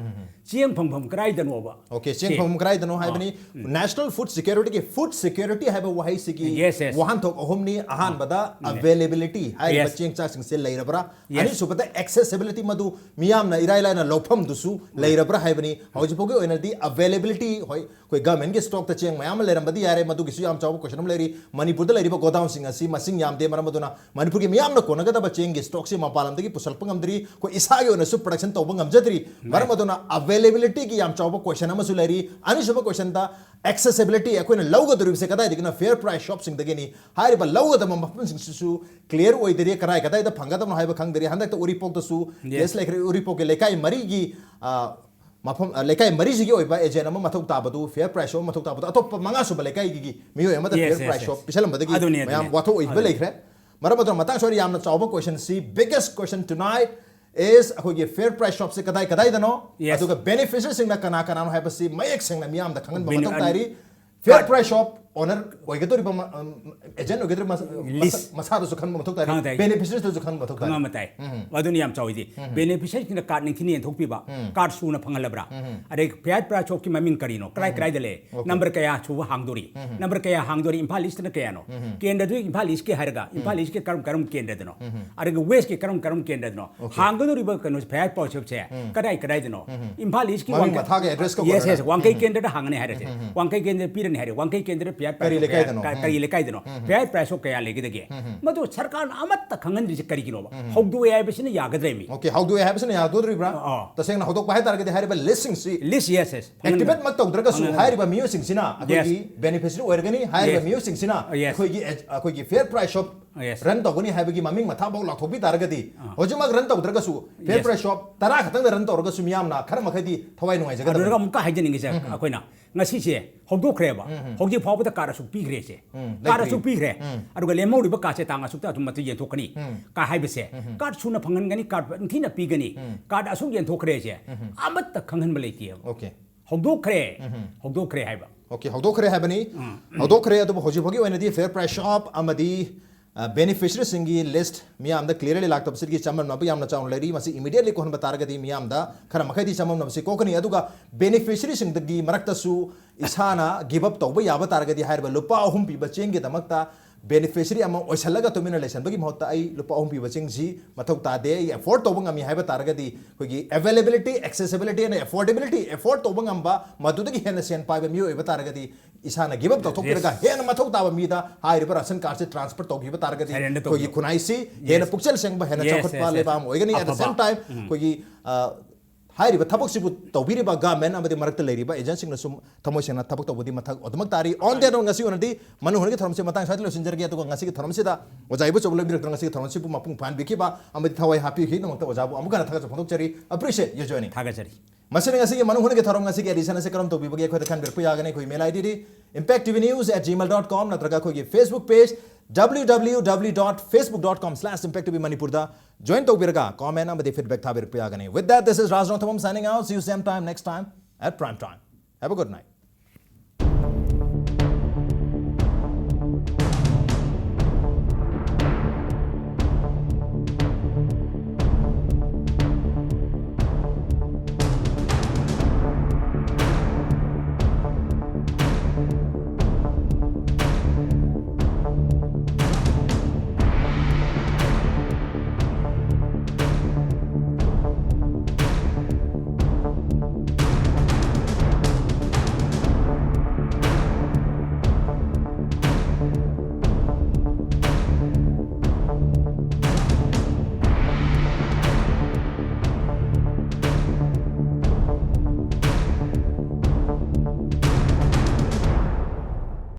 ꯆꯦꯡ ꯐꯪꯐꯝ ꯀꯗꯥꯏꯗꯅꯣꯕ? Okay, ꯆꯦꯡ ꯁꯤ. ꯐꯪꯐꯝ ꯀꯗꯥꯏꯗꯅꯣ ꯍꯥꯏꯕꯅꯤ꯫ National Food Security ꯒꯤ food security ꯍꯥꯏꯕ ꯋꯥꯍꯩꯁꯤꯒꯤ Yes, yes. ꯋꯥꯍꯟꯊꯣꯛ ꯑꯍꯨꯝꯅꯤ꯫ ꯑꯍꯥꯟꯕꯗ availability, ꯍꯥꯏꯔꯤꯕ Yes. ꯆꯦꯡ ꯆꯥꯛꯁꯤꯡꯁꯦ ꯂꯩꯔꯕ꯭ꯔꯥ? Yes. ꯑꯅꯤꯁꯨꯕꯗ accessibility, ꯃꯗꯨ ꯃꯤꯌꯥꯝꯅ ꯏꯔꯥꯏ ꯂꯥꯏꯅ ꯂꯧꯐꯝꯗꯨꯁꯨ ꯂꯩꯔꯕ꯭ꯔꯥ ꯍꯥꯏꯕꯅꯤ꯫ ꯍꯧꯖꯤꯛ ꯐꯥꯎꯒꯤ ꯑꯣꯏꯅꯗꯤ availability, ꯍꯣꯏ, ꯑꯩꯈꯣꯏ ꯒꯃꯦꯟꯒꯤ ꯁ꯭ꯇꯣꯛꯇ ꯆꯦꯡ ꯃꯌꯥꯝ ꯑꯃ ꯂꯩꯔꯝꯕꯗꯤ ꯌꯥꯔꯦ, ꯃꯗꯨꯒꯤꯁꯨ ꯌꯥꯝ ꯆꯥꯎꯕ question ꯑꯃ ꯂꯩꯔꯤ꯫ ꯃꯅꯤꯄꯨꯔꯗ ꯂꯩꯔꯤꯕ ꯒꯣꯗꯥꯎꯟꯁꯤꯡ ꯑꯁꯤ ꯃꯁꯤꯡ ꯌꯥꯝꯗꯦ, ꯃꯔꯝ ꯑꯗꯨꯅ ꯃꯅꯤꯄꯨꯔꯒꯤ ꯃꯤꯌꯥꯝꯅ ꯀꯣꯟꯅꯒꯗꯕ ꯆꯦꯡꯒꯤ ꯁ꯭ꯇꯣꯛꯁꯤ ꯃꯄꯥꯟ ꯂꯝꯗꯒꯤ ꯄꯨꯁꯜꯂꯛꯄ ꯉꯝꯗ꯭ꯔꯤ꯫ ꯑꯩꯈꯣꯏ ꯏꯁꯥꯒꯤ ꯑꯣꯏꯅꯁꯨ production ꯇꯧꯕ ꯉꯝꯖꯗ꯭ꯔꯤ꯫ ꯃꯔꯝ ꯑꯗꯨꯅ availability ꯒꯤ ꯌꯥꯝ ꯆꯥꯎꯕ question ꯑꯃꯁꯨ ꯂꯩꯔꯤ꯫ ꯑꯅꯤꯁꯨꯕ question ꯗ accessibility, ꯑꯩꯈꯣꯏꯅ ꯂꯧꯒꯗꯧꯔꯤꯕꯁꯦ ꯀꯗꯥꯏꯗꯒꯤꯅꯣ? Fair price shop ꯁꯤꯡꯗꯒꯤꯅꯤ꯫ ꯍꯥꯏꯔꯤꯕ ꯂꯧꯒꯗꯕ ꯃꯐꯝꯁꯤꯡꯁꯤꯁꯨ clear ꯑꯣꯏꯗꯔꯤ, ꯀꯗꯥꯏ ꯀꯗꯥꯏꯗ ꯐꯪꯒꯗꯕꯅꯣ ꯍꯥꯏꯕ ꯈꯪꯗꯔꯤ꯫ ꯍꯟꯗꯛꯇ ꯎꯔꯤꯄꯣꯛꯇꯁꯨ case ꯂꯩꯈ꯭ꯔꯦ꯫ ꯎꯔꯤꯄꯣꯛꯀꯤ ꯂꯩꯀꯥꯏ ꯃꯔꯤꯒꯤ, ꯑ, ꯃꯐꯝ, ꯑ, ꯂꯩꯀꯥꯏ ꯃꯔꯤꯁꯤꯒꯤ ꯑꯣꯏꯕ agent ꯑꯃ ꯃꯊꯧ ꯇꯥꯕꯗꯨ fair price shop ꯃꯊꯧ ꯇꯥꯕꯗꯨ ꯑꯇꯣꯞꯄ ꯃꯉꯥ ꯁꯨꯕ ꯂꯩꯀꯥꯏꯒꯤ ꯃꯤꯑꯣꯏ ꯑꯃꯗ fair price shop ꯄꯤꯁꯜꯂꯝꯕꯗꯒꯤ ꯑꯗꯨꯅꯤ, ꯃꯌꯥꯝ ꯑꯗꯨꯅꯤ꯫ ꯋꯥꯊꯣꯛ ꯑꯣꯏꯈꯤꯕ ꯂꯩꯈ꯭ꯔꯦ꯫ ꯃꯔꯝ ꯑꯗꯨꯅ ꯃꯇꯥꯡ ꯁ꯭ꯋꯥꯏꯗ ꯌꯥꯝꯅ ꯆꯥꯎꯕ question ꯁꯤ, biggest question tonight is ꯑꯩꯈꯣꯏꯒꯤ fair price shop ꯁꯤ ꯀꯗꯥꯏ ꯀꯗꯥꯏꯗꯅꯣ, ꯑꯗꯨꯒ beneficiary ꯁꯤꯡꯅ ꯀꯅꯥ ꯀꯅꯥꯅꯣ ꯍꯥꯏꯕꯁꯤ ꯃꯌꯦꯛ ꯁꯦꯡꯅ ꯃꯤꯌꯥꯝꯗ ꯈꯪꯍꯟꯕ ꯃꯊꯧ ꯇꯥꯔꯤ꯫ Fair price shop owner ꯑꯣꯏꯒꯗꯧꯔꯤꯕ ꯃ-, ꯎꯝ, agent ꯑꯣꯏꯒꯗꯧꯔꯤꯕ ꯃꯁ-, ꯃꯁ-, ꯃꯁꯥꯗꯨꯁꯨ ꯈꯪꯕ ꯃꯊꯧ ꯇꯥꯔꯤ꯫ Beneficiary ꯗꯨꯁꯨ ꯈꯪꯕ ꯃꯊꯧ ꯇꯥꯔꯤ꯫ ꯈꯪꯕ ꯃꯊꯧ ꯇꯥꯏ꯫ ꯑꯗꯨꯅ ꯌꯥꯝ ꯆꯥꯎꯏꯗꯤ꯫ Beneficiary ꯁꯤꯡꯅ card ꯅꯤꯡꯊꯤꯅ ꯌꯦꯟꯊꯣꯛꯄꯤꯕ, card ꯁꯨꯅ ꯐꯪꯍꯜꯂꯕ꯭ꯔꯥ? ꯑꯗꯩ fair price shop ꯀꯤ ꯃꯃꯤꯡ ꯀꯔꯤꯅꯣ? ꯀꯗꯥꯏ ꯀꯗꯥꯏꯗ ꯂꯩ? Number ꯀꯌꯥ ꯁꯨꯕ ꯍꯥꯡꯗꯣꯔꯤ? Number ꯀꯌꯥ ꯍꯥꯡꯗꯣꯔꯤ? ꯏꯝꯐꯥꯜ East ꯅ ꯀꯌꯥꯅꯣ? ꯀꯦꯟꯗ꯭ꯔꯗꯨ ꯏꯝꯐꯥꯜ East ꯀꯤ ꯍꯥꯏꯔꯒ, ꯏꯝꯐꯥꯜ East ꯀꯤ ꯀꯔꯝ ꯀꯔꯝ ꯀꯦꯟꯗ꯭ꯔꯗꯅꯣ? ꯑꯗꯨꯒ West ꯀꯤ ꯀꯔꯝ ꯀꯔꯝ ꯀꯦꯟꯗ꯭ꯔꯗꯅꯣ? ꯍꯥꯡꯒꯗꯧꯔꯤꯕ ꯀꯩꯅꯣꯁꯦ, fair price shop ꯁꯦ ꯀꯗꯥꯏ ꯀꯗꯥꯏꯗꯅꯣ? ꯏꯝꯐꯥꯜ East ꯀꯤ ꯃꯃꯤꯡ ꯋꯥꯡꯈꯩ ꯃꯊꯥꯒꯤ address ꯀ yes, yes, ꯀꯣꯟꯅꯅ꯫ ꯋꯥꯡꯈꯩ ꯀꯦꯟꯗ꯭ꯔꯗ ꯍꯥꯡꯒꯅꯤ ꯍꯥꯏꯔꯁꯦ꯫ ꯋꯥꯡꯈꯩ ꯀꯦꯟꯗ꯭ꯔ ꯄꯤꯔꯅꯤ ꯍꯥꯏꯔꯦ꯫ ꯋꯥꯡꯈꯩ ꯀꯦꯟꯗ꯭ꯔ fair price ꯀꯔꯤ shop ꯀꯌꯥ, ꯂꯩꯀꯥꯏꯗꯅꯣ? ꯀ-, ꯀꯔꯤ ꯂꯩꯀꯥꯏꯗꯅꯣ? Fair price shop ꯀꯌꯥ ꯂꯩꯒꯗꯒꯦ? ꯃꯗꯨ ꯁꯔꯀꯥꯔꯅ ꯑꯃꯠꯇ ꯈꯪꯍꯟꯗ꯭ꯔꯤꯁꯦ ꯀꯔꯤꯒꯤꯅꯣꯕ? ꯍꯧꯗꯣꯛꯑꯦ ꯍꯥꯏꯕꯁꯤꯅ ꯌꯥꯒꯗ꯭ꯔꯦꯃꯤ? Okay, ꯍꯧꯗꯣꯛꯑꯦ ꯍꯥꯏꯕꯁꯤꯅ ꯌꯥꯗꯣꯔꯤꯕ꯭ꯔꯥ? ꯑꯥ꯫ ꯇꯁꯦꯡꯅ ꯍꯧꯗꯣꯛꯄ ꯍꯥꯏꯇꯥꯔꯒꯗꯤ ꯍꯥꯏꯔꯤꯕ list ꯁꯤꯡꯁꯤ List, yes, yes. Activate ꯃꯛ ꯇꯧꯗ꯭ꯔꯒꯁꯨ ꯐꯪꯍꯟꯕ꯫ ꯍꯥꯏꯔꯤꯕ ꯃꯤꯑꯣꯏꯁꯤꯡꯁꯤꯅ ꯑꯩꯈꯣꯏꯒꯤ Yes. Beneficiary ꯑꯣꯏꯔꯒꯅꯤ꯫ ꯍꯥꯏꯔꯤꯕ Yes. ꯃꯤꯑꯣꯏꯁꯤꯡꯁꯤꯅ Yes. ꯑꯩꯈꯣꯏꯒꯤ ag-, ꯑꯩꯈꯣꯏꯒꯤ fair price shop Yes. Run ꯇꯧꯒꯅꯤ ꯍꯥꯏꯕꯒꯤ ꯃꯃꯤꯡ ꯃꯊꯥ ꯐꯥꯎ ꯂꯥꯎꯊꯣꯛꯄꯤ ꯇꯥꯔꯒꯗꯤ, ꯑꯥ꯫ ꯍꯧꯖꯤꯛꯃꯛ run ꯇꯧꯗ꯭ꯔꯒꯁꯨ fair Yes. price shop ꯇꯔꯥ ꯈꯛꯇꯪꯗ run ꯇꯧꯔꯒꯁꯨ ꯃꯤꯌꯥꯝꯅ ꯈꯔ ꯃꯈꯩꯗꯤ ꯊꯋꯥꯏ ꯑꯗꯨꯒ ꯅꯨꯡꯉꯥꯏꯖꯒꯗꯕꯅꯤ꯫ ꯑꯃꯨꯛꯀ ꯍꯥꯏꯖꯅꯤꯡꯉꯤꯁꯦ, ꯑꯩꯈꯣꯏꯅ ꯉꯁꯤꯁꯦ ꯍꯧꯗꯣꯛꯈ꯭ꯔꯦꯕ꯫ ꯍꯧꯖꯤꯛ ꯐꯥꯎꯕꯗ card ꯑꯁꯨꯛ ꯄꯤꯈ꯭ꯔꯦꯁꯦ꯫ ꯎꯝ, card ꯂꯩꯇ꯭ꯔꯤ꯫ ꯑꯁꯨꯛ ꯄꯤꯈ꯭ꯔꯦ꯫ ꯎꯝ꯫ ꯑꯗꯨꯒ ꯂꯦꯝꯍꯧꯔꯤꯕ card ꯁꯦ ꯇꯥꯡ ꯑꯁꯨꯛꯇ ꯑꯗꯨꯝ ꯃꯗꯨ ꯌꯦꯟꯊꯣꯛꯀꯅꯤ꯫ ꯎꯝ꯫ ꯀ ꯍꯥꯏꯕꯁꯦ꯫ Card ꯁꯨꯅ ꯐꯪꯍꯟꯒꯅꯤ, card ꯅꯤꯡꯊꯤꯅ ꯄꯤꯒꯅꯤ꯫ ꯎꯝ꯫ Card ꯑꯁꯨꯛ ꯌꯦꯟꯊꯣꯛꯈ꯭ꯔꯦꯁꯦ꯫ ꯑꯃꯠꯇ ꯈꯪꯍꯟꯕ ꯂꯩꯇꯦꯕ꯫ Okay꯫ ꯍꯧꯗꯣꯛꯈ꯭ꯔꯦ꯫ ꯍꯧꯗꯣꯛꯈ꯭ꯔꯦ ꯍꯥꯏꯕ꯫ Okay, ꯍꯧꯗꯣꯛꯈ꯭ꯔꯦ ꯍꯥꯏꯕꯅꯤ꯫ ꯎꯝ꯫ ꯍꯧꯗꯣꯛꯈ꯭ꯔꯦ, ꯑꯗꯨꯕꯨ ꯍꯧꯖꯤꯛ ꯐꯥꯎꯒꯤ ꯑꯣꯏꯅꯗꯤ fair price shop ꯑꯃꯗꯤ, ꯑ, beneficiary ꯁꯤꯡꯒꯤ list ꯃꯤꯌꯥꯝꯗ clearly ꯂꯥꯛꯇꯕꯁꯤꯒꯤ ꯆꯃꯝꯅꯕ ꯌꯥꯝꯅ ꯆꯥꯎꯅ ꯂꯩꯔꯤ꯫ ꯃꯁꯤ immediately ꯀꯣꯛꯍꯟꯕ ꯇꯥꯔꯒꯗꯤ ꯃꯤꯌꯥꯝꯗ ꯈꯔ ꯃꯈꯩꯗꯤ ꯆꯃꯝꯅꯕꯁꯤ ꯀꯣꯛꯀꯅꯤ꯫ ꯑꯗꯨꯒ beneficiary ꯁꯤꯡꯗꯒꯤ ꯃꯔꯛꯇꯁꯨ ꯏꯁꯥꯅ give up ꯇꯧꯕ ꯌꯥꯕ ꯇꯥꯔꯒꯗꯤ ꯍꯥꯏꯔꯤꯕ ꯂꯨꯄꯥ ꯑꯍꯨꯝ ꯄꯤꯕ ꯆꯦꯡꯒꯤꯗꯃꯛꯇ beneficiary ꯑꯃ ꯑꯣꯏꯁꯜꯂꯒ ꯇꯨꯃꯤꯟꯅ ꯂꯩꯁꯟꯕꯒꯤ ꯃꯍꯨꯠꯇ ꯑꯩ ꯂꯨꯄꯥ ꯑꯍꯨꯝ ꯄꯤꯕ ꯆꯦꯡꯁꯤ ꯃꯊꯧ ꯇꯥꯗꯦ, ꯑꯩ afford ꯇꯧꯕ ꯉꯝꯃꯤ ꯍꯥꯏꯕ ꯇꯥꯔꯒꯗꯤ, ꯑꯩꯈꯣꯏꯒꯤ availability, accessibility and affordability, afford ꯇꯧꯕ ꯉꯝꯕ, ꯃꯗꯨꯗꯒꯤ ꯍꯦꯟꯅ ꯁꯦꯟ ꯄꯥꯏꯕ ꯃꯤꯑꯣꯏ ꯑꯣꯏꯕ ꯇꯥꯔꯒꯗꯤ ꯏꯁꯥꯅ ꯒꯤꯞ ꯑꯞ ꯇꯧꯊꯣꯛꯄꯤꯔꯒ ꯍꯦꯟꯅ ꯃꯊꯧ ꯇꯥꯕ ꯃꯤꯗ ꯍꯥꯏꯔꯤꯕ ꯔꯥꯁꯟ ꯀꯥꯔꯗꯁꯦ ꯇ꯭ꯔꯥꯟꯁꯐꯔ ꯇꯧꯈꯤꯕ ꯇꯥꯔꯒꯗꯤ ꯑꯩꯈꯣꯏꯒꯤ ꯈꯨꯟꯅꯥꯏꯁꯤ ꯍꯦꯟꯅ ꯄꯨꯛꯆꯦꯜ ꯁꯦꯡꯕ, ꯍꯦꯟꯅ ꯆꯥꯎꯈꯠꯄ ꯂꯩꯕꯥꯛ ꯑꯃ ꯑꯣꯏꯒꯅꯤ꯫ At the same time ꯑꯩꯈꯣꯏꯒꯤ ꯍꯥꯏꯔꯤꯕ ꯊꯕꯛꯁꯤꯕꯨ ꯇꯧꯕꯤꯔꯤꯕ ꯒꯚꯔꯟꯃꯦꯟꯠ ꯑꯃꯗꯤ ꯃꯔꯛꯇ ꯂꯩꯔꯤꯕ ꯑꯦꯖꯦꯟꯠꯁꯤꯡꯅꯁꯨ ꯊꯃꯣꯏ ꯁꯦꯡꯅ ꯊꯕꯛ ꯇꯧꯕꯗꯤ ꯃꯊꯧ ꯑꯗꯨꯃꯛ ꯇꯥꯔꯤ꯫ On that note, ꯉꯁꯤ ꯑꯣꯏꯅꯗꯤ ꯃꯅꯨꯡ ꯍꯨꯠꯅꯒꯤ ꯊꯧꯔꯝꯁꯤ ꯃꯇꯥꯡ ꯁ꯭ꯋꯥꯏꯗ ꯂꯣꯏꯁꯤꯟꯖꯔꯒꯦ꯫ ꯑꯗꯨꯒ ꯉꯁꯤꯒꯤ ꯊꯧꯔꯝꯁꯤꯗ ꯑꯣꯖꯥ ꯏꯕꯣꯆꯧꯕ ꯂꯩꯕꯤꯔꯛꯇꯨꯅ ꯉꯁꯤꯒꯤ ꯊꯧꯔꯝꯁꯤꯕꯨ ꯃꯄꯨꯡ ꯐꯥꯍꯟꯕꯤꯈꯤꯕ ꯑꯃꯗꯤ ꯊꯋꯥꯏ ꯍꯥꯞꯄꯤꯈꯤꯕꯒꯤꯗꯃꯛꯇ ꯑꯣꯖꯥꯕꯨ ꯑꯃꯨꯛ ꯍꯟꯅ ꯊꯥꯒꯠꯆꯕ ꯐꯣꯡꯗꯣꯛꯆꯔꯤ꯫ Appreciate your joining. ꯊꯥꯒꯠꯆꯔꯤ꯫ ꯃꯁꯤꯅ ꯉꯁꯤꯒꯤ ꯃꯅꯨꯡ ꯍꯨꯠꯅꯒꯤ ꯊꯧꯔꯝ ꯉꯁꯤꯒꯤ edition ꯑꯁꯤ ꯀꯔꯝ ꯇꯧꯕꯤꯕꯒꯦ ꯑꯩꯈꯣꯏꯗ ꯈꯟꯕꯤꯔꯛꯄ ꯌꯥꯒꯅꯤ꯫ ꯑꯩꯈꯣꯏ email ID D impact T V news at gmail dot com ꯅꯠꯇ꯭ꯔꯒ ꯑꯩꯈꯣꯏꯒꯤ Facebook page W W W dot facebook dot com slash impact T V Manipur ꯗ join ꯇꯧꯕꯤꯔꯒ comment ꯑꯃꯗꯤ feedback ꯊꯥꯕꯤꯔꯛꯄ ꯌꯥꯒꯅꯤ꯫ With that, this is Raj Rongthapam signing out. See you same time next time at prime time. Have a good night.